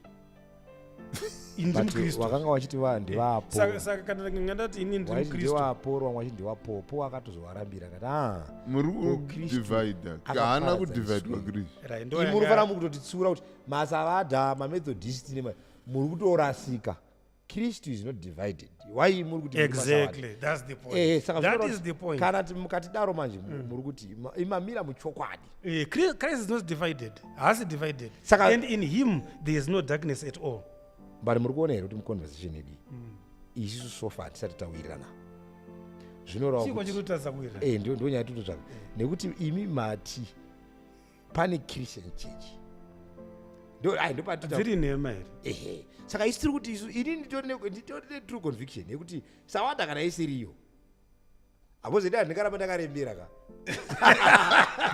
Speaker 2: Ini ndiri
Speaker 3: But
Speaker 2: mukristu.
Speaker 3: vakanga vachiti
Speaker 2: Saka
Speaker 3: ndivaaporo.
Speaker 2: Kana ndanga ndati ini ndiri
Speaker 3: Waiti
Speaker 2: mukristu.
Speaker 3: ndivaaporo, vamwe vachiti ndivapopo, akatozovarambira akati a
Speaker 1: Muri
Speaker 3: Ko Kristu
Speaker 1: kudivhaidha. Haana
Speaker 3: akaparadza
Speaker 1: kudivhaidwa
Speaker 3: iswe.
Speaker 1: Kristu.
Speaker 2: Right, ndo
Speaker 3: Imi
Speaker 2: yanga-
Speaker 3: munofanira mukutotitsiura kuti masavadha, mamethodist nema muri kutorasika. Kristu is not divided. Why muri kuti muri masavadha?
Speaker 2: Exactly, that's the point.
Speaker 3: Saka
Speaker 2: That
Speaker 3: zvinoreva
Speaker 2: is the point.
Speaker 3: Kana mukatidaro manje, muri kuti imamira muchokwadi.
Speaker 2: Christ is not divided, haasi divided. And in him there is no darkness at all.
Speaker 3: But muri kuona here kuti muconversation yedu isusu so far tisati tawirirana, zvinoreva
Speaker 2: Chiko
Speaker 3: kuti
Speaker 2: chiri kutadza kuwirira?
Speaker 3: Ndo nyaya titotsvaka, nekuti imi mati pane Christian church, ndo ai ndopatita.
Speaker 2: Dziri nhema here?
Speaker 3: Ehe, saka isi tiri kuti isu, ini nditori netrue conviction yekuti sawada kana isiriyo hapozedi, handingaramba ndakarembera ka.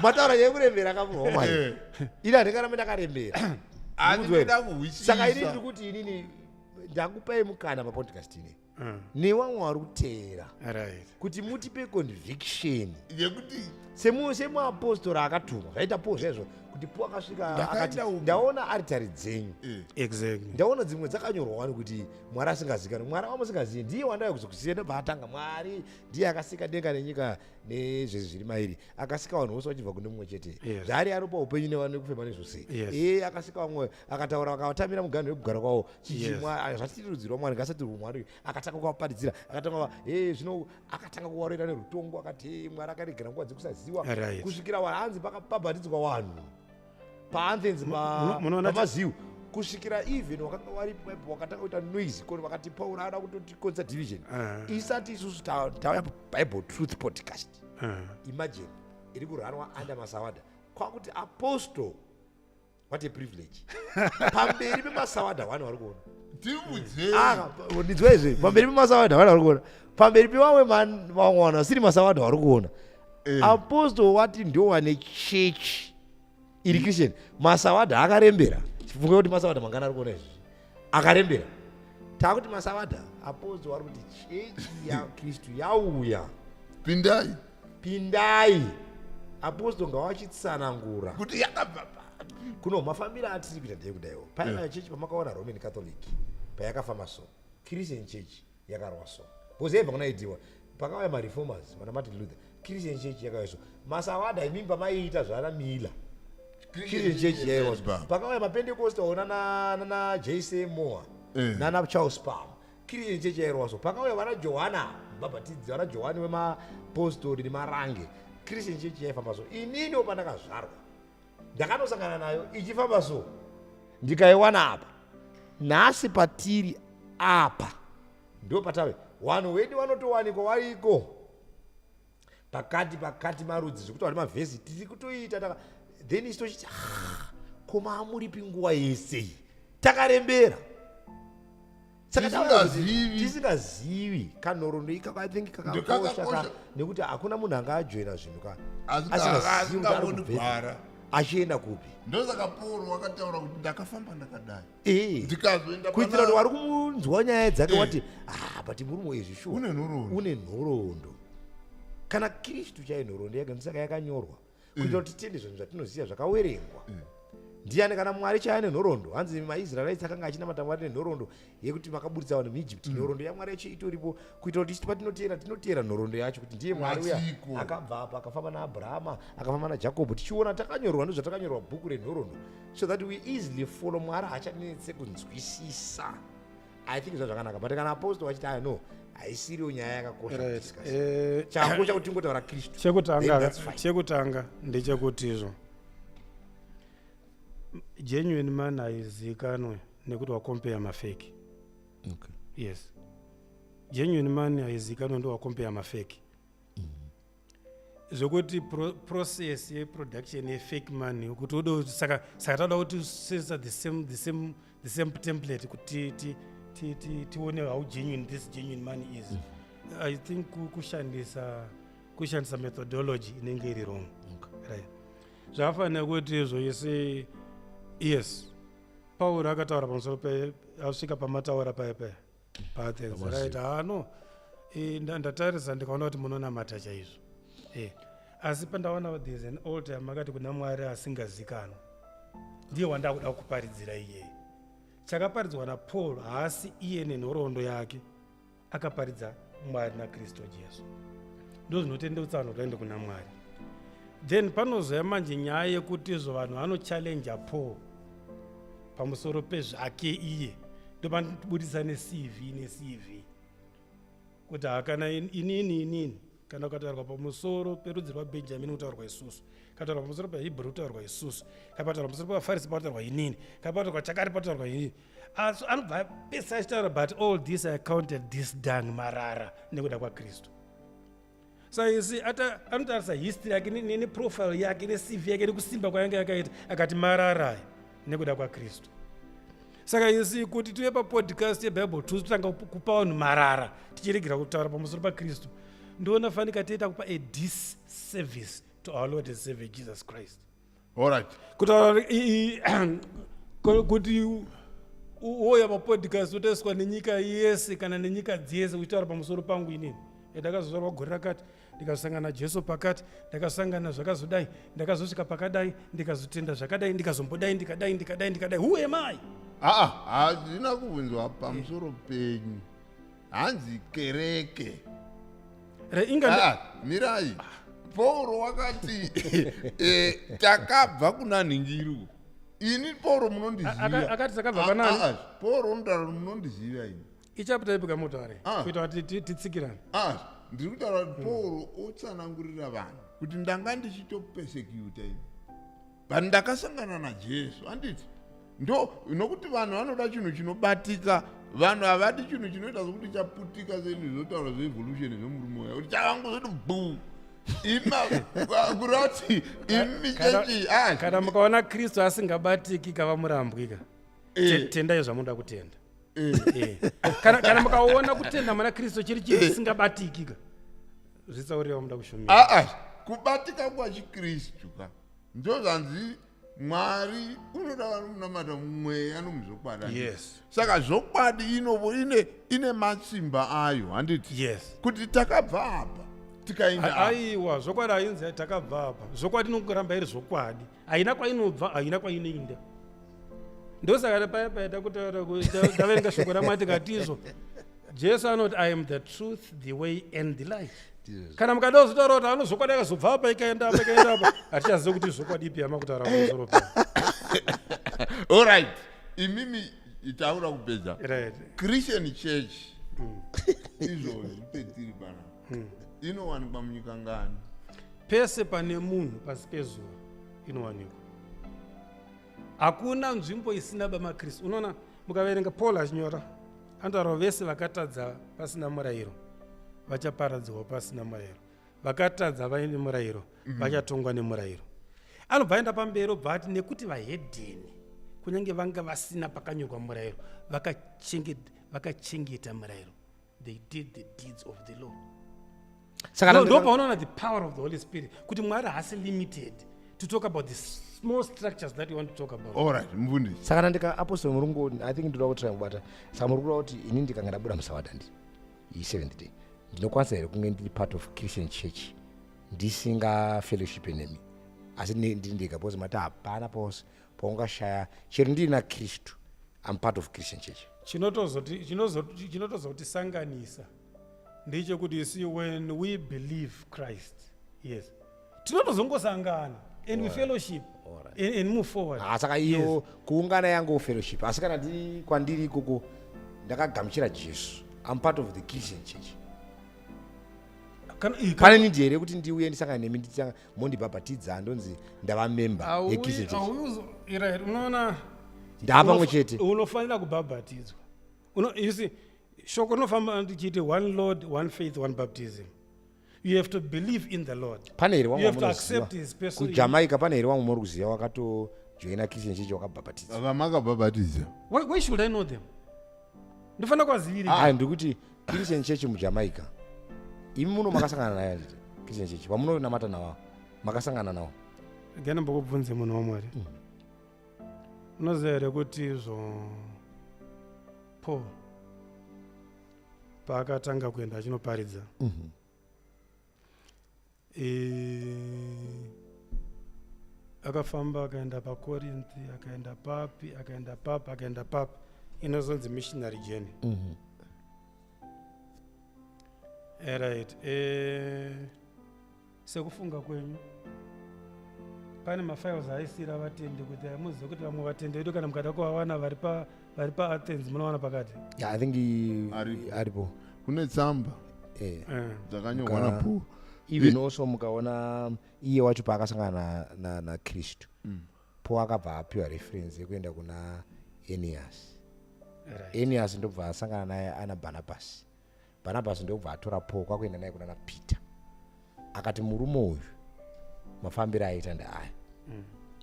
Speaker 3: Mataura nyaya yekurembera ka, munhu wamwari, ini handingaramba ndakarembera.
Speaker 1: Handinoda
Speaker 3: Saka ini ndiri
Speaker 1: kuhwisisa.
Speaker 3: kuti inini ndakupai mukana papodcast ine nevamwe vari kuteera kuti mutipe conviction
Speaker 1: yekuti
Speaker 3: semuapostora akatumwa zvaita po zvaizvo, kuti po akasvika
Speaker 1: Ndakaenda
Speaker 3: akati,
Speaker 1: uku.
Speaker 3: "Ndaona aritari dzenyu." "Ndaona dzimwe dzakanyorwa wani kuti Mwari asingazikanwi. Mwari wamusingazivi ndiye wandauya kuzokuziva." Ndobva atanga, "Mwari ndiye akasika denga nenyika nezvese zviri mairi, akasika vanhu vose vachibva kune mumwe chete." Zvaari anopa upenyu nevanhu nekufema nezvose. Iye akasika vamwe, akataura, akavatamira muganho wekugara kwavo. Zvatirirudzirwa Mwari ngasati Mwari akatanga kuvaparidzira, akatanga zvino akatanga kuvaroera nerutongo, akati, "Mwari akaregera nguva dzekusaziwa," kusvikira hanzi pakabhabhatidzwa vanhu paAthens,
Speaker 2: Munoona
Speaker 3: pamaziu, kusvikira even wakanga waripo ipapo wakatanga kuita noise koni, vakati Pauro ada kutotikonza division. Isati isusu tauya paBible Truth Podcast, imagine iri kurunwa under masawada, kwakuti apostle, what a privilege, pamberi pemasawada vane vari kuona.
Speaker 1: Tiudzei.
Speaker 3: Ah, ndinzwa izvi, pamberi pemasawada vane vari kuona, pamberi pevamwe vamwe vanhu vasiri masawada vari kuona, apostle wati ndo wane chechi iri Christian. Masawada akarembera. Chifunga kuti masawada mangana ari kuona izvi akarembera. Taakuti masawada, apostle vari kuti chechi yaKristu yauya.
Speaker 1: Pindai.
Speaker 3: Pindai. Apostle ngawachitsanangura
Speaker 1: kuti yakabva papi.
Speaker 3: Kuno mafambiro atiri kuita ndeyekudaiwo paiva chechi pamakaona Roman Catholic payakafamba, so Christian church yakarwa so, because yaibva kuna idiwa. Pakauya mareformers, vana Martin Luther, Christian church yakauya so. Masawada imimi pamaiita zvana Miller, Christian church yaiwa so. Pakauya mapentecostal nana J.C. Moore, nana Charles Palm, Christian church yairwa so. Pakauya vana Johana Mubhabhatidzi, vana Johani wemapostori nemarange, Christian church yaifamba so. Ininiwo pandakazvarwa ndakanosangana nayo ichifamba so, ndikaiwana apa. Nhasi patiri apa ndo patave vanhu vedu vanotowanikwa variko pakati pakati marudzi, zvekuti vari mavhesi tiri kutoita taka. Then isu tochiti, "Ah, koma muripi nguva yese takarembera?" Saka taona kuti
Speaker 1: Tisingazivi.
Speaker 3: tisingazivi kanhoroondo ikako, I think kakakosha.
Speaker 1: Ndokakakosha.
Speaker 3: Nekuti hakuna munhu anga ajoina zvinhu ka asingazivi kuti ari
Speaker 1: Asingaoni
Speaker 3: kubvepi,
Speaker 1: gwara.
Speaker 3: achienda kupi.
Speaker 1: Ndosaka Pauro wakataura kuti ndakafamba ndakadai, ndikazoenda
Speaker 3: kuitira kuti vari kumunzwa nyaya dzake wati, "Ah, but murume izvi shuwa
Speaker 1: Une nhoroondo.
Speaker 3: une nhoroondo." Kana Kristu chaiyo nhoroondo yake, ndosaka yakanyorwa, kuitira kuti titende zvinhu zvatinoziva zvakawerengwa. Ndiani kana Mwari chaiye nenhoroondo? Hanzi maIsraelites akanga achinamata Mwari nenhoroondo yekuti makaburitsa vanhu muEgypt. Nhoroondo yaMwari yacho itoripo kuitira kuti isu patinoteera, tinoteera nhoroondo yacho kuti ndiye Mwari uya
Speaker 1: Matsiko.
Speaker 3: akabva apa, akafamba naAbrahama, akafamba naJakobho, tichiona takanyorwa, ndozvatakanyorwa bhuku renhoroondo, so that we easily follow. Mwari haachanetse kunzwisisa. I think zva zvakanaka, but kana apostle vachiti aya, no, haisiriyo nyaya yakakosha kudiscuss. Chakosha kuti tingotaura Kristu. Then
Speaker 2: Chekutanga,
Speaker 3: that's fine.
Speaker 2: chekutanga ndechekuti izvo genuine man haizikanwe nekuti wakompeya mafake. Yes, genuine man haizikanwe ndo wakompeya mafake, zvokuti process yeproduction yefake money kuti ude saka tauda kuti sesa the same template kuti tione how genuine this genuine money is. I think kushandisa methodology inenge iri wrong. Right, zvakafanira kuti izvo isi, yes, Pauro akataura pamusoro pe asvika pamataura paya paya paAthens, right? Hano ndatarisa ndikaona kuti munonamata chaizvo, asi pandaona there is an altar makati kuna Mwari asingazikanwa, ndiye wandakuda kuparidzira iyeye. Chakaparidzwa naPaul haasi iye nenhoroondo yake, akaparidza Mwari naKristu Jesu. Ndo zvinotendeutsa vanhu kuti vaende kuna Mwari. Then panozoya manje nyaya yekuti izvo vanhu vanochallenja Paul pamusoro pezvake iye, ndopanobudisa neCV neCV kuti hakana inini inini, kana ukataurwa pamusoro perudzi rwaBhenjamini kutaurwa isusu, kataurwa pamusoro peHebrew kutaurwa isusu, kapataurwa pamusoro pevaFarisi pataurwa inini, kapataurwa chakati pataurwa inini. Asi anobva pese achitaura, "But all this I counted this dung, marara, nekuda kwaKristu." Saisi anotarisa history yake neprofile yake neCV yake nekusimba kwayange yakaita, akati mararaya nekuda kwaKristu. Saka isi kuti tive papodcast yeBible Truth, totanga kupa vanhu marara tichiregera kutaura pamusoro paKristu, ndoona fanika toita kupa a disservice to our Lord and Savior Jesus Christ.
Speaker 1: Allright.
Speaker 2: Kutaura kuti uoya papodcast utoiswa nenyika yese kana nenyika dzese uchitaura pamusoro pangu inini, ndakazozvarwa gore rakati, ndikazosangana naJesu pakati, ndakasangana zvakazodai, ndakazosvika pakadai, ndikazotenda zvakadai, ndikazombodai, ndikadai, ndikadai, ndikadai, who am I?
Speaker 1: Aa, hazvina kubvunzwa pamusoro penyu, hanzi kereke.
Speaker 2: Inga
Speaker 1: Mirai, Pauro wakati takabva kuna nhingiru. Ini Pauro munondiziva.
Speaker 2: Akati takabva panani?
Speaker 1: Pauro unotaura kuti munondiziva ini.
Speaker 2: Ichapter ipi kamutaure kuita kuti titsikirane?
Speaker 1: Ah, ndiri kutaura kuti Pauro otsanangurira vanhu kuti ndanga ndichitopersecuta ini, but ndakasangana naJesu, handiti? Ndo nokuti vanhu vanoda chinhu chinobatika, vanhu havadi chinhu chinoita sokuti chaputika sezvinhu zvinotaura zveevolution zvemurume uya kuti chakangozoti bu ima kureva kuti imi chechi.
Speaker 2: Kana mukaona Kristu asingabatiki, kava murambwika. Tendai zvamunoda kutenda. Kana mukaona kutenda muna Kristu chiri chinhu chisingabatiki ka, zvitsaurira wamuda kushumira.
Speaker 1: Aa, kubatika kwachiKristu ka, ndo zvanzi Mwari unoda vanomunamata mumweya nomuzvokwadi. Saka zvokwadi inovo ine matsimba ayo, handiti?
Speaker 2: Yes.
Speaker 1: Kuti takabva apa tikaenda apa.
Speaker 2: Aiwa, zvokwadi hainzi takabva apa. Zvokwadi inongoramba iri zvokwadi, haina kwainobva, haina kwainoinda. Ndosaka paya paya takutaura taverenga shoko raMwari tikatizvo Jesu anoti, "I am the truth, the way and the life." Kana mukada kuzotaura kuti ano zvokwadi akazobva apa, ikaenda apa, ikaenda apa, hatichazivi kuti zvokwadi ipi yamakutaura pamusoro pa.
Speaker 1: Allright, imimi itaura kupedza. Christian church izvozvi petiri pana inowanikwa munyika ngani?
Speaker 2: Pese pane munhu pasi pezuva inowanikwa. Hakuna nzvimbo isina bamakristu. Unoona mukaverenga Paul achinyora, anotaura vese vakatadza pasina murayiro vachaparadzwa pasina murayiro, vakatadza vaine murayiro vachatongwa nemurayiro. Anobva aenda pamberi, obva ati nekuti vahedheni, kunyange vanga vasina pakanyorwa murayiro, vakachengeta murayiro, they did the deeds of the law.
Speaker 3: Saka
Speaker 2: ndo paunoona the power of the Holy Spirit, kuti Mwari haasi limited to talk about the small structures that you want to talk about.
Speaker 1: Allright, mufundisi.
Speaker 3: Saka ndika apostle murungu, I think ndoda kutry kubata. Saka muri kuda kuti ini ndikanga ndabuda musabata, ndi i7th day, ndinokwanisa here kunge ndiri part of Christian church ndisinga fellowship nemi, asi ndiri ndega? Because mati hapana pose paungashaya, chero ndiri naKristu, am part of Christian church.
Speaker 2: Chinotozotisanganisa ndechekuti, you see, when we believe Christ, yes, tinotozongosangana and we fellowship and move forward.
Speaker 3: Ah, saka iyo kuungana yangu fellowship, asi kana ndiri kwandiri ikoko ndakagamuchira Jesu, am part of the Christian church. Pane need here kuti ndiuye ndisangane nemi, nditanga mondibhabhatidza, ndonzi ndava member yeChristian church?
Speaker 2: Right, unoona.
Speaker 3: Ndaa pamwe chete.
Speaker 2: Unofanira kubhabhatidzwa. You see, shoko rinofamba ndichiti one Lord, one faith, one baptism. You have to believe in the Lord.
Speaker 3: Pane here
Speaker 2: You have to accept his person.
Speaker 3: KuJamaica pane here wamwe muri kuziva wakatojoina Christian church wakabhabhatidza?
Speaker 1: Vamakabhabhatidza?
Speaker 2: Why should I know them? Ndofanira kuvazivirira?
Speaker 3: Ah, ndiri kuti Christian church muJamaica, imi muno makasangana nayo handiti? Christian church vamunonamata navo, makasangana navo?
Speaker 2: Regai ndimbokubvunze munhu waMwari. Unoziva here kuti izvo Paul paakatanga kuenda achinoparidza akafamba akaenda paKorinthi, akaenda papi, akaenda papi, akaenda papi, inozonzi missionary journey. Right, sekufunga kwenyu pane mafiles aisira vatendi kuti muzive kuti vamwe vatendi vedu kana mukada kuvawana vari pa vari paAthens munowana pakati?
Speaker 3: Yeah, I think
Speaker 1: Aripo.
Speaker 3: Aripo.
Speaker 1: Kune tsamba dzakanyorwa naPaul.
Speaker 3: Even also mukaona iye wacho paakasangana naKristu, Paul akabva apiwa reference yekuenda kuna Enias. Enias ndobva asangana naye ana Barnabas. Barnabas ndobva atora Paul kwakuenda naye kuna naPeter, akati murume uyu mafambiro aita ndeaya.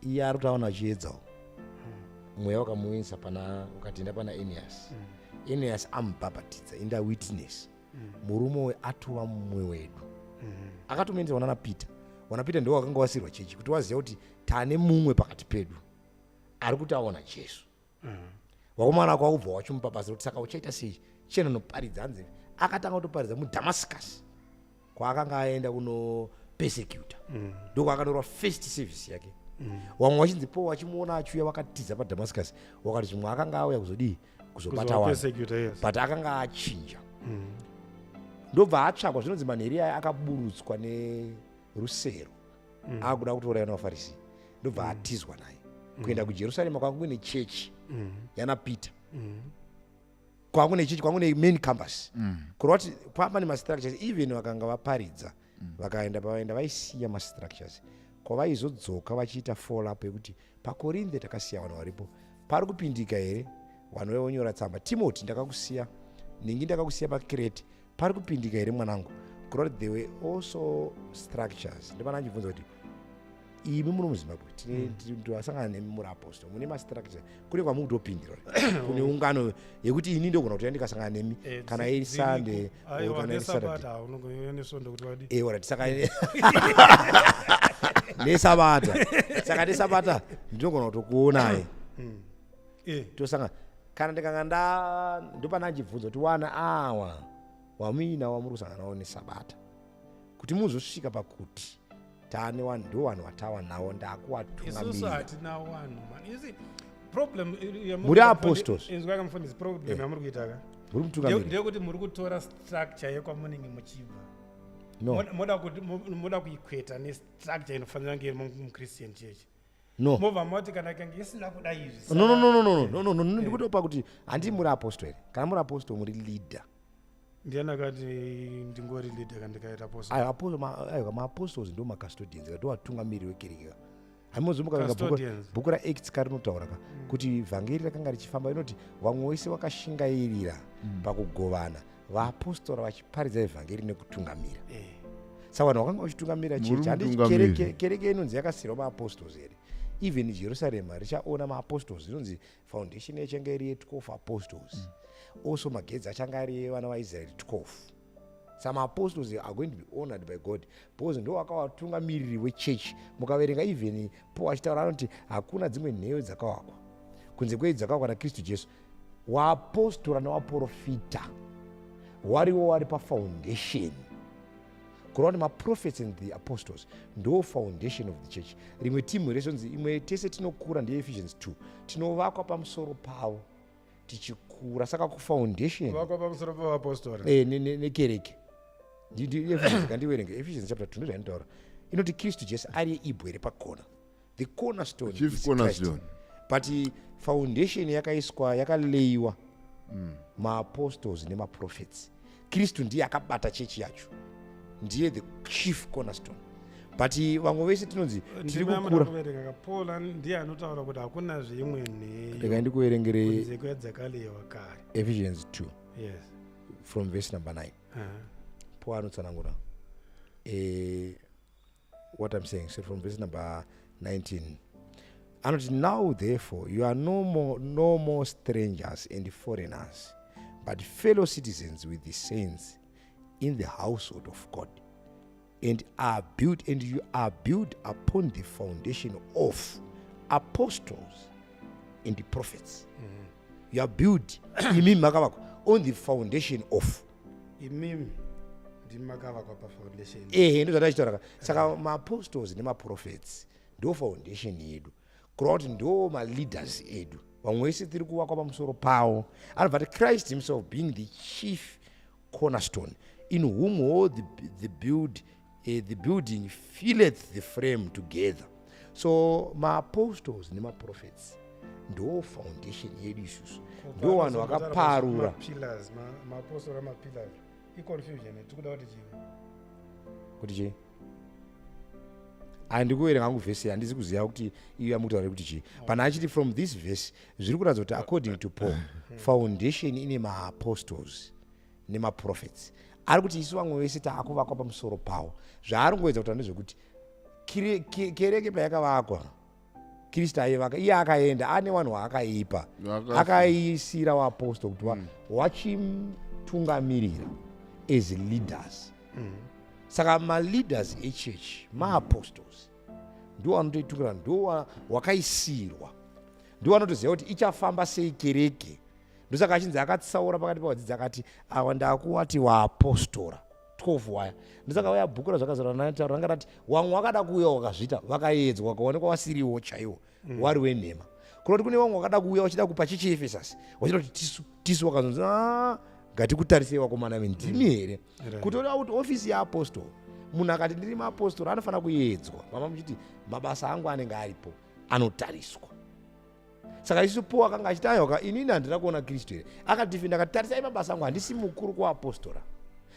Speaker 3: Iye ari kutaona achiedzawo mweya wakamuisa pana ukatenda pana Enias. Enias amubhabhatidza, inda witness, murume uyu atova mumwe wedu. Akatomuendesa kuna naPeter. Wana Peter ndo wakanga wasirwa chechi kuti waziva kuti tane mumwe pakati pedu ari kuti aona Jesu. Wakomana kwakubva wachimupa basa kuti saka uchaita sei, chienda noparidza. Hanzi akatanga kutoparidza muDamascus kwaakanga aenda kunopersecuta. Ndokwaakanorwa first service yake. Vamwe vachinzi Paul vachimuona achiuya vakatiza paDamascus, wakati zvimwe akanga auya kuzodii, kuzobata vanhu.
Speaker 2: Kuzopersecuta, yes.
Speaker 3: But akanga achinja. Ndobva atsvakwa, zvinonzi manheri aya akaburutswa nerusero akuda kutouraya navaFarisi, ndobva atizwa naye kuenda kuJerusarema kwanga kuine chechi yana Peter. Kwanga kune chechi, kwanga kune main campus, kureva kuti kwava nemastructures. Even vakanga vaparidza vakaenda pavaenda vaisiya mastructures kwavaizodzoka vachiita follow up yekuti paKorinde takasiya vanhu varipo, pari kupindika here? Vanhu vaivonyora tsamba, "Timoti, ndakakusiya ningi, ndakakusiya paKrete, pari kupindika here mwanangu?" Kureva kuti there were also structures. Ndopana achibvunza kuti imi muno muZimbabwe tinasangana nemi muri apostle, mune mastructure, kune kwamukutopindira, kune ungano yekuti ini ndogona kuti ndikasangana nemi kana iri Sunday or
Speaker 2: Aiwa,
Speaker 3: kana iri Saturday.
Speaker 2: Nesabata unogouya nesvondo kuti wadi.
Speaker 3: Alright, saka nesabata, saka nesabata ndinogona kutokuonai. Tosanga kana ndikanga nda ndopana achibvunza kuti wana awa wamuina wamuri kusangana nawo nesabata kuti muzosvika pakuti taane vanhu, ndo vanhu watawa nawo,
Speaker 2: Isusu
Speaker 3: ndakuwatungamirira.
Speaker 2: hatina vanhu, man. You see, problem
Speaker 3: Muri apostles.
Speaker 2: Inzwaka mufundisi, problem yamuri kuita ka
Speaker 3: Muri mutungamiriri.
Speaker 2: Ndeyekuti muri kutora structure yekwamunenge muchibva.
Speaker 3: No.
Speaker 2: Moda kuikweta nestructure inofanira kunge iri muChristian church.
Speaker 3: No.
Speaker 2: Mobva mati kana kange isina kuda izvi.
Speaker 3: No, no, no, no, no, no, no, no, no. Ndikutopa kuti handii muri apostle here? Kana muri apostle muri leader.
Speaker 2: Ndiani akati ndingori leader kana ndikaita apostle?
Speaker 3: Aiwa, aiwa, maapostles ndo macustodians, ndo vatungamiriri vekereke. Haimozi mukaverenga
Speaker 2: Custodians.
Speaker 3: bhuku raActs karinotaura ka kuti vhangeri rakanga richifamba, inoti vamwe vese vakashingairira pakugovana, vaapostora vachiparidza ivhangeri nekutungamira. Saka vanhu vakanga vachitungamira
Speaker 1: Muri
Speaker 3: chechi, handi
Speaker 1: mutungamiri.
Speaker 3: kereke inonzi yakasirwa maapostles here? Even Jerusarema richaona maapostles, inonzi foundation yachange iri ye12 apostles. Also magedzi achange ari evana vaIsraeri 12. Some apostles are going to be honored by God because ndo vakavatungamiriri wechechi. Mukaverenga even Paul achitaura anoti hakuna dzimwe nheyo dzakawakwa kunze kwei dzakawakwa naKristu Jesu. Waapostora nevaprofita wariwo wari pafoundation, kureva kuti maprophets and the apostles ndo foundation of the church. Rimwe timu resonzi imwe tese tinokura ndeEphesians 2, tinovakwa pamusoro pavo tichikura, saka kufoundation
Speaker 2: Vakwa pamusoro pavapostora.
Speaker 3: Nekereke. Ephesians, kandiverenge Ephesians chapter 2, ndozvainotaura, inoti Kristu Jesu ari ibwe repakona, the cornerstone
Speaker 1: Chief
Speaker 3: is
Speaker 1: cornerstone.
Speaker 3: Christ. But foundation yakaiswa, yakaleyiwa maapostles nemaprophets. Kristu ndiye akabata chechi yacho, ndiye the chief cornerstone, but vamwe vese tinonzi tiri
Speaker 2: Ndima yamuda
Speaker 3: kukura.
Speaker 2: kuverenga ka, Paul ndiye anotaura kuti hakuna zvimwe nheyo
Speaker 3: Regai ndikuverengere.
Speaker 2: Kunze kwedzakaleyiwa kare.
Speaker 3: Ephesians 2 from verse number 9. Paul anotsanangura what I'm saying. So from verse number 19 anoti, "Now therefore you are no more strangers and foreigners, but fellow citizens with the saints in the household of God." And are built, and you are built upon the foundation of apostles and the prophets. You are built, imimi makavakwa on the foundation of.
Speaker 2: Imimi ndimi makavakwa pafoundation.
Speaker 3: Ehe, ndo zvatachitaura ka. Saka maapostles nemaprophets ndo foundation yedu, kureva kuti ndo maleaders edu. Vamwe vese tiri kuvakwa pamusoro pavo. Anobva ati, Christ himself being the chief cornerstone, in whom all the building filleth the frame together. So maapostles nemaprophets ndo foundation yedu isusu, ndo vanhu vakaparura.
Speaker 2: Mapillars, maapostora, mapillars, iconfusion. Tikuda kuti chii?
Speaker 3: Kuti chii? Handikuverenga hangu vhesi, handisi kuziva kuti iyo yamukutaura kuti chii. Pana achiti from this verse, zviri kuratidza kuti according to Paul, foundation ine maapostles nemaprophets. Ari kuti isu vamwe vese taakuvakwa pamusoro pavo. Zvaari kungoedza kutaura ndezvekuti kereke payakavakwa, Kristu aivaka, iye akaenda ane vanhu vaakaipa. Akaisira vaapostol kuti vachitungamirira as leaders. Saka maleaders echechi maapostles, ndo anotoitungamira, ndo wakaisirwa, ndo vanotoziva kuti ichafamba sei kereke. Ndosaka achinzi akatsaura pakati pavadzidzi, akati, "Awa ndakuwati waapostora 12 waya." Ndosaka uya bhuku razvakazara nataura ranga rati wamwe wakada kuuya wakazviita, vakaedzwa, wakaonekwa wasiriwo chaiwo, wari wenhema. Kunoti kune vamwe wakada kuuya wachida kupa chechi Efesasi, wachida kuti tisu, tisu, wakazonzi, "Ah, ngatikutarisei vakomana vendimi here?" Kutoreva kuti ofisi yeapostol, munhu akati ndiri muapostori, anofanira kuedzwa. Mama muchiti mabasa angu anenge aripo, anotariswa. Saka isu, Paul akanga achiti, "Aiwa, inini handina kuona Kristu here?" Akadefenda akati, "Tarisai mabasa angu, handisi mukuru kuapostora,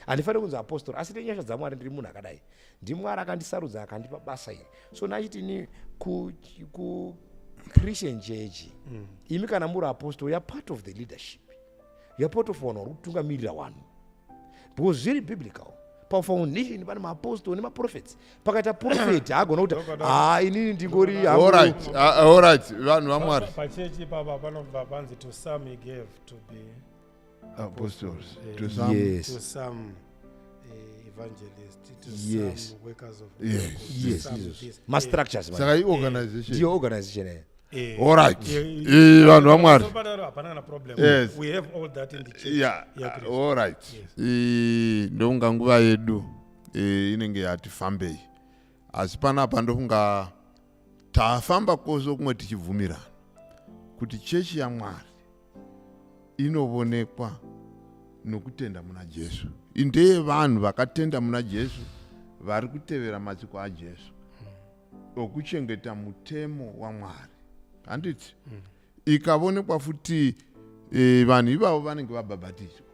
Speaker 3: handifaniri kunzi apostora, asi nenyasha dzaMwari ndiri munhu akadai. NdiMwari akandisarudza, akandipa basa iri." So nachiti ni ku Christian church, imi kana muri apostol, you are part of the leadership, you are part of vanhu vari kutungamirira vanhu, because zviri biblical. Pafoundation pane maapostol nemaprophets. Pakaita prophet, haagona kuti, "Ha, inini ndingori hangu."
Speaker 1: Alright, alright, vanhu vaMwari.
Speaker 2: Pachechi ipapa panobva panzi, to some he gave to be
Speaker 1: apostles, to some
Speaker 2: to some evangelist, to some workers of miracles, to some
Speaker 3: izvozvo.
Speaker 2: this.
Speaker 3: Mastructures man.
Speaker 1: Saka iorganization.
Speaker 3: Ndiyo organization eh.
Speaker 1: Alright. Vanhu vaMwari.
Speaker 2: So panaro hapana kana problem. We have all that in the church yaKristu.
Speaker 1: Alright.
Speaker 2: Yes.
Speaker 1: Ndokunga nguva yedu inenge yati fambei, asi panapa ndokunga tafamba kwose kumwe tichibvumirana kuti chechi yaMwari inovonekwa nokutenda muna Jesu. Ndeye vanhu vakatenda muna Jesu, vari kutevera matsiko aJesu okuchengeta mutemo waMwari, handiti? Ikavonekwa futi vanhu ivavo vanenge vabhabhatidzwa.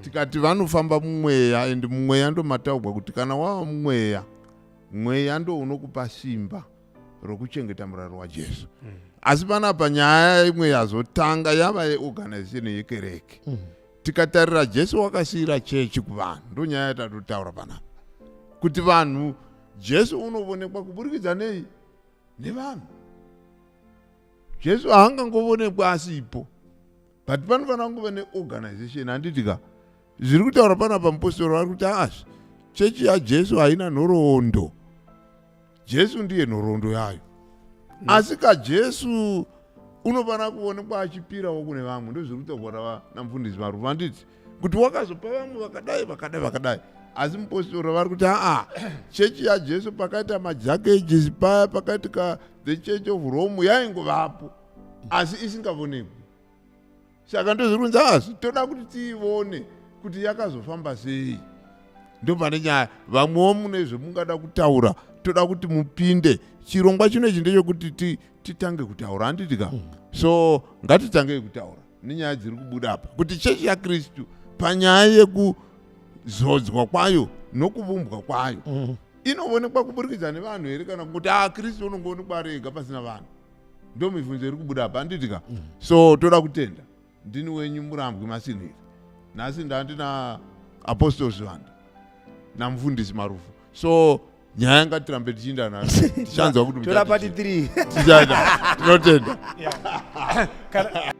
Speaker 1: Tikati vanofamba mumweya, and mumweya ndomataurwa kuti kana wava mumweya, mweya ndo unokupa simba rokuchengeta murayiro waJesu. Asi panapa nyaya imwe yazotanga yava yeorganization yekereke. Tikatarira, Jesu wakasiyira chechi kuvanhu. Ndo nyaya yatatotaura panapa, kuti vanhu, Jesu unovonekwa kuburikidza nei? Nevanhu. Jesu haangangovonekwa asipo, but panofanira kunge neorganization, handiti ka? Zviri kutaura panapa mupostori vari kuti aazvi chechi yaJesu haina nhoroondo, Jesu ndiye nhoroondo yayo. Asi kaJesu unofanira kuonekwa achipirawo kune vamwe. Ndo zviri kutaurwa namufundisi Marufu, handiti? Kuti wakazopa vamwe vakadai, vakadai, vakadai. Asi mupostori vari kuti aa, chechi yaJesu pakaita madark ages paya, pakaitika the Church of Rome, yaingovapo asi isingavonekwi. Saka ndozviri kunzi asi toda kuti tiivone kuti yakazofamba sei. Ndo pane nyaya. Vamwewo mune zvemungada kutaura, toda kuti mupinde. Chirongwa chino ichi ndechekuti titange kutaura, handiti ka? So ngatitangei kutaura nenyaya dziri kubuda apa, kuti chechi yaKristu panyaya yekuzodzwa kwayo nokuvumbwa kwayo, inoonekwa kuburikidza nevanhu here, kana kuti a Kristu unongoonekwa ari ega pasina vanhu? Ndo mibvunzo iri kubuda apa, handiti ka? So toda kutenda. Ndini wenyu Murambwi Masinhiri. Nhasi ndandina Apostle Zvivanda namufundisi Marufu. So nyaya ngatirambe tichiinda nayo, tichanzwa kuti
Speaker 3: Tora
Speaker 1: muchati
Speaker 3: part 3.
Speaker 1: Tichaenda. Tinotenda.
Speaker 2: Yeah. Kana,